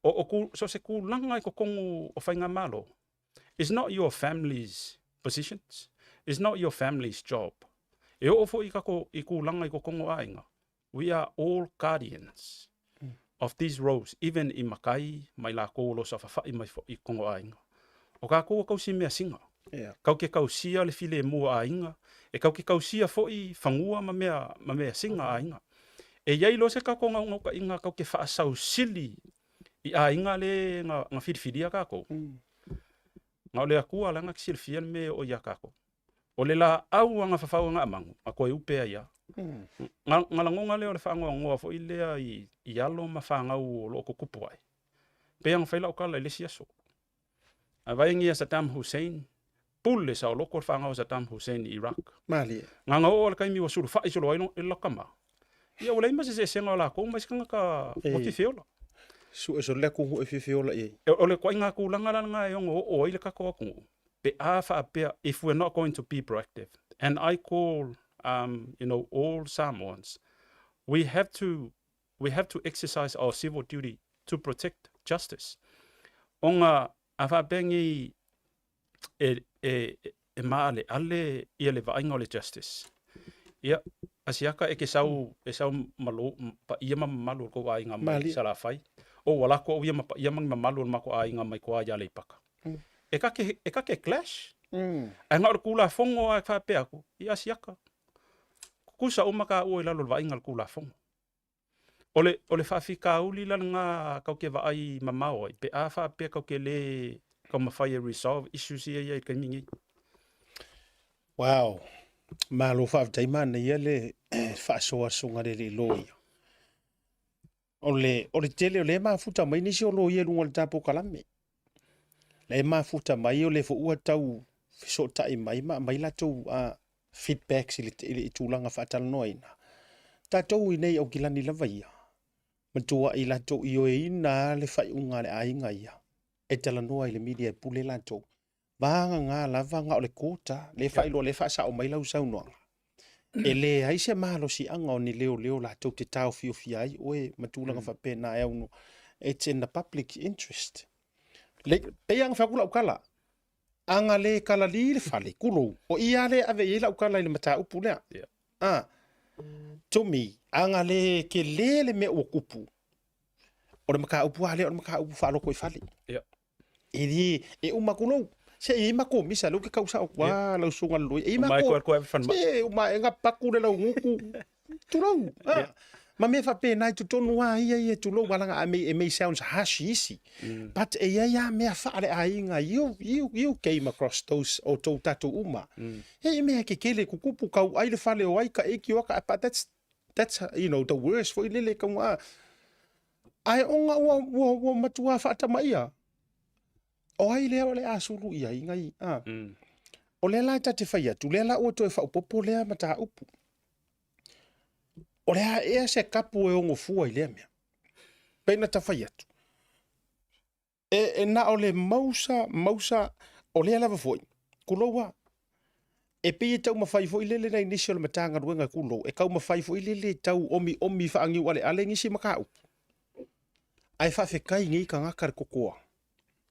O o ku so se kulaga i totonu o faigamalo It's not your family's positions. It's not your family's job. E oo foi i kako i kulaga i kokogo aiga. We are all guardians of these roles, even i makai ma i lakou o lo saofafa'i mai foi i kokogo aiga. O kakou ua kausi mea siga. Yeah. Kau ke kausia le filemu a aiga, e kau ke kausia foi fagua ma mea, ma mea siga a aiga. E iai loa se kakou gaugauka'iga kau ke faasausili i aiga le na, na filifilia kakou. Mm. Na o le Akua la na silafia le mea e oo iā kākou. O le laau a gafafau a gaamagu, a koe upe ai a. Mm. Na, na lagoga lea o le faanoanoa foi lea i, i alo ma fanau o loo tutupu ae. Pei ona fai lau tala i le isi aso. A vaai ia Saddam Hussein, pule saoloko le fanau a Saddam Hussein i Iraq. Malie. Na na oo i le taimi ua sulufa'i solo ai le laka ma. Ia ua leai ma se eseesega o lakou ma isi tagata ua Ei. fifiola. Sue solo le atunuu e fiafiola i ai. O le ituaiga tulaga la lena e ono oo ai le tatou atunuu pe a faapea if we're not going to be proactive. And I call um, you know, all Samoans, we have to, we have to exercise our civil duty to protect justice. Ona a faapea nei e, e, e maaleale ia le vaaiga o le justice. Ia, Asiata e ke sau, e sau ma lou paia ma mamalu o le tou aiga mai Salafai, o ua lako au ia ma paia ma ni mamalu o le matou aiga mai tua i Aleipata. E ta te, e ta te clash. Ae na o le Tulafono lava e faapea atu, ia Asiata, tutusa uma taua i lalo o le vaaiga a le Tulafono. O le, o le faafitauli la lena tatou te vaai mamao ai, pe a faapea tatou te le taumafai e resolve issues ia e i ai i le taimi lenei. Wow. Malo faafetai manaia le faasoa a le susuga i le alii loia. O le, o le tele o lea e mafuta mai nisi o loia i luga o le ta polokalame. La e mafuta mai o lea foi ua tau fesootai mai ma aumai latou feedbacks i le, i le tulaga faatalanoaina. Tatou i inei i Aukilani lava ia, matuai latou ioeina lava le faaiuga a le aiga ia e talanoa i le media e pule latou. Vagana lava na o le court lava, lea e faailoa, lea e faasao mai lau saunoaga. E leai se malosiaga o ni leoleo latou te taofiofia ai oe ma tulaga faapena e aunoa. It's in the public interest. Le, pei lava ona fai atu lau tala, a na le kalali le fale, tulou, o i lava lea e ave i ai lau tala i le mataupu lea. Yeah. Ah, to me, a na le tele le mea ua tupu, o le mataupu lava lea o le mataupu faalotoifale. Yeah. E le, e uma tulou. Se e i ai matou misa, lea ou te tau sao atu, a lau susuga i le loia. E i ai Uma matou, ai koe falemai. se uma e gapaku le laugutu, tulou. Ah, ma mea faapena i totonu lava ia ia, tulou, leaga I may, it may sounds harsh i isi, but e i ai lava mea faaleaiga, you, you, you came across those, o tou tatou uma. E i mea kekele kukupu, kau ai le fale o ai ka eki o aka, but that's, that's, you know, the worst foi lele kau a. Ae ona ua, ua, ua matua faatamaia. O ai lea o le a sulu i ai ngai, a. O lea la e ta te fai atu, lea la ua toe faaopoopo lea mataupu. O le a ea se kapu e ono fua i lea mea? Pei ona ta fai atu, e, e na o le mausa, mausa, o lea lava foi, tulou lava, e pei e taumafai foi lele nai nisi o le Matagaluega tulou, e taumafai foi lele e tau omiomi faaniualeale nisi mataupu. Ae faafetai i nei tagata le totoa,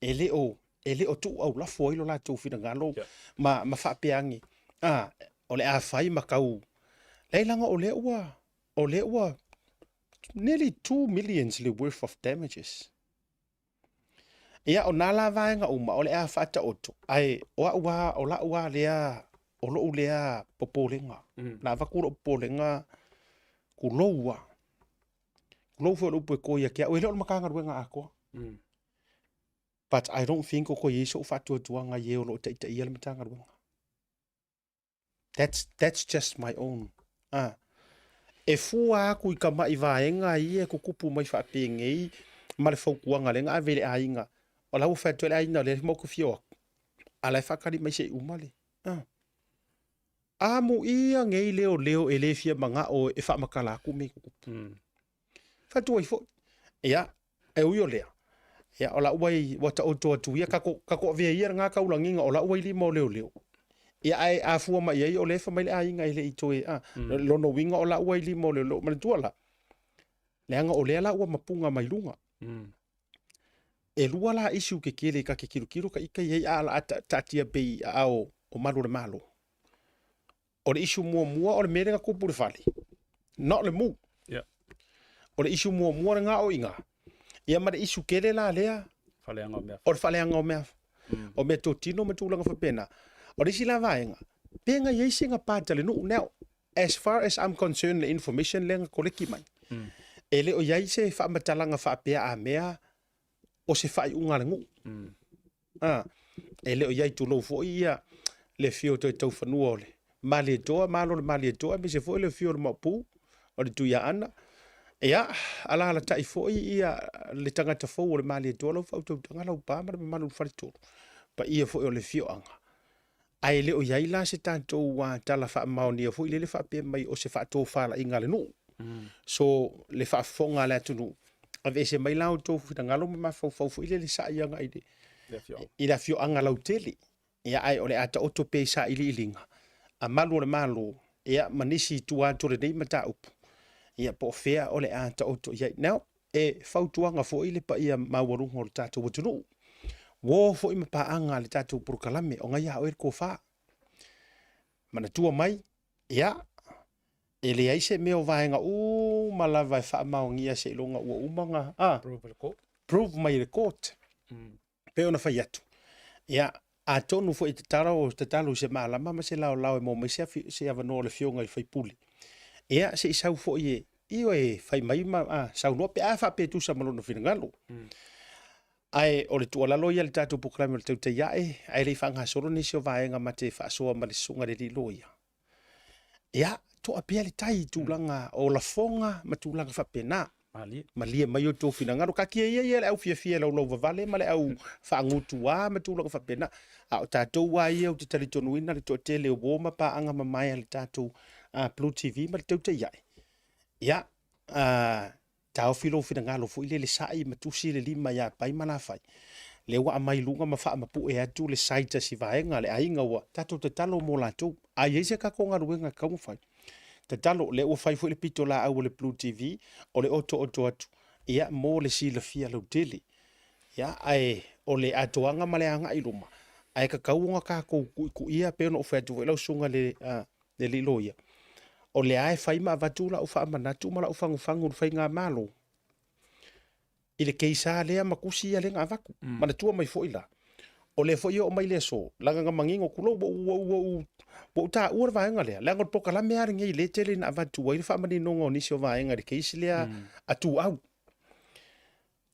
e le o, e le o tuu aulafo ai lo latou finagalo ma, ma faapea ane, a, o le a fai ma tau, leai leaga o lea ua, o lea ua nearly 2 millions le worth of damages. Ia, o nā la vaega uma o le a faataoto, ae o au lava, o lau lava lea, o lou lea popolega. Na avatu lou popolega, tulou lava. Tulou foi o le upu e to ia te au, e le o le Matagaluega atoa. But I don't think o toe i ai sou faatuatuaga i e o lo o taitaia le Matagaluega. That's, that's just my own. Ah. E fua aku i kamaʻi vaega ia e tutupu mai faapenei ma le fautuaga lea na ave i le aiga. O la ua fai atu ai le aiga o lea matou te fia o atu. A la e faatali mai se i uma le. Ah. Amuia nei leoleo e le fia manao e faamatala atu mea i tutupu. Fai atu ai foi. Ia, e ui o lea, ia, o la'u ai ua taoto atu ia, kako, kako avea ia lena taulagiga o la'u ai lima o leoleo. Ia, ae a fua mai i ai, o lea e fai mai le aiga e le i toe, a, lona uiga o la'u ai lima o leoleo. Manatua la, leaga o lea la ua mapuga mai luga. E lua la issue kekele ta te tilotilo ka ika i ai a o le a taatia pea i aao o malu o le Malo. O le issue muamua o le mea lea na tupu i le fale, not le mu. Yeah. O le issue muamua lena o i ina. Ia ma le issue tele la lea, Faleaga o mea. o le faaleaga o mea, o mea totino ma tulaga faapena. O le isi la vaega, pe na i ai sina part a le nuu. Now, as far as I'm concerned, le information lea na koleki mai, e le o i ai se faamatalaga faapea a mea o se faaiuga a le nuu. A, e le o i ai tulou foi ia le afio o Toetaufanua o le Malietoa, malo le Malietoa, aemaise foi le afio o le Maopu, o le Tuiaana. Ia, alaalatai foi ia le tagata fou o le Malietoa, lau faautautaga, lau pa ma le mamalu o le faletolu, paia foi o le afioaga. Ae le o i ai la se tatou tala faamaonia foi lele faapea mai o se faatofalaiga a le nuu. So, le faafofoga a le atunuu, aveese mai la outou finagalo ma mafaufau foi lele sa'i agai i le, i le afioaga lautele. Ia, ae o le a taoto pea i sailiiliga a malu o le Malo, ia, ma nisi i tua atu o lenei mataupu, ia, po o fea o le a taoto i ai. Now, e fautuaga foi le paia maualuga o le tatou atunuu. Uo foi ma paaga a le tatou polokalame o gaia a oe le tofa. Manatua mai, ia, e leai se mea o vaega uma lava e faamaonia seiloga ua uma ona, a, Prove le court. prove mai e le court. Pei ona fai atu, ia, atonu foi e tatalo, tatalo i se malama ma se laolao e maua mai se, se avanoa o le afioga i le faipule. Ia, se i sau foi e, ioe, fai mai ma a, saunoa pe a faapea e tusa ma lona finagalo. Ae o le tuualalo ia i le tatou polokalame o le Tautai Ae, ae le i faagasolo nisi o vaega ma te faasoa ma le susuga i le alii loia. Ia, toa pea le tai i tulaga o lafoga ma tulaga faapena. Malie. Malie mai outou finagalo. Taatia ia ia le au fiafia laulauvavale ma le au faagutuā ma tulaga faapena. A o tatou lava ia ou te talitonuina le toatele o uo ma paaga mamae a le tatou Blue TV ma le Tautai Ae. Ia, taofi lou finagalo foi lele sa'i ma tusi le lima ia Pai ma Lafai, lea ua aumai i luga ma faamapue atu le site a si vaega, le aiga ua tatou tatalo mo latou. A i ai se tatou galuega e tatau ona fai, tatalo, lea ua fai foi le pitolaau a le Blue TV, o le otooto atu, ia, mo le silafia lautele. Ia, ae o le atoaga ma le agai i luma, ae tatau ona tatou tuituia, pei ona ou fai atu foi lau susuga i le le alii loia, o lea e fai ma avatu lau faamanatu ma lau fagufagu i le faigamalo i le case lava lea ma tusi ia lea na avatu. Manatua mai foi la, o lea foi e oo mai le aso, leaga na manino, tulou, ua ou, ua ou, ua ou, ua ou taua le vaega lea, leaga o le polokalame lava lenei lea e tele ina avatu ai le faamaninoga o nisi o vaega i le case lea a Tuau.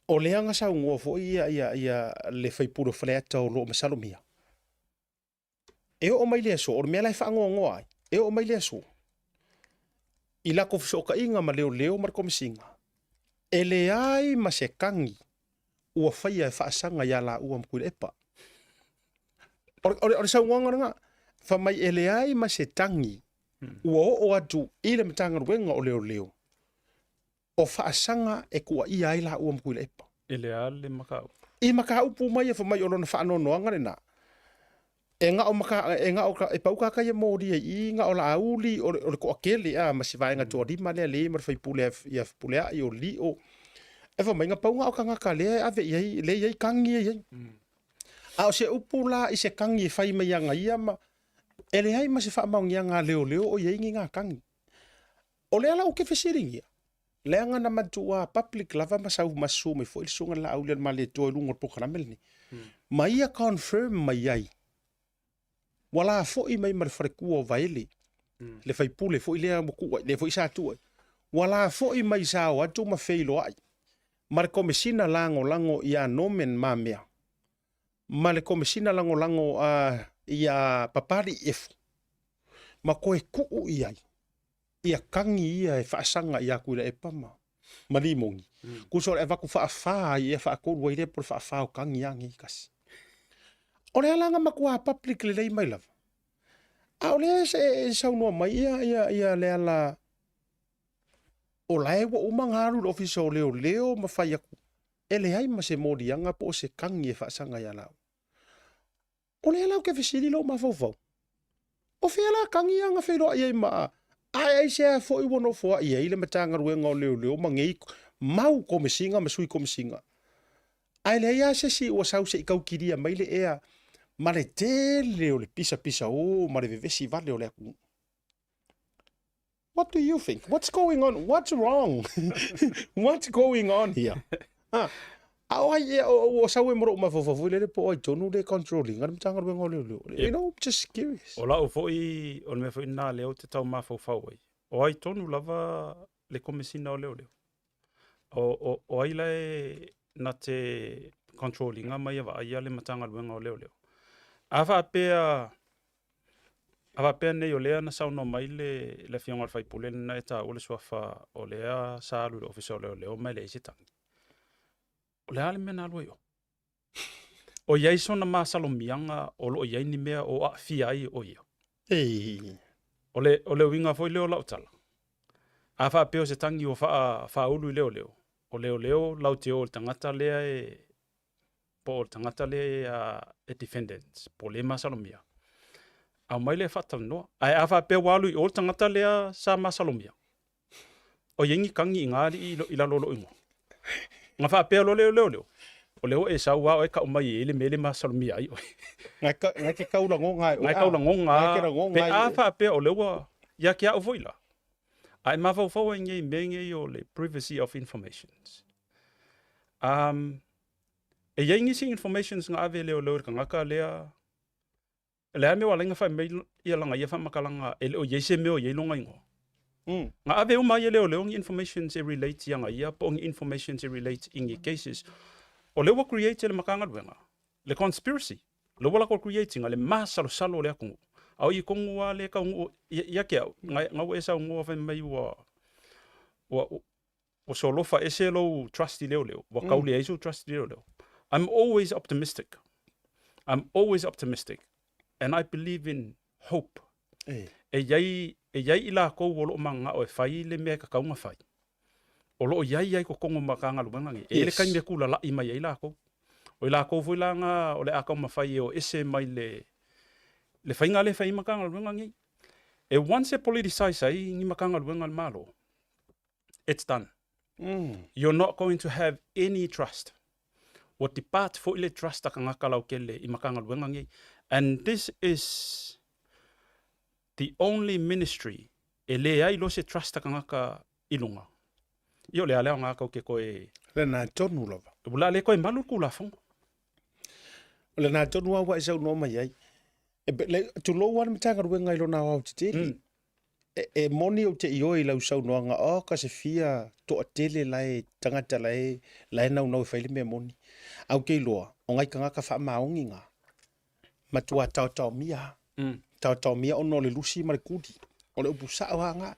O lea na saunoa foi ia, ia, ia le sui usufono o Faleata o lo o masalomia, E oo mai le aso, o le mea la e faanoanoa ai, e oo mai le aso, i latou fesootaiga ma leoleo ma le Komesina, e leai ma se tagi ua faia e faasaga ia laua ma Tuilaepa. O le, o le, o le saunoaga lena, fai mai e leai ma se tagi ua oo atu i le Matagaluega o Leoleo o faasaga e tuuaia ai laua ma Tuilaepa. I le a le mataupu? I mataupu uma ia, fai mai o lona faanoanoaga lena. E gao maka, e gao, e pau kaka ia molia i i, gao Laauli, o le, o le toatele, a, ma si vaega toalima lea le i ma le faipule ia Fepuleai, o Lio. E fai mai, na pau gao tagata lea e ave i ai, lea e i ai tagi ia i ai. A o se upu la i se tagi e fai mai ia ia ma, e leai ma se faamaoniaga a leoleo o i ai ni ngā tagi. O lea la ou te fesiligia, leaga na matua public lava ma sau ma susu mai foi le susuga i le Laaulialemalietoa i luga o le polokalame lenei, ma ia confirm mai ai, ua lafo'i mai ma le faletua o Vaele, le faipule foi lea ua tuuai, lea foi sa tuuai, ua lafo'i mai sa o atu ma feiloai ma le Komesina Lagolago ia Norman Mamea, ma le Komesina Lagolago ia Papali'i Efu, ma toe tuu i ai ia tagi ia e faasaga ia Tuilaepa ma, ma Limoni. Mm. Tusa o le avatu faafa ai ea faatolu ai lea po o le faafa o tagi a nei kasi. O le ala na matua public lelei mai lava. A o lea e, e saunoa mai ia, ia, ia le ala o la e ua uma ona alu i le ofisa o leoleo ma fai atu e leai ma se moliaga po o se tagi e faasaga ia laua. O lea la ou te fesili lou mafaufau, o fea la tagi ia na feiloai ai ma ae aisea foi ua nofoai ai le Matagaluega o Leoleo ma nei mau Komesina ma Sui Komesina, ae leai lava se isi ua sau se i tau kilia mai le ea ma le tele o le pisapisaō ma le vevesi vale o le atunuu. What do you think? What's going on? What's wrong? What's going on here? Ah, a o ai ea o, o sau e mo lou mafaufau foi lele po o ai tonu le controlling a le Matagaluega o Leoleo. You know, just curious. O lau foi, o le mea foi lena lea ou te tau mafaufau ai, o ai tonu lava le Komesina o Leoleo? O, o, o ai la e na te control ina ma ia vaaia le Matagaluega o Leoleo? A faapea, a faapea nei o lea na saunoa mai le, le afioga i le faipule lena e taua le suafa o lea sa alu i le Ofisa o Leoleo ma e leai se tagi. O le a le mea na alu ai o? O i ai sona masalomiaga o lo o i ai ni mea o aafia ai o ia. Ei. O le, o le uiga foi lea o lau tala. A faapea o se tagi ua faa, faaulu i leoleo, o leoleo lau te o i le tagata lea e, po o le tagata lea e defendant, po o le masalomia. Aumai lea e faatalanoa. Ae a faapea ua alu i o le tagata lea sa masalomia, O i ai ni tagi i ngā alii i lalo o lou igoa. Ona faapea loa lea o leoleo, O lea ua e sau lava oe tau mai e i ai le mea lea e masalomia ai oe. Ngai ke kau lagoga ai oe. Ngai kau lagoga pe a faapea o lea ua ia te au foi la. A e mafaufau ai nei i mea nei o le privacy of informations. Um, e i ai nisi informations na ave e leoleo i le tagata lea O le a le mea ua ala ai ona fai mai ia lana ia faamatalaga e le o i ai se mea o i ai lona igoa? Na ave uma ai e leoleo ni informations e relate ia ia po o ni informations e relate i ni cases. O lea ua create e le Matagaluega le conspiracy. O lea ua latou create ina le masalosalo o le atunuu. A o i tonu lava lea e taunuu ia te au, na ua e saunoa fai mai ua ua ua solofa ese lou trust i leoleo, ua tau leai sou trust i leoleo. I'm always optimistic. I'm always optimistic. And I believe in hope. E, e iai, e iai i lakou o loo mananao e fai le mea e tatau ona fai. O loo iai ai totonu o Matagaluega nei. E iai le taimi e tulalai mai ai lakou. O i lakou foi la na o le a taumafai e o ese mai le le faiga lea e fai ai Matagaluega nei. E once e politicize ai ni Matagaluega a le Malo, it's done. You're not going to have any trust. Ua depart foi le trust a tagata lautele i Matagaluega nei. And this is the only ministry e leai loa se trust a tagata i luga. Ia o le a le aoga tou te toe... Lena tonu lava. O le a le toe malu le Tulafono. O lena tonu lava ua e saunoa mai ai. E, le, tulou lava le Matagaluega i lona aoaotetele. E, e moni ou te ioe i lau saunoaga, oh, ka se fia toatele la e tagata la e, la e naunau e fai le mea moni. Ae ou te iloa, o ngai tagata faamaoni na, matua taotaomia. Taotaomia ona o le lusi ma le kuli. O le upu sao lava na.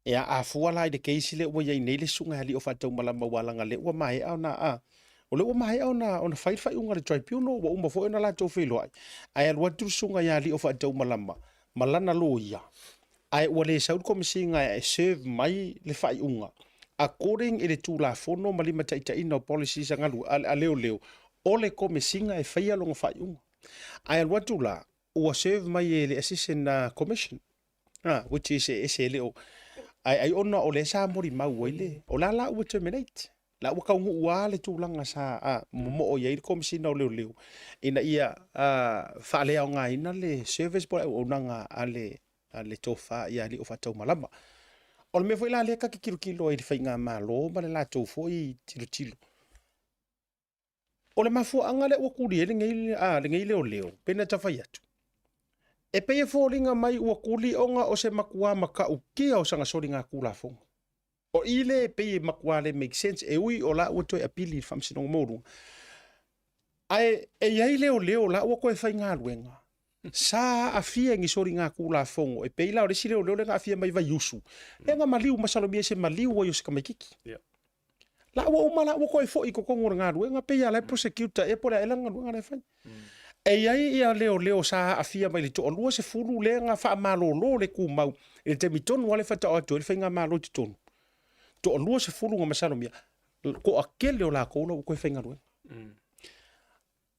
Ia, a fua la i le case lea ua i ai nei le Susuga ia Alii o Faataumalama aua leaga o lea ua maea ona, a, o lea ua maea ona, ona fai le faaiuga a le Tribunal, ua uma foi ona latou feiloai, ae alu atu le Susuga ia Alii o Faataumalama ma lana loia, ae ua le sau le Komesina e serve mai le faaiuga according i le Tulafono ma limataitaiina o policies a galu, a, a leoleo, o le Komesina e faia lona faaiuga. Ae alu atu la, ua serve mai e le Assistant Commission, Ah, which is e ese e le o ai ai ona o lea sa molimau ai le o la la ua terminate. La ua taunuu lava le tulaga sa a, momoo i ai le Komesina o Leoleo ina ia a, faaleaogaina le service po o le auaunaga a le a le tofa ia Alii o Faataumalama. O le mea foi la lea ta te tilotilo ai i le faigamalo ma le latou foi tilotilo, O le mafuaaga lea ua tuli ai lenei, a, lenei leoleo, pei ona ta fai atu, e pei e foliga mai ua tuli ona o se matua matautia o sana soligatulafono. O i lea e pei e matua le make sense, e ui o la ua toe apili i le Faamasinoga Maualuga. Ae e i ai leoleo la ua toe faigaluega, sa aafia i ni soligatulafono, e pei la o le isi leoleo lea na aafia mai Vaiusu, lea na maliu masalomia i se maliu ai o se tamaititi. Yeah. La ua uma la ua toe foi i totonu o le galuega, pei lava la e prosecutor ea po o le a ea lana galuega la e fai. E i ai ia leoleo sa aafia mai le toalua sefulu lea na faamalolo le tumau i le taimi tonu lava lea faatoa atu ai le faigamalo i totonu. Toalua sefulu na masalomia, toatele o latou la ua toe faigaluega.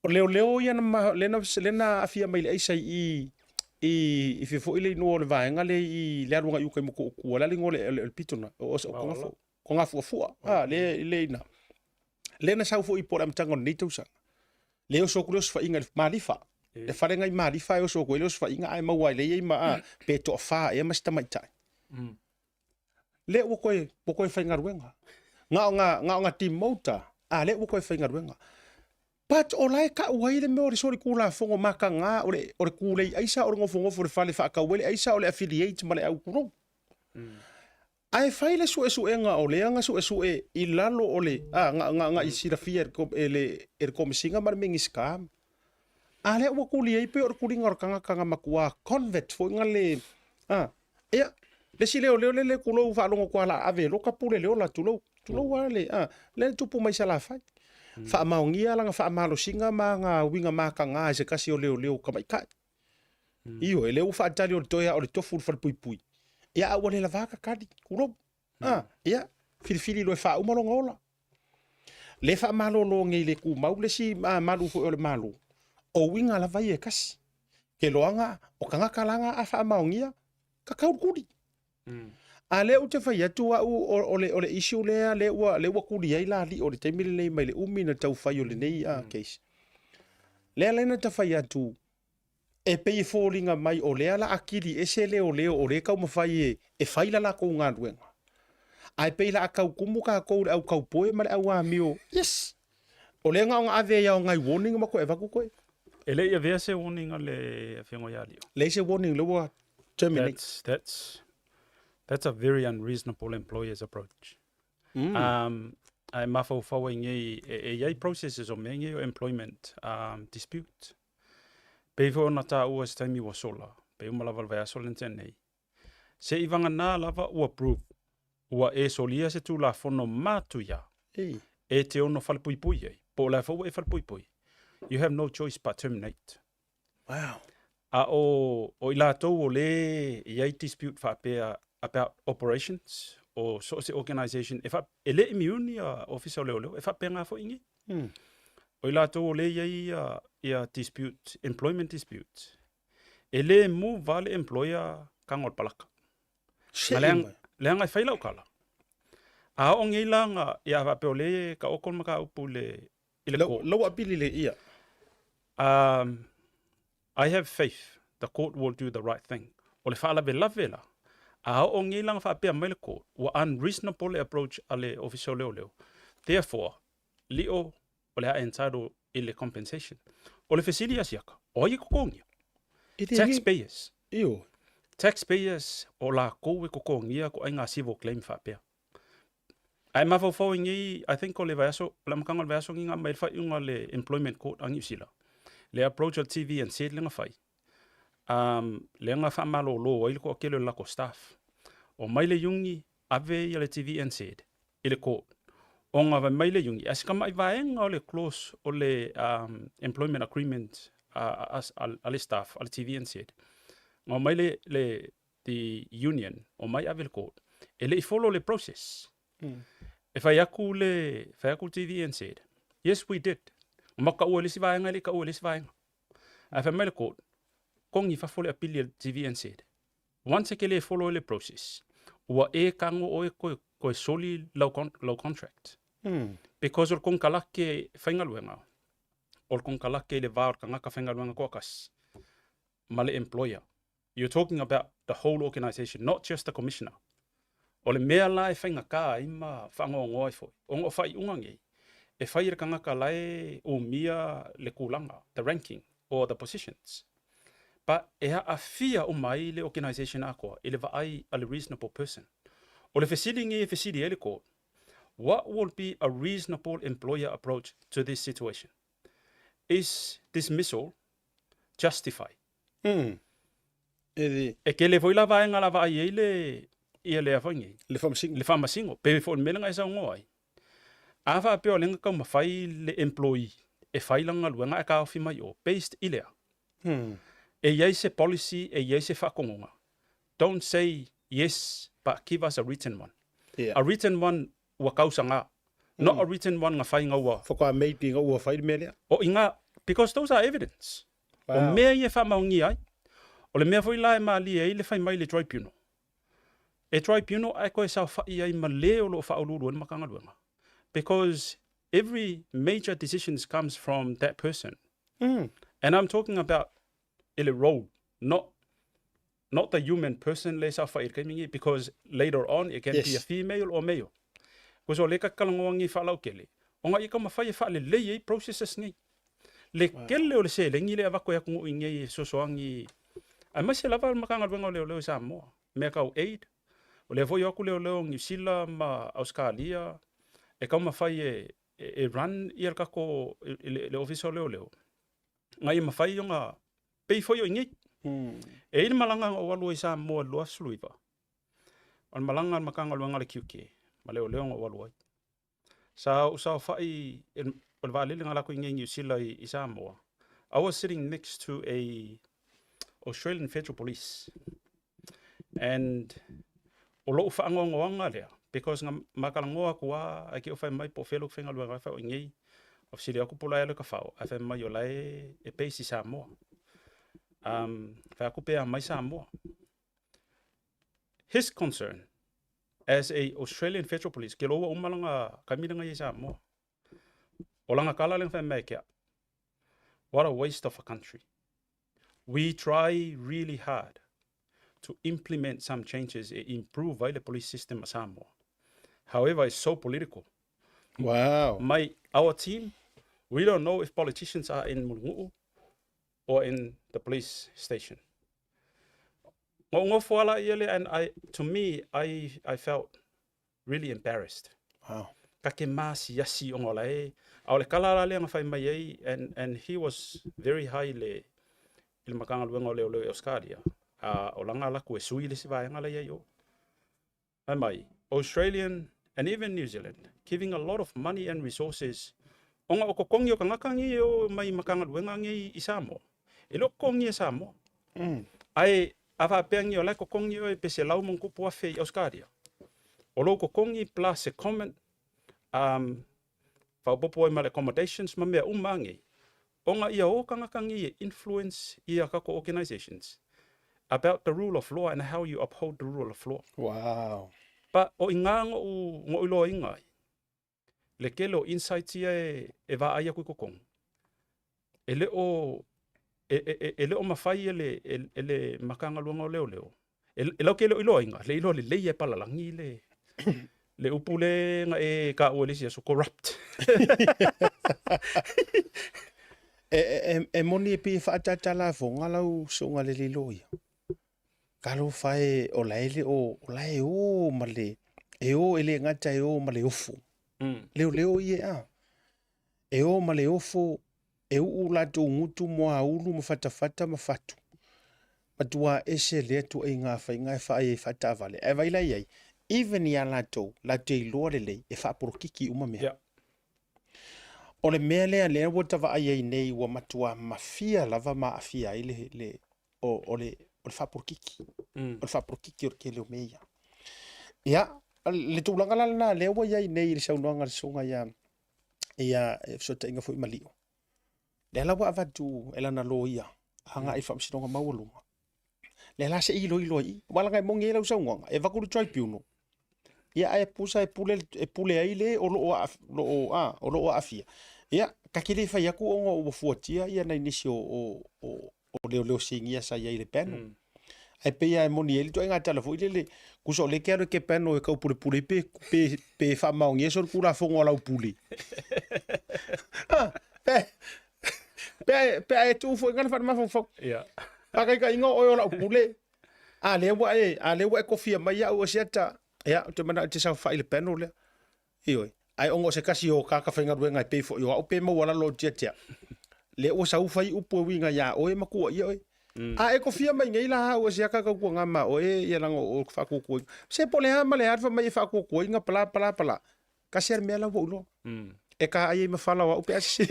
O leoleo ia na, lea na, lea na aafia mai le aisa i i i fia foi le igoa o le vaega lea i le alu agai uta i Motootua, le a le igoa o le, o le pito na, o, o, o Gafuafua, a, le, le ina. Lea na sau foi po o le amataga o lenei tausaga. Le oso atu le osofaiga i le Malifa. Le fale na i Malifa e oso atu ai le osofaiga ae maua ai lea i ai ma, a, pe toafa ea ma se tamaitai. Lea ua toe, ua toe faigaluega. Na o na, na o na demote, a lea ua toe faigaluega. But o la e tau ai le mea o le solitulafono mataga o le, o le tulei aisa o le nofonofo i le fale faatau ai le aisa o le affiliate ma le au tulou. Ae fai le suesuega o lea na suesue i lalo o le, a, na, na, na i silafia e le, e le Komesina ma le Minisita. A lea ua tuli ai pei o le tuliga o le tagata na matua convict foi na le, a, ia, le isi leoleo le le tulou faalogo atu lava o le a ave e loka pule le ola, tulou, tulou lava le, a, lea na tupu mai Salafai. Faamaonia lana faamalosiga ma ana uiga mataga i se tasi o leoleo tamaitai. Ioe, lea ua faatali o le toe lava o le tofu i le falepuipui. Ia, a ua le lava ta tali, tulou. A, ia, filifili loa e faauma lona ola. Le faamalolo nei le tumau le isi malu foi o le Malo, o uiga lava ia e tasi. Ke loaga, o tagata la na a faamaonia, tatau le tuli. A lea ou te fai atu au o, o, le, o le issue lea, lea ua, lea ua kuli ai la alii o le taimi lenei mai le umi na tau fai o lenei mm. case. Lea lea na ta fai atu, e pei e foliga mai o lea la akili ese leoleo o lea taumafai e, e fai la lakou galuega. Ae pei la a tau kumu tatou le au kaupoe ma le au amio, yes! O lea na ona ave ai nai warning ma toe avatu toe. E le i avea se warning a le Afioga ia Lio. Leai se warning lea ua terminate. That's, that's, that's a very unreasonable employer's approach. Mm. Um, ae mafaufau ai nei, e, e i ai processes o mea nei o employment um, dispute. Pei foi ona taua se taimi ua sola, pei uma lava le vaiaso lea na tea nei. Se i vagana lava ua prove, ua e solia se Tulafono matuia e te ono falepuipui ai, po o le a foi ua e falepuipui, you have no choice but terminate. Wow. A o, o i latou o le i ai dispute faapea about operations o so o se organisation, e, fa, e le immune ia ofisa o leoleo, e faapena foi i Mm. O i latou o le i ai ia, ia dispute, employment dispute, e le move le employer kago o le palaka. Ma leaga, leaga e fai lau kala. A oo nei la nga, ia faapea o le ka oko le mataupu le, i le court. Lau apili le ia. Um, I have faith the court will do the right thing. O le faalavelave la, a oo nei la nga faapea mai le court, ua unreasonable le approach a le ofisa o leoleo. Therefore, lio o le a entitle i le compensation. O le fesili a siaka, o ai e kokogia? Taxpayers. Io. Taxpayers o lakou e kokogia ko ai ngā civil claim faapea. Ae mafaufau i nei, I think o le vaiaso, o le amataga o le vaiaso ni ngā mai le faaiuga le Employment Court a Niu Sila. Le approach a le TVNZ le nga fai. Um, le nga whaamalolo ai le toatele o le lako staff. O mai le iungi, ave ia le TVNZ i le court. Ona vai mai le iungi, a se kama'i vaega o le clause o le um, employment agreement a, a, a, a le staff, a le TVNZ. Nga o mai le, le, the union, o mai ave le court, e le i follow le process. Mm. E fai aku le, fai aku TVNZ. Yes, we did. Ma ka ua le isi vaega, e le i ka ua le isi vaega. Ae fai mai le court, kongi fafo le apili a le TVNZ. Once e ke le follow le process, ua e kago oe koe, koe soli lau, lau contract. Mm. Because o le konekarake faigaluega, o le konekarake i le va o le tagata faigaluega toatasi ma le employer. You're talking about the whole organisation, not just the commissioner. O le mea la e faigata ai ma faanoanoa ai foi, ona o faaiuga nei, e fai e le tagata la e umia le tulaga, the ranking or the positions. But e aafia uma ai le organisation atoa i le vaai a le reasonable person. O le fesili nei e fesili ai le court, what will be a reasonable employer approach to this situation? Is dismissal justified? Mm. E, e kele foi la vaega la vaai ai le ia le foi nei. Le faamasino. Le faamasino. Pe foi le mea lenga e saunoa ai. A faapea o lenga taumafai le employee e fai lana galuega ae taofi mai o based i lea. Hmm. E i ai se policy, e i ai se faakonoga. Don't say yes but give us a written one. Yeah. A written one ua kausaga. Not a written one nga fai nga ua. Whakaā maybe nga ua fai le mea lea. O i nga, because those are evidence. Wow. O mea ia e faamaonia ai. O le mea foi la e malie ai le fai mai le tribunal. E tribunal ae koe saofai ai ma le o lo o faauluulu ai le Matagaluega. Because every major decisions comes from that person. Mm. And I'm talking about i le role, not not the human person le saofai i le taimi nei, because later on it can yes. be a female or male. Because o le ka kalanoa faalautele, ona ia taumafai e faalelei ai processes nei. Le Wow. kele o le seleni le avatu e atunuu i nei e fesoasoani aemaise lava le Matagaluega o Leoleo i Samoa, mea tau aid. O lea foi o atu leoleo o Niu Sila ma Ausekalia e taumafai e, e, e run ia le tatou le, le ofisa o leoleo. Na ia mafai ona pei foi o i nei. Mm. E i le malaga na ou alu ai i Samoa i le 2019, o le malaga a le Matagaluega a le Tiute ma Leoleo na ou alu ai. Sa ou saofai, o le vaalele na lako i nei Niu Sila i, i Samoa. I was sitting next to a Australian Federal Police. And o lou faanoanoaga lea, because na ma talanoa atu lava, ae te i o fai mai po o fea lou faigaluega ai, fai o i inei, o fesili atu po o la e alu i Kafao, ae fai mai o la e, e base i Samoa. Um, fai atu pe a mai Samoa. His concern. As a Australian Federal Police, ke loa ua uma langa kaimi langa i Samoa. O langa kala lenga whai mai kia. What a waste of a country. We try really hard to implement some changes e improve ai le police system a Samoa. However, it's so political. Wow. My, our team, we don't know if politicians are in Mulingu'u or in the police station. Ngofo ala ia le, and I, to me, I felt really embarrassed. Wow. Ka ke masiasi o ngola e. A o le kala la lea fai mai ai, and he was very high le, i le makanga luenga o leo leo e Australia. A o langa laku e sui le si vaenga la iai o. Ai mai, Australian and even New Zealand, giving a lot of money and resources onga o kokongi o kangaka ngi o mai makanga luenga ngi i Samoa. E leo kokongi e Samoa. Ai, a faapea ngi o la kokongi o e pese lau mong kupu afe i Australia. O lou kokongi plus e comment, whaopopo ai ma le accommodations ma mea uma ngi. Onga ia o kangaka ngi e influence ia kako organizations about the rule of law and how you uphold the rule of law. Wow. But o inga ngo ngo iloa inga ai. Le kele o insights ia e va ai aku i kokongo. E le o e le o mawhai e le, e le makanga luanga o leo leo. E lau ke leo iloa inga, le iloa le lei e palalangi le upu le nga e ka ua lisi aso corrupt. E moni e pi whaatatala fonga lau sunga le lilo ia. Ka lo whae o la ele o, o la e o ma le, e o ele ngata e o ma le ofu. Leo leo i e a. E o ma le ofo, e uu latou gutu moaulu ma fatafata ma fatu. Matua ese lea tuaiga faiga e faai ai faataavale. Ae vaai la i ai, even iā latou, latou te iloa lelei e faapolokiki uma mea. O le mea lea lea ua ta vaai ai nei ua matua mafia lava ma aafia ai le, le, o le, o le faapolokiki. O le faapolokiki o le tele o mea ia. Ia, le tulaga la lena lea ua i ai nei i le saunoaga a le susuga ia, ia e fesootaiga foi ma Lio. Lea la ua avatu e lana loia agai i le Faamasinoga Maualuga. Lea la se i iloilo ai i. Aua leaga e moni ai lau saunoaga, e avatu i le tribunal. Ia ae pusa e pule, e pule ai le o loo, loo, a, o loo aafia. Ia, ta te le fai atu ona ua fuatia ia nai nisi o leoleo sinia sa i ai i le panel. Ae pei lava e moni ai le ituaiga tala foi lele, tusa o lea e te alu e te panel e taupulepule ai pe faamaonia sona Tulafono a lau pule. Ah, pe a e tuu foi ngana faale-mafaufau. Faataitaiga o oe o lau pule, a lea ua e, a lea ua e kofia mai au e siata, ia, ou te manao e te saofai i le panel lea. Ioe. Ae ona o se tasi o tagata faigaluega e pei foi o au pe maualalo o tiatia, lea ua sau fai upu e uiga iā oe ma tuuaia oe. A e kofia mai nei la au e siaka tautuaga ma oe ia leaga o faatuatuaina. Se po o le a ma le a le fai mai e faatuatuaina pala pala pala. Tasi lava le mea la ua ou iloa. E ka ai ai ma fala o au pe a sese.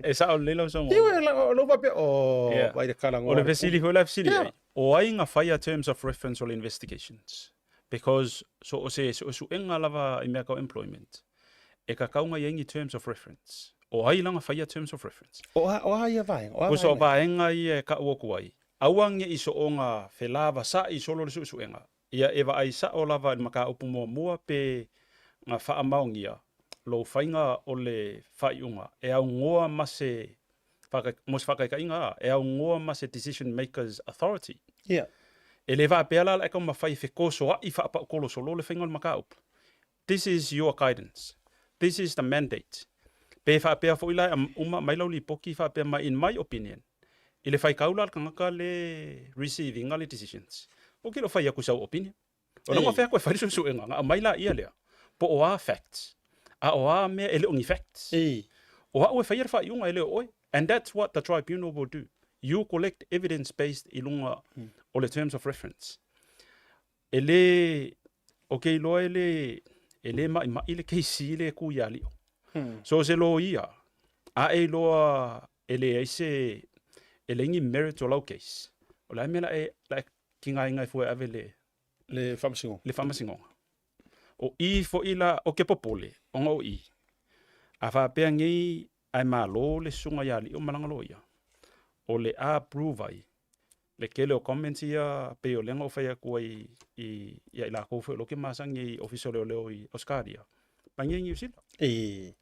E sao lelei lau saunoaga. Ioe, lou faapea, oh, vai le kala O le fesili foi la e fesili ai, o ai na faia terms of reference o le investigations? Because so o se suesuega lava i mea tau employment, e tatau ona i ai ni terms of reference. O ai la na faia terms of reference? O a, o a ia vaega? O a Pusa o vaega ia e kau atu ai, aua ne i soona felavasa'i solo le suesuega, ia e vaai sa'o lava i le mataupu muamua pe na faamaonia lou faiga o le faaiuga e aunoa ma se mo se faataitaiga, e aunoa ma se decision makers authority. E le faapea la la e taumafai e fetosoa'i faapautolosolo le faiga o le mataupu. This is your guidance. This is the mandate. Pe faapea foi la e uma aumai lau lipoti faapea mai in my opinion, i le faitau la a le tagata le receive ina le decisions, ou te le o fai atu i sau opinion. O lona fai atu e fai le suesuega, na aumai laia lea, po o a facts, a o a mea e le o ni facts. O au e faia le faaiuga e le o oe. And that's what the tribunal will do. You collect evidence based i luga o le terms of reference. E le, o ke iloa e le, e le maʻimaʻi le KC le ku iā Lio. So se loia, a e iloa e leai se, e leai ni merit o lau case, o le a le mea la e, la e tigaina ai fua e ave le, Le faamasinoga. Le faamasinoga. O i foi la, o ke popole, ona o i, a faapea nei ae malo le susuga iā Lio ma lana loia, o le a prove ai. Le tele o comments ia pei o lea na ou fai atu ai i ia i latou foi o lea ou te masani i Ofisa o Leoleo i Ausetalia, mai i Niu Sila. E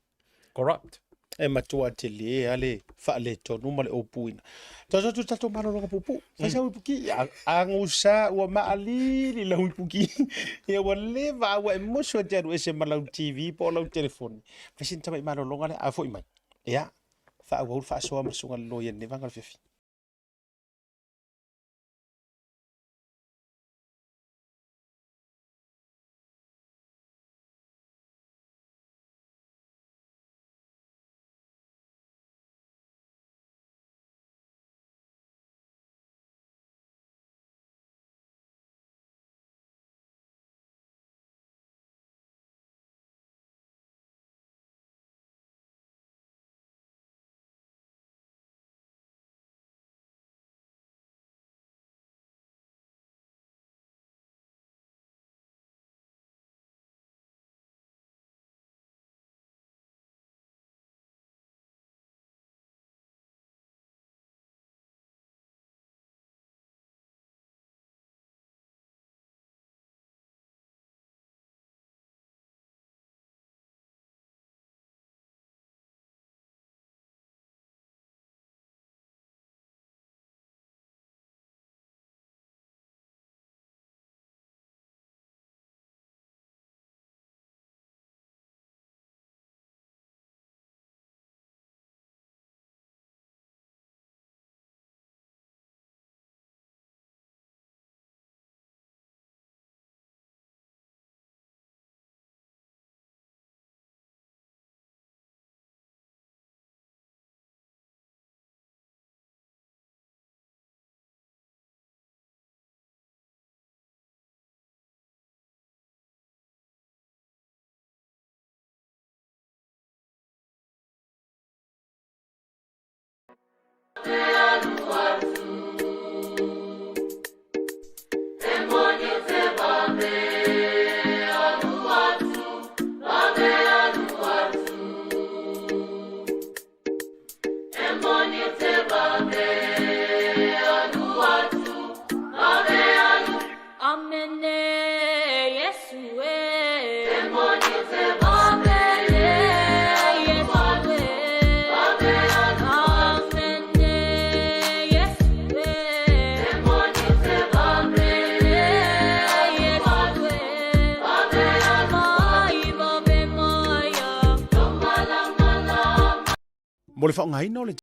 Corrupt. E matua tele lava le faaletonu ma le opuina. Tatou atu i le tatou malologa puupuu. Fai sau ipuki. Agusa ua maalili lau ipuki. Ia ua leva a ua e musu e te alu ese ma lau TV po o lau telefoni. Fai sina tamai malologa lea a foi mai. Ia, faaauau le faasoa ma le susuga i le loia i lenei vaega o le afiafi. Mo le faaaogaina o le.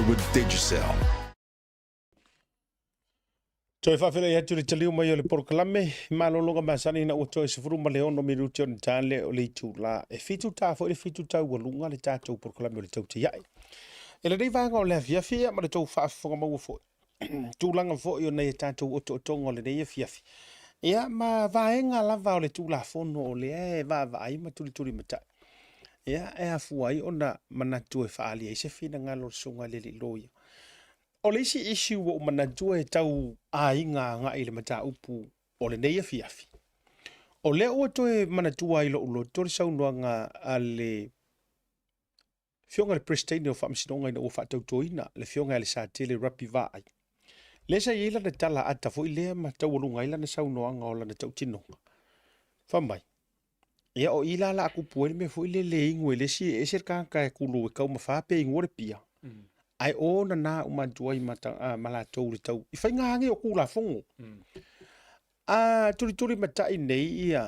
with Digicel. Toe faafeiloai atu i le taliu mai o le polokalame i malologa masani ina ua toe 16 minute ona ta lea o le itula e fitu ta foi le fitu taualuga le tatou polokalame o le tautia'i. I lenei vaega o le afiafi ia ma le tou faafofoga maua foi tulaga foi o nai a tatou otootoga o lenei afiafi ia ma vaega lava o le Tulafono o lea e vaavaai ma tulitulimatai ia e afua ai ona manatu e faaali ai se finagalo o le Susuga i le Alii Loia. O le isi issue ua ou manatua e tau aiga agai i le mataupu o lenei afiafi, o lea ua toe manatua ai i lou loto le saunoaga a le Afioga i le Peresetene o Faamasinoga ina ua faatautoina le Afioga ia Lesatele Rapi Vaai, lea sa i ai lana tala ata foi lea ma taualuga ai lana saunoaga o lana tautinoga. Fai mai, ia o i la la a kupu ai le mea foi lele e inu e le isi, e ese le tagata e kulu e taumafa pe inua le pia, ae o nana uma atu ai ma, ta, ma latou le tau i faiga nei o Tulafono. A tulituli matai nei ia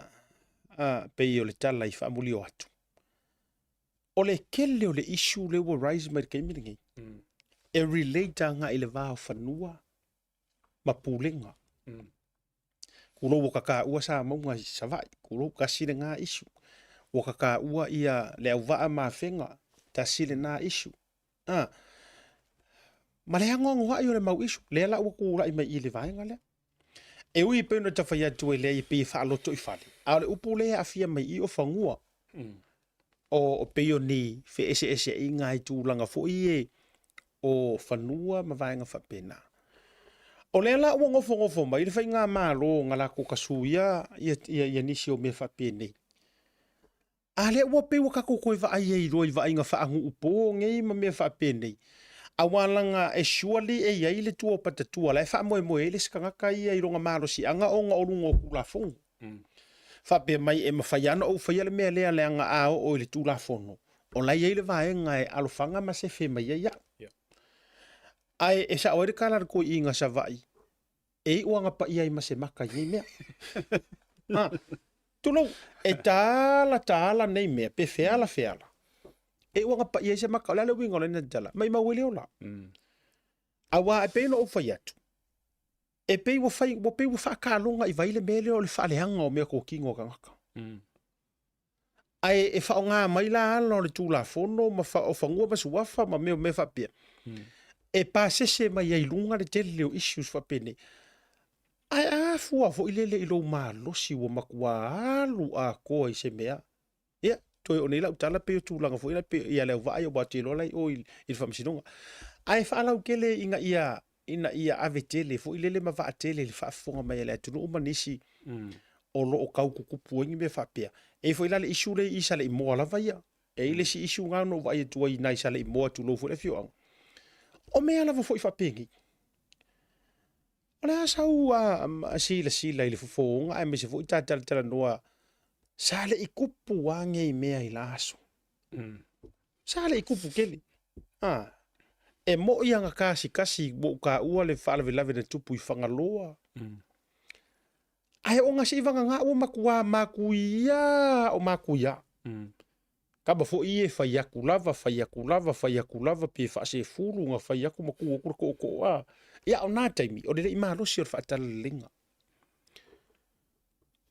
a, pei o le tala i faamulio atu. O le tele o le issue lea ua rise mai i le taimi lenei, e relate agai i le va o fanua ma pulega. Tulou ua kakaua Samauga i Savaii, tulou, tasi lena issue. Ua kakaua ia Leauvaa ma Afega, tasi lena issue. A, ma le anoanoai o le mau issue, lea la ua tulai mai i le vaega lea. E ui pei ona ta fai atu e leai e pei e faaloto i fale, a o le upu lea e aafia mai i i o fanua. O pei o ni feeseeseaiga i tulaga foi ie o fanua ma vaega faapena. O lea la ua nofonofo mai le faigamalo na latou tasuia ia nisi o mea faapenei. A lea ua pei ua tatou toe vaai ai loa i vaaiga faanuu po nei ma mea faapenei. Aua leaga e surely e i ai le tua o patatua la e faamoemoe ai le isi tagata ia i lona malosiaga ona o luga o Tulafono. Faapea mai e mafai lava ona ou faia le mea lea leaga a oo i le Tulafono, o la e i ai le vaega e alofaga ma sefe mai ai au. Ae e sao ai le tala a le toeaina Savaii, e iu lava ina paia ai ma se mata i nei mea. Ha, tulou, e tala tala nei mea, pe feala feala, e iu lava ina paia ai se mata. O le a le uiga o lena tala? Maimau ai le ola. Aua e pei ona ou fai atu, e pei ua fai, ua pei ua faataloga i vai le mea lea o le faaleaga o meatotino a tagata. Ae e faaaoga mai la ala o le Tulafono ma fa, o fanua ma suafa ma mea mea faapea. E pasese mai ai i luga le tele o issues faapenei. Ae a fua foi lele i lou malosi ua matua alu atoa i se mea. Ia, toe oo nei lau tala pei o tulaga foi la pei ia Leauvaa ia aua ou te iloa la i o i le Faamasinoga. Ae faalautele ina ia ina ia ave tele foi lele ma vaatele i le faafofoga mai a le atunuu ma nisi o lo o tau tutupu ai ni mea faapea. E i ai foi la le issue lea i Saleimoa lava ia. E i ai le isi issue na na ou vaai atu ai i nai Saleimoa tulou foi le afioaga. O mea lava foi faapenei. O le a sau silasila i le fofoga aemaise foi ta talatalanoa sa le i tupu lava nei mea i la aso. Sa le i tupu tele. A, e moi lava na tasitasi ua ou taua le faalavelave na tupu i Fagaloa. Ae o na seivagana ua matua matuia o matuia. Tama foi ia e fai atu lava, fai atu lava, fai atu lava, pe faasefulu na fai atu ma tu atu le tootoo a. Ia o na taimi, o le le i malosi o le faatalalalaiga.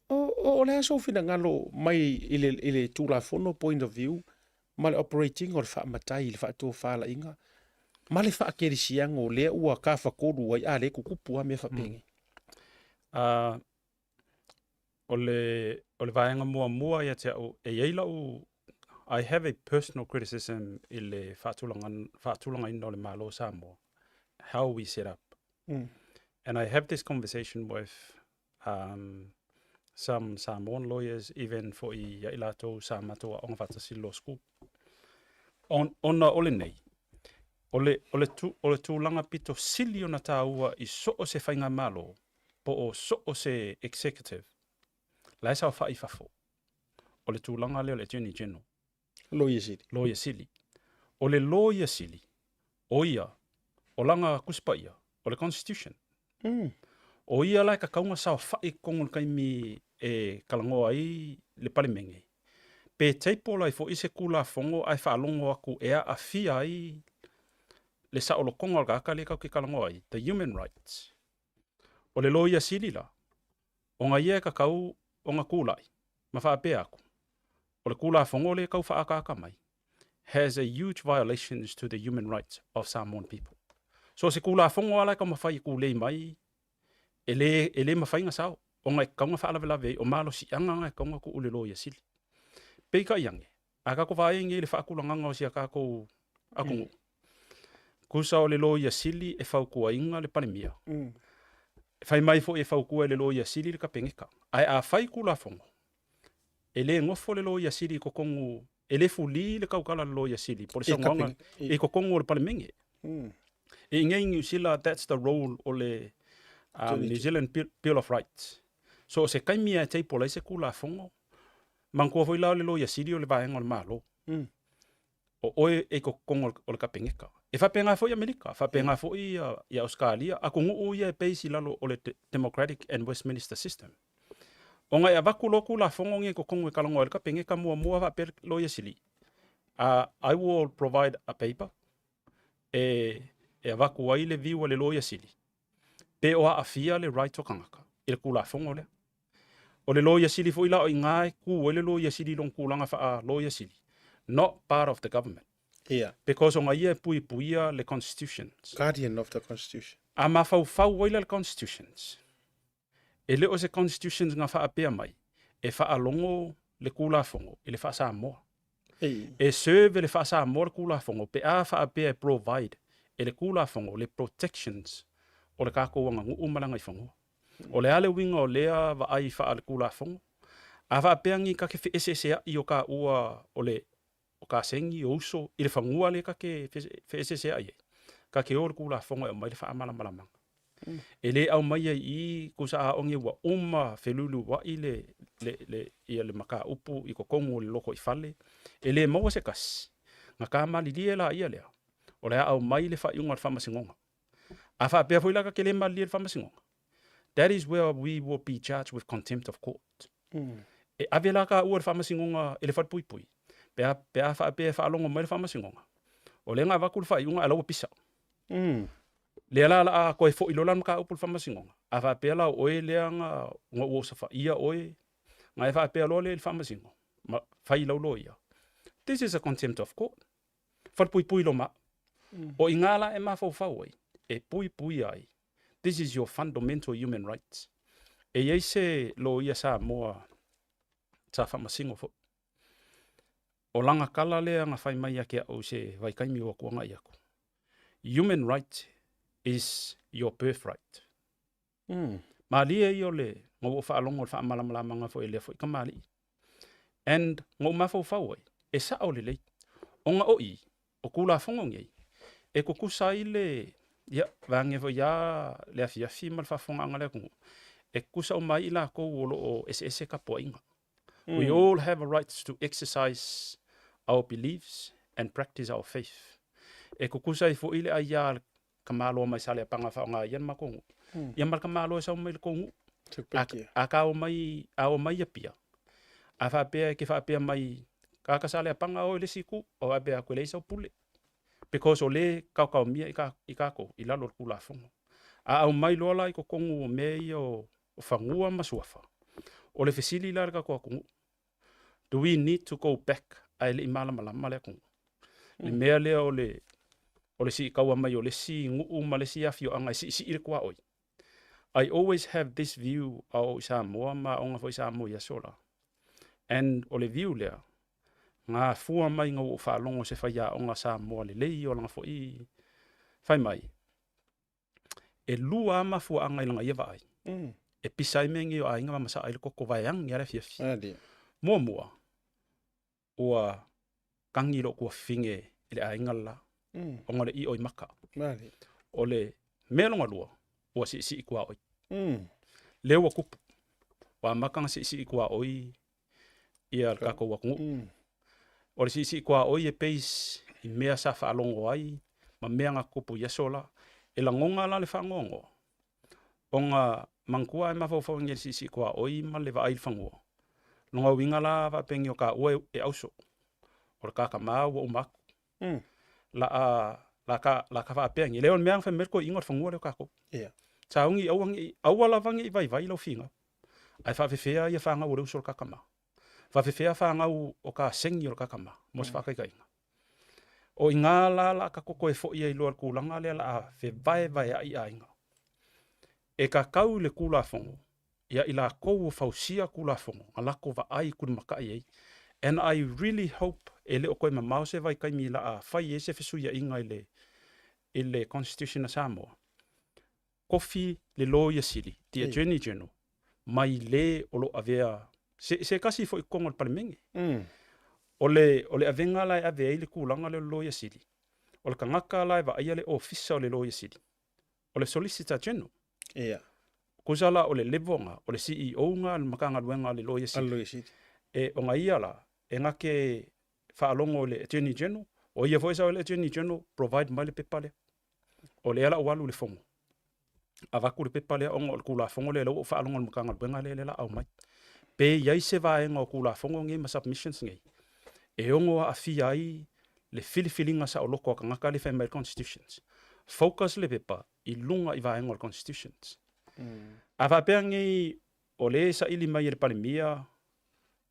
O, o, o le a sou finagalo mai i le, i le Tulafono point of view ma le operating o le faamatai i le faatofalaiga ma le faakerisiano o lea ua tafatolu ai a lea e tutupu lava mea faapenei. O le, o le vaega muamua ia te au, e i ai lau, I have a personal criticism i le faatulaga, faatulagaina o le Malo o Samoa, how we set up. And I have this conversation with um, some Samoan lawyers, even foi ia i latou sa matou aoga faatasi i law school. On, ona o lenei, o le, o le, tu, o le tulaga pito sili ona tāua i so o se faigamalo, po o so o se executive, la e saofai i fafo. O le tulaga lea o le Attorney General. Loia Sili. Loia Sili. O le Loia Sili, o ia, o lana Tusi Paia, o le Constitution. O ia la e tatau ona saofai i totonu o le taimi e talanoa ai le Palemene, pe table ai foi se Tulafono ae faalogo atu e aafia ai le saolotoga o le tagata lea tatou te talanoa ai, the human rights. O le Loia Sili la, ona ia e tatau ona tulai ma faapea atu, o le Tulafono lea e tau faaataata mai has a huge violations to the human rights of Samoan people. So o se Tulafono lava la e taumafai e tulei mai, e le, e le mafai ona sao, ona e tatau ona faalavelave ai, o malosiaga na e tatau ona tuu i le Loia Sili. Peitai ane, a tatou vaai nei i le faatulagaga o si a tatou atunuu, tusa o le Loia Sili e fautuaina le Palemia, e fai mai foi e fautua e le Loia Sili le Kapeneta. Ae a fai Tulafono, e le nofo le Loia Sili i totonu, e le fuli le tautala a le Loia Sili po o le saunoaga i totonu o le Palemene. I inei i Niu Sila, that's the role o le New Zealand Bill of Rights. So o se taimi lava e table ai se Tulafono, manatua foi la o le Loia Sili o le vaega o le Malo. O oe e i totonu o le Kapeneta. E faapena foi Amerika, faapena foi ia Ausetalia, atunuu ia e base i lalo o le Democratic and Westminster System. Ona e avatu loa Tulafono nei i totonu e talanoa ai le Kapeneta muamua faapea le Loia Sili, I will provide a paper e avatu ai le view a le Loia Sili pe o aafia le right o tagata i le Tulafono lea. O le Loia Sili foi la o i ina e tu ai le Loia Sili i lona tulaga faa-Loia Sili, not part of the government. Ia. Because ona ia e puipuia le Constitutions. Guardian of the Constitution. A mafaufau ai la le Constitutions, e le o se Constitutions na faapea mai e faalogo le Tulafono i le faa-Samoa. E serve le faa-Samoa le Tulafono pe a faapea e provide e le Tulafono le protections o le tatou aganuu ma le agaifanua. O le a le uiga o lea vaai faa-le-Tulafono? A faapea ni ta te feeseeseai o taua o le o kasegi, o uso i le fanua lea ta te feeseeseai ai, ta te o i le Tulafono e aumai le faamalamalamaga. E le aumaia i i tusa a oge ua uma feluliuai le, le, le, ia le mataupu i totonu o le lotoifale, e le maua se tasi, na ta malilie laia lea, o le a aumai le faaiuga o le Faamasinoga. A faapea foi la ta te le malilie i le Faamasinoga, that is where we will be charged with contempt of court. E ave la taua i le Faamasinoga e le falepuipui, pe a, pe a faapea e faalogo mai le Faamasinoga, o lea na avatu le faaiuga ae la ua pisa. Lea la o le a toe foi loa la le mataupu i le Faamasinoga, a faapea la o oe lea na ua osofaia oe, na e faapea loa lea i le Faamasino, ma fai i lau loia, this is a contempt of court. Falepuipui lo ma au. O i ina la e mafaufau ai, e puipuia ai. This is your fundamental human rights. E i ai se loia Samoa sa faamasino foi. O lana tala lea na fai mai ia te au i se vaitaimi ua tuanai atu, Human right is your birthright. Malie ia o le, na ua ou faalogo i le faamalamalamaga foi a lea foi kamali'i. And na ou mafaufau ai, e sao lelei. Ona o i, o Tulafono nei, e tutusa ai le, ia, vaeane foi lava le afiafi ma le faafofogaaga a le atunuu, e tutusa uma ai i latou o lo o eseese tapuaiga. We all have a right to exercise our beliefs and practice our faith. E tutusa ai foi le aia a le tamaloa mai Saleapaga e faaaoga ai le matou nuu, ia ma le tamaloa e sau mai le tou nuu. A ka omai, a omai Apia, a faapea e te faapea mai, Kaka Saleapaga oe i le isi itu, o faapea atu e leai sau pule. Because o lea e kaokaomia i tatou i lalo o le Tulafono. A aumai loa la i totonu o mea ia o fanua ma suafa, o le fesili la i le tatou atunuu, do we need to go back ae le i malamalama le atunuu? Le mea lea o le o le siitaua mai o le isi nuu ma le isi afioaga e siisii le tuaoi. I always have this view a oo i Samoa ma aoga foi i Samoa i aso la. And o le view lea, na afua mai ina ua ou faalogo i se faiaoga Samoa lelei o lana foi fai mai, e lua lava mafuaaga i lana ia vaai e pisa ai mea nei o aiga ma masaa ai le koko vaeane lava le afiafi. Muamua, ua kagi lou tuafafine i le aiga le la, ona o le io i maka. O le mea lona lua, ua siisii tuaoi. Lea ua tupu, ua amata ona siisii tuaoi ia le tatou atunuu. O le siisii tuaoi e base i mea sa faalogo ai ma mea na tutupu i aso la. E lagona la le faanoanoa, ona manatua a e mafaufau i le siisii tuaoi ma le vaai i le fanua, lona uiga la faapea o taua e auso, o le ta tama ua uma atu. La a La ka la ka faapea nge. Le o le mea fai mai le toeaina o le fanua lea o tatou. Ia. Sauni aua ne i aua lava ne i vaivai lau finau. Ae faafefea ia fanau o le uso o le ta tama. Faafefea fanau o ka seni o le ta tama mo se faataitaiga. O i ina la la ka toe foi ai loa i le tulaga lea la a fevaevaeai aiga. E tatau i le Tulafono ia i latou ua fausia Tulafono na latou vaai tulimata'i ai. And I really hope e le o toe mamao se vaitaimi la a fai ai se fesuia'iga i le i le Constitution a Samoa. Tofi le Loia Sili, the Attorney General, mai lē o lo o avea se se tasi foi i totonu o le Palemene. O le o le avega la e ave ai le tulaga lea o le Loia Sili, o le tagata la e vaaia le Ofisa o le Loia Sili, o le Solicitor General. Ia. Tusa la o le level na, o le CEO na a le Matagaluega a le Loia Sili. A le Loia Sili. E, ona ia la, e na te faalogo i le Attorney General, o ia foi e sau i le Attorney General, provide mai le pepa lea. O lea la ua alu i le fono, avatu le pepa lea ona o le Tulafono lea, lea ua ou faalogo i le Matagaluega lea lea la aumai. Pe i ai se vaega o Tulafono nei ma submissions nei, e ono aafia ai le filifiliga saoloto a tagata lea e fai mai le Constitutions. Focus le pepa i luga i vaega o le Constitutions. A faapea nei o lea e saili mai e le Palemia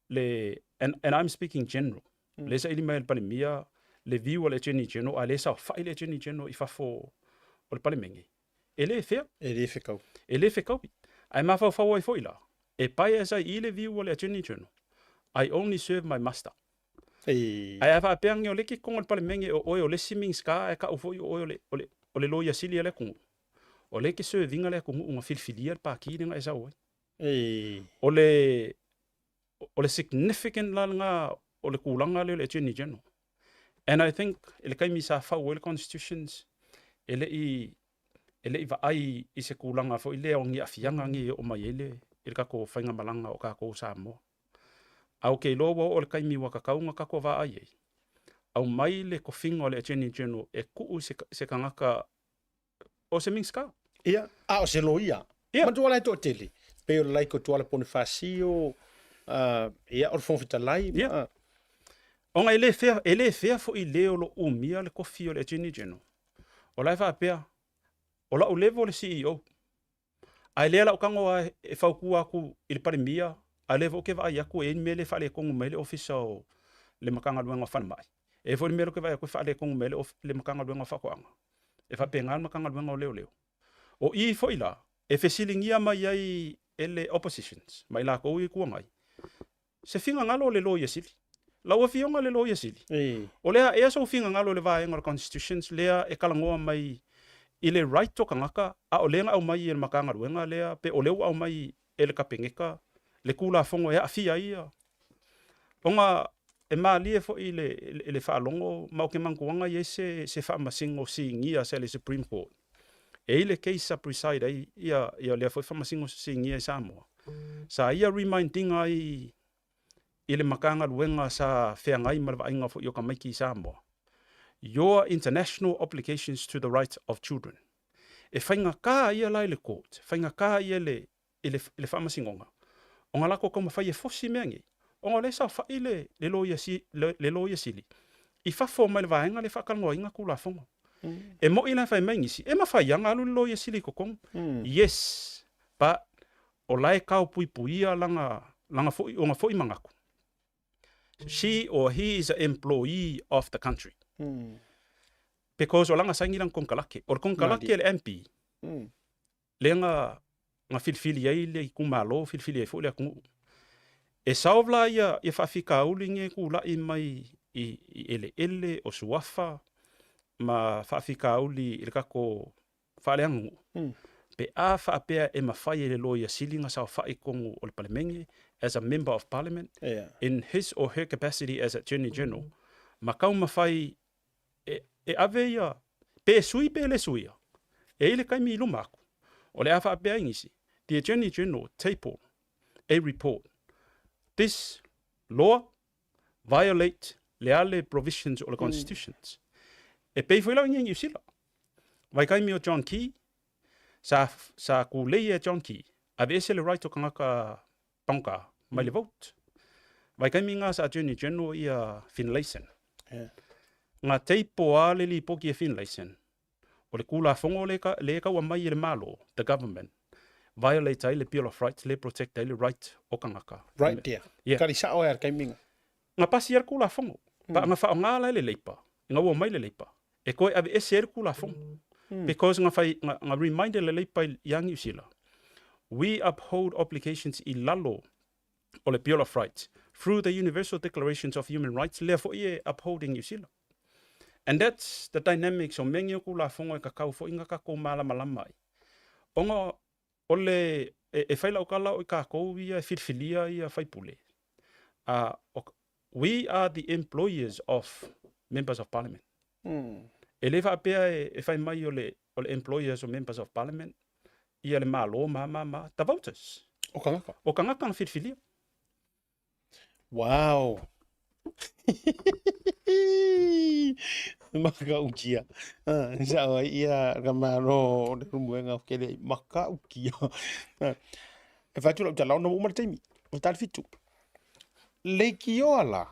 le, and I'm speaking general, lea e saili mai e le Palemia le view a le Attorney General, a lea e saofai le Attorney General i fafo o le Palemene, e le fair. E le fekaui. E le fekaui. Ae mafaufau ai foi la, e bias ai i le view a le Attorney General, I only serve my master. Ae a faapea nei o lea e te i totonu o le Palemene o oe o le isi Minisita ae tau foi o oe o le, o le, o le Loia Sili a le atunuu, o lea e te serve ina le atunuu na filifilia le Pati lea na e sau ai. O le, o le significant la lena o le tulaga lea o le Attorney General. And I think i le taimi sa fau ai le Constitutions, e le i, e le i vaai i se tulaga foi lea o ni aafiaga nei e oo mai ai le, i le tatou faigamalaga o tatou o Samoa. Ae ou te iloa ua oo i le taimi ua tatau ona tatou vaai ai, aumai le tofiga o le Attorney General e tuu i se, se tagata o se Minisita. Ia, a o se loia. Ia. Manatua la e toatele, pei o le laika o Tuala Ponifasio, ia, o le Fofoga Fetalai. Ia. Ona e le fair, e le fair foi le o lo o umia le tofi o le Attorney General. O la e faapea, o la'u level o le CEO, ae lea la ou tago lava e fautua atu i le Palemia, a o lea foi ou te vaai atu e i ai le mea lea e faaletonu mai ai le Ofisa o le Matagaluega o Falemai. E i ai foi le mea lea ou te vaai atu e faaletonu mai ai le Matagaluega o Faatoaga. E faapena le Matagaluega o Leoleo. O i foi la, e fesiligia mai ai e le Oppositions ma i latou i Itu Agai, se finagalo o le Loia Sili. Lau Afioga i le Loia Sili, o le a ea sou finagalo i le vaega o le Constitutions lea e talanoa mai i le right o tagata, a o lea na aumai e le Matagaluega lea, pe o lea ua aumai e le Kapeneta le Tulafono e aafia ai ia. Ona e malie foi i le, i le faalogo ma ou te manatuaga e i ai se, se faamasino sinia sa i le Supreme Court. E i ai le case sa preside ai ia, ia lea foi faamasino sinia i Samoa. Sa ia remind ina ai i le Matagaluega sa feagai ma le vaaiga foi o tamaiti i Samoa, Your international obligations to the right of children. E faigata ia la i le court, faigata ia i le, i le, i le faamasinoga, ona latou taumafai e fosi mea nei, ona o lea e saofai le, le loia, si, le, le loia sili i fafo mai le vaega lea e faatalanoaina Tulafono. E mo'i la e fai mai nisi, e mafai lava ona alu le loia sili i totonu. Yes, but o la e kao puipuia lana, lana foi, ona foi manatu. She or he is a employee of the country. Because o lana saini lana konekarake. O le konekarake a le MP, lea na, na filifili ai le itumalo, filifili ai foi le atunuu. E solve la ia, ia faafitauli nei e tula'i mai i, i eleele, o suafa, ma faafitauli i le tatou faaleaganuu, pe a faapea e mafai e le Loia Sili ona saofai i totonu o le Palemene as a Member of Parliament in his or her capacity as Attorney General, ma taumafai e, e ave ia, pe sui pe le suia, e i ai le taimi i luma atu, o le a faapea ai nisi, the Attorney General table a report, this law violate le a le provisions o le Constitutions. E pei foi la i Niu Sila. Vaitaimi o John Key, sa, sa kulei e John Key, aveese le right o tagata pagota mai le vote. Vaitaimi nga sa Attorney General ia Finlayson. Yeah. Ga teipoa le lipoti e Finlayson, o le Tulafono le ka, le tau aumai e le Malo, the government, violate ai le Bill of Rights, le protect ai le right o tagata. Right dear. Yeah. Kari sa'o ai a le taimi. Ga pasi ai le Tulafono. Pa ga fa'aogā la e le Labour, ina ua omai le Labour, e toe aveese ai le Tulafono. Because ga fai, ga, ga remind e le Labour iā Niu Sila, we uphold obligations i lalo o le Bill of Rights through the Universal Declarations of Human Rights, lea fo'i e uphold e Niu Sila. And that's the dynamics o mea nei o Tulafono e kakau fo'i ga tatou malamalama ai. Ona o le, e, e fai lau tala o i tatou ia e filifilia ia faipule, we are the employers of members of parliament. E le faapea e, e fai mai o le, o le employers o members of parliament, ia le Malo ma, ma, ma, the voters. O tagata. O tagata na filifilia. Wow! Makautia. Sao ai ia ka malo o le rumuenga o kele makautia. E whai atu lau tala ona ua uma le taimi. O tali fitu. Leikioa la.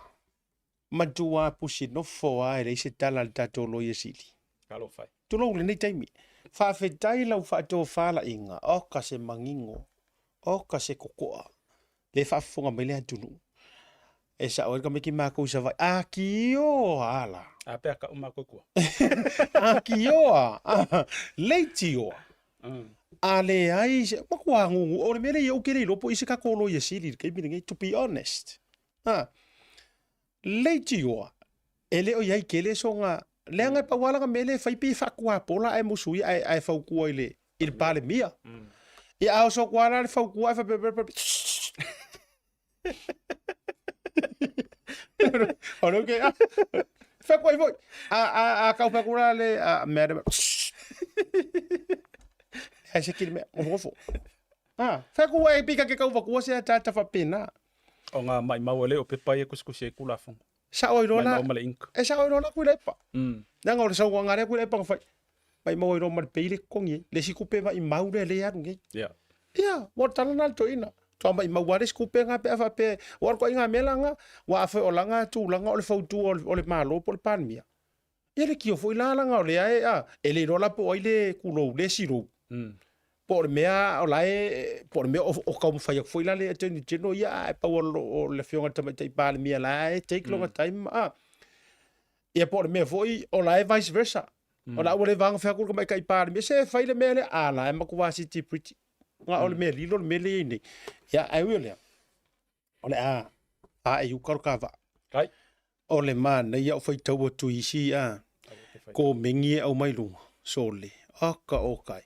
Matua pusi nofo a e leai se tala a le tatou Loia Sili. Talofa e. Tulou lenei taimi. Faafetai lau faatofalaiga, oka se mangingo, oka se kokoa, le faafofoga mai le atunuu. E sao ai le tamaiti makou i Savaii, akioa la. A pea kau makou kua. Akioa, leitioa. A leai se, matua gugu, o le mea lea ou te le iloa po o i ai se tatou Loia Sili i le taimi lenei, to be honest. Ha. Leitioa, e le o i ai tele soga leaga e pau lava lana mea lea e fai pei e faatuapola ae musu ia ae, ae fautua i le, i le Palemia. Ia a oso atu lava la le fautua ae faapea O le ke, ah, fai atu ai foi. A, a, a tau fai atu la le a, mea le, Ai se kili mea, ngofo. Ah, fai atu e pika ke kau vatua se ataata faapena. O ngā maimau e le o pepa ia kusikusi ai Tulafono. Sao ai loa la. Maimau ma le ink. E sao ai loa la Tuilaepa. Leaga o le saunoaga lea Tuilaepa na fai. Maimau ai loa ma le pei le totogi ai. Le isi tupe maimau lea lea e alu nei. Yeah. Ia, ua o le tala lena a le toeaina. Toa maimau lava le isi tupe lena pe a faapea, aua o le ituaiga mea la lena, aua afai o lana tulaga o le fautua o le Malo po o le Palemia, Ia le kio foi la laga o lea e a, e le iloa la po o ai le kulou le silou. Po o le mea o la e, po o le mea o, o taumafai atu foi la le Attorney General ia ae pau o, o le afioga i le Tamaitai Palemia la e take lona time a. Ia po o le mea foi o la e vice versa. O la ua leva ona fai atu le Tamaitai Palemia se fai le mea lea, a la e matua siti pretty. Na o le mea lilo le mea lea e i ai nei. Ia ae ui o lea, O le a ae i uka o le kava. Kai. O le manaia o faitau atu i isi a komeni e aumai luga, sole, oka oka e.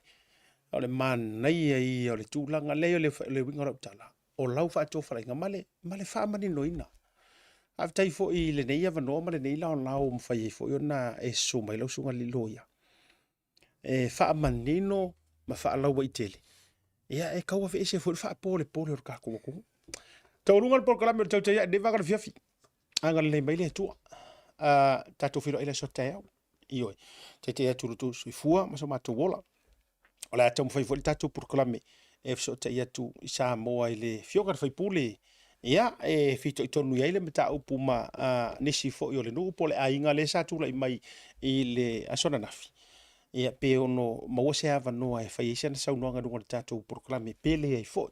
O le manaia ia o le tulaga lea o le, le uiga o lau tala, o lau faatofalaiga ma le, ma le faamaninoina. Faafetai foi i lenei avanoa ma lenei laolao ua mafai ai foi ona e susu mai lau susuga i le loia. E faamanino ma faalauaitele, ia e tau aveese foi le faapolepole o le tatou atunuu. Taualuga le polokalame o le Tautai Ae i lenei vaega o le afiafi. Agalelei mai le Atua. Tatou feiloai i le aso taeao. Ioe. Taitai atu lo outou soifua ma so matou ola. O le a taumafai foi le tatou polokalame e fesootai atu i Samoa i le afioga i le faipule ia e fitoitonu i ai le mataupu ma nisi foi o le nuu po o le aiga lea sa tulai mai i le aso ananafi. Ia pe ono maua se avanoa e fai ai sana saunoaga i luga o le tatou polokalame pe leai foi.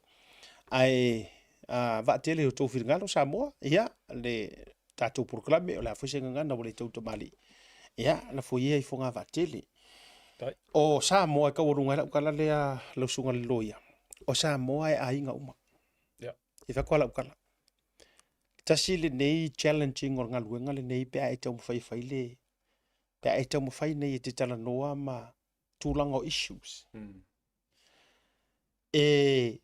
Ae vaatele i o outou finagalo Samoa, ia le tatou polokalame o le a foi se gagana ua le tau tamalii. Ia lafo ia i fogavaatele. O Samoa e taualuga ai lau tala lea lau susuga i le loia, o Samoa e aiga uma. E fai atu lava lau tala. Tasi lenei challenging o le galuega lenei pe a e taumafai e fai le, pe a e taumafai nei e te talanoa ma tulaga o issues. E,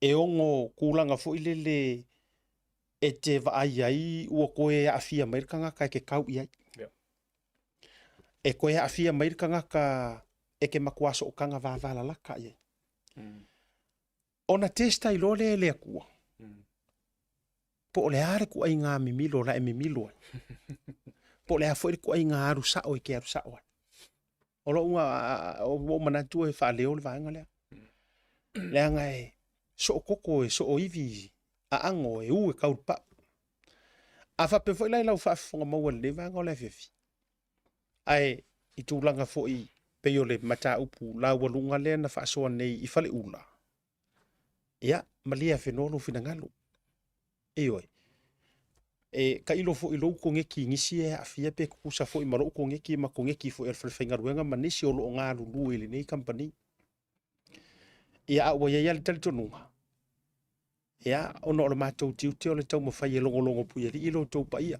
e ono tulaga foi lele e te vaai ai ua toe aafia mai le tagata e te kau i ai. E toe aafia mai le tagata e te matua sootaga vavalalata i ai. Ona test ai loa lea e le Atua, po o le a le ituaiga mimilo la e mimilo ai, po o le a foi le ituaiga alu sao e te alu sao ai. O lou ua ou manatu e faaleo le vaega lea. Leaga e soo koko, e soo ivi, aago, e u e tau i le pau. A faapea foi la i lau faafofoga maua i lenei vaega o le afiafi. Ae i tulaga foi pei o le mataupu laualuga lea na faasoa nei i Faleula, ia, malie afenoa lou finagalo. Ioe. E tailo foi i lou koneki i nisi e aafia pe tutusa foi ma lou koneki ma koneki foi a le falefaigaluega ma nisi o lo o galulue i lenei kamupani. Ia, a ua i ai lava le talitonuga, ia, ona o le matou tiute o le taumafai e logologo puialii lo outou paia.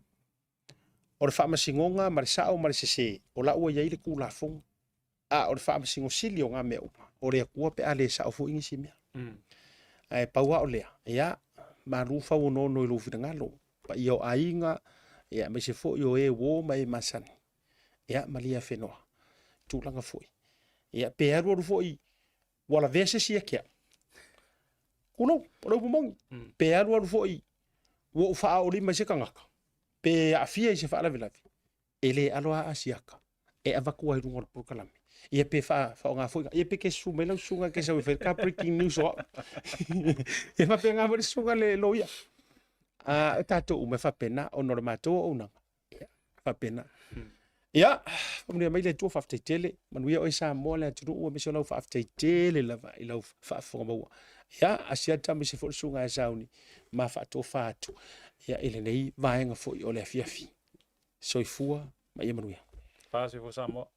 O le faamasinoga ma le sao ma le sese, o la ua i ai le Tulafono. A o le faamasino sili o na mea uma, o le Atua pe a le sao foi nisi mea. Ae pau lava o lea, ia, malu fau onoono i lou finagalo, paia o aiga, ia, aemaise foi o e uo ma e masani, ia, malie afenoa, tulaga foi. Ia, pe alualu foi ua lavea se isi ia te au, tulou, o le upu moni, pe alualu foi ua ou faaolima i se tagata, pe aafia i se faalavelave, e le alo lava Asiata e avatu ai i luga o le polokalame. Ia pe faaaoga foi, ia pe te susu mai lau susuga e te sau e fai ka breaking news o au. E faapena foi le susuga le loia. A o tatou uma e faapena ona o le matou auaunaga. Ia, faapena. Ia, faamanuia mai le Atua, faafetai tele. Manuia oe Samoa le atunuu, aemaise o lau faafetai tele lava i lau faafofoga maua. Ia, Asiata aemaise foi le susuga ia Sauni, ma faatofa atu ia, i lenei vaega foi o le afiafi. Soifua ma ia manuia. Soifua Samoa.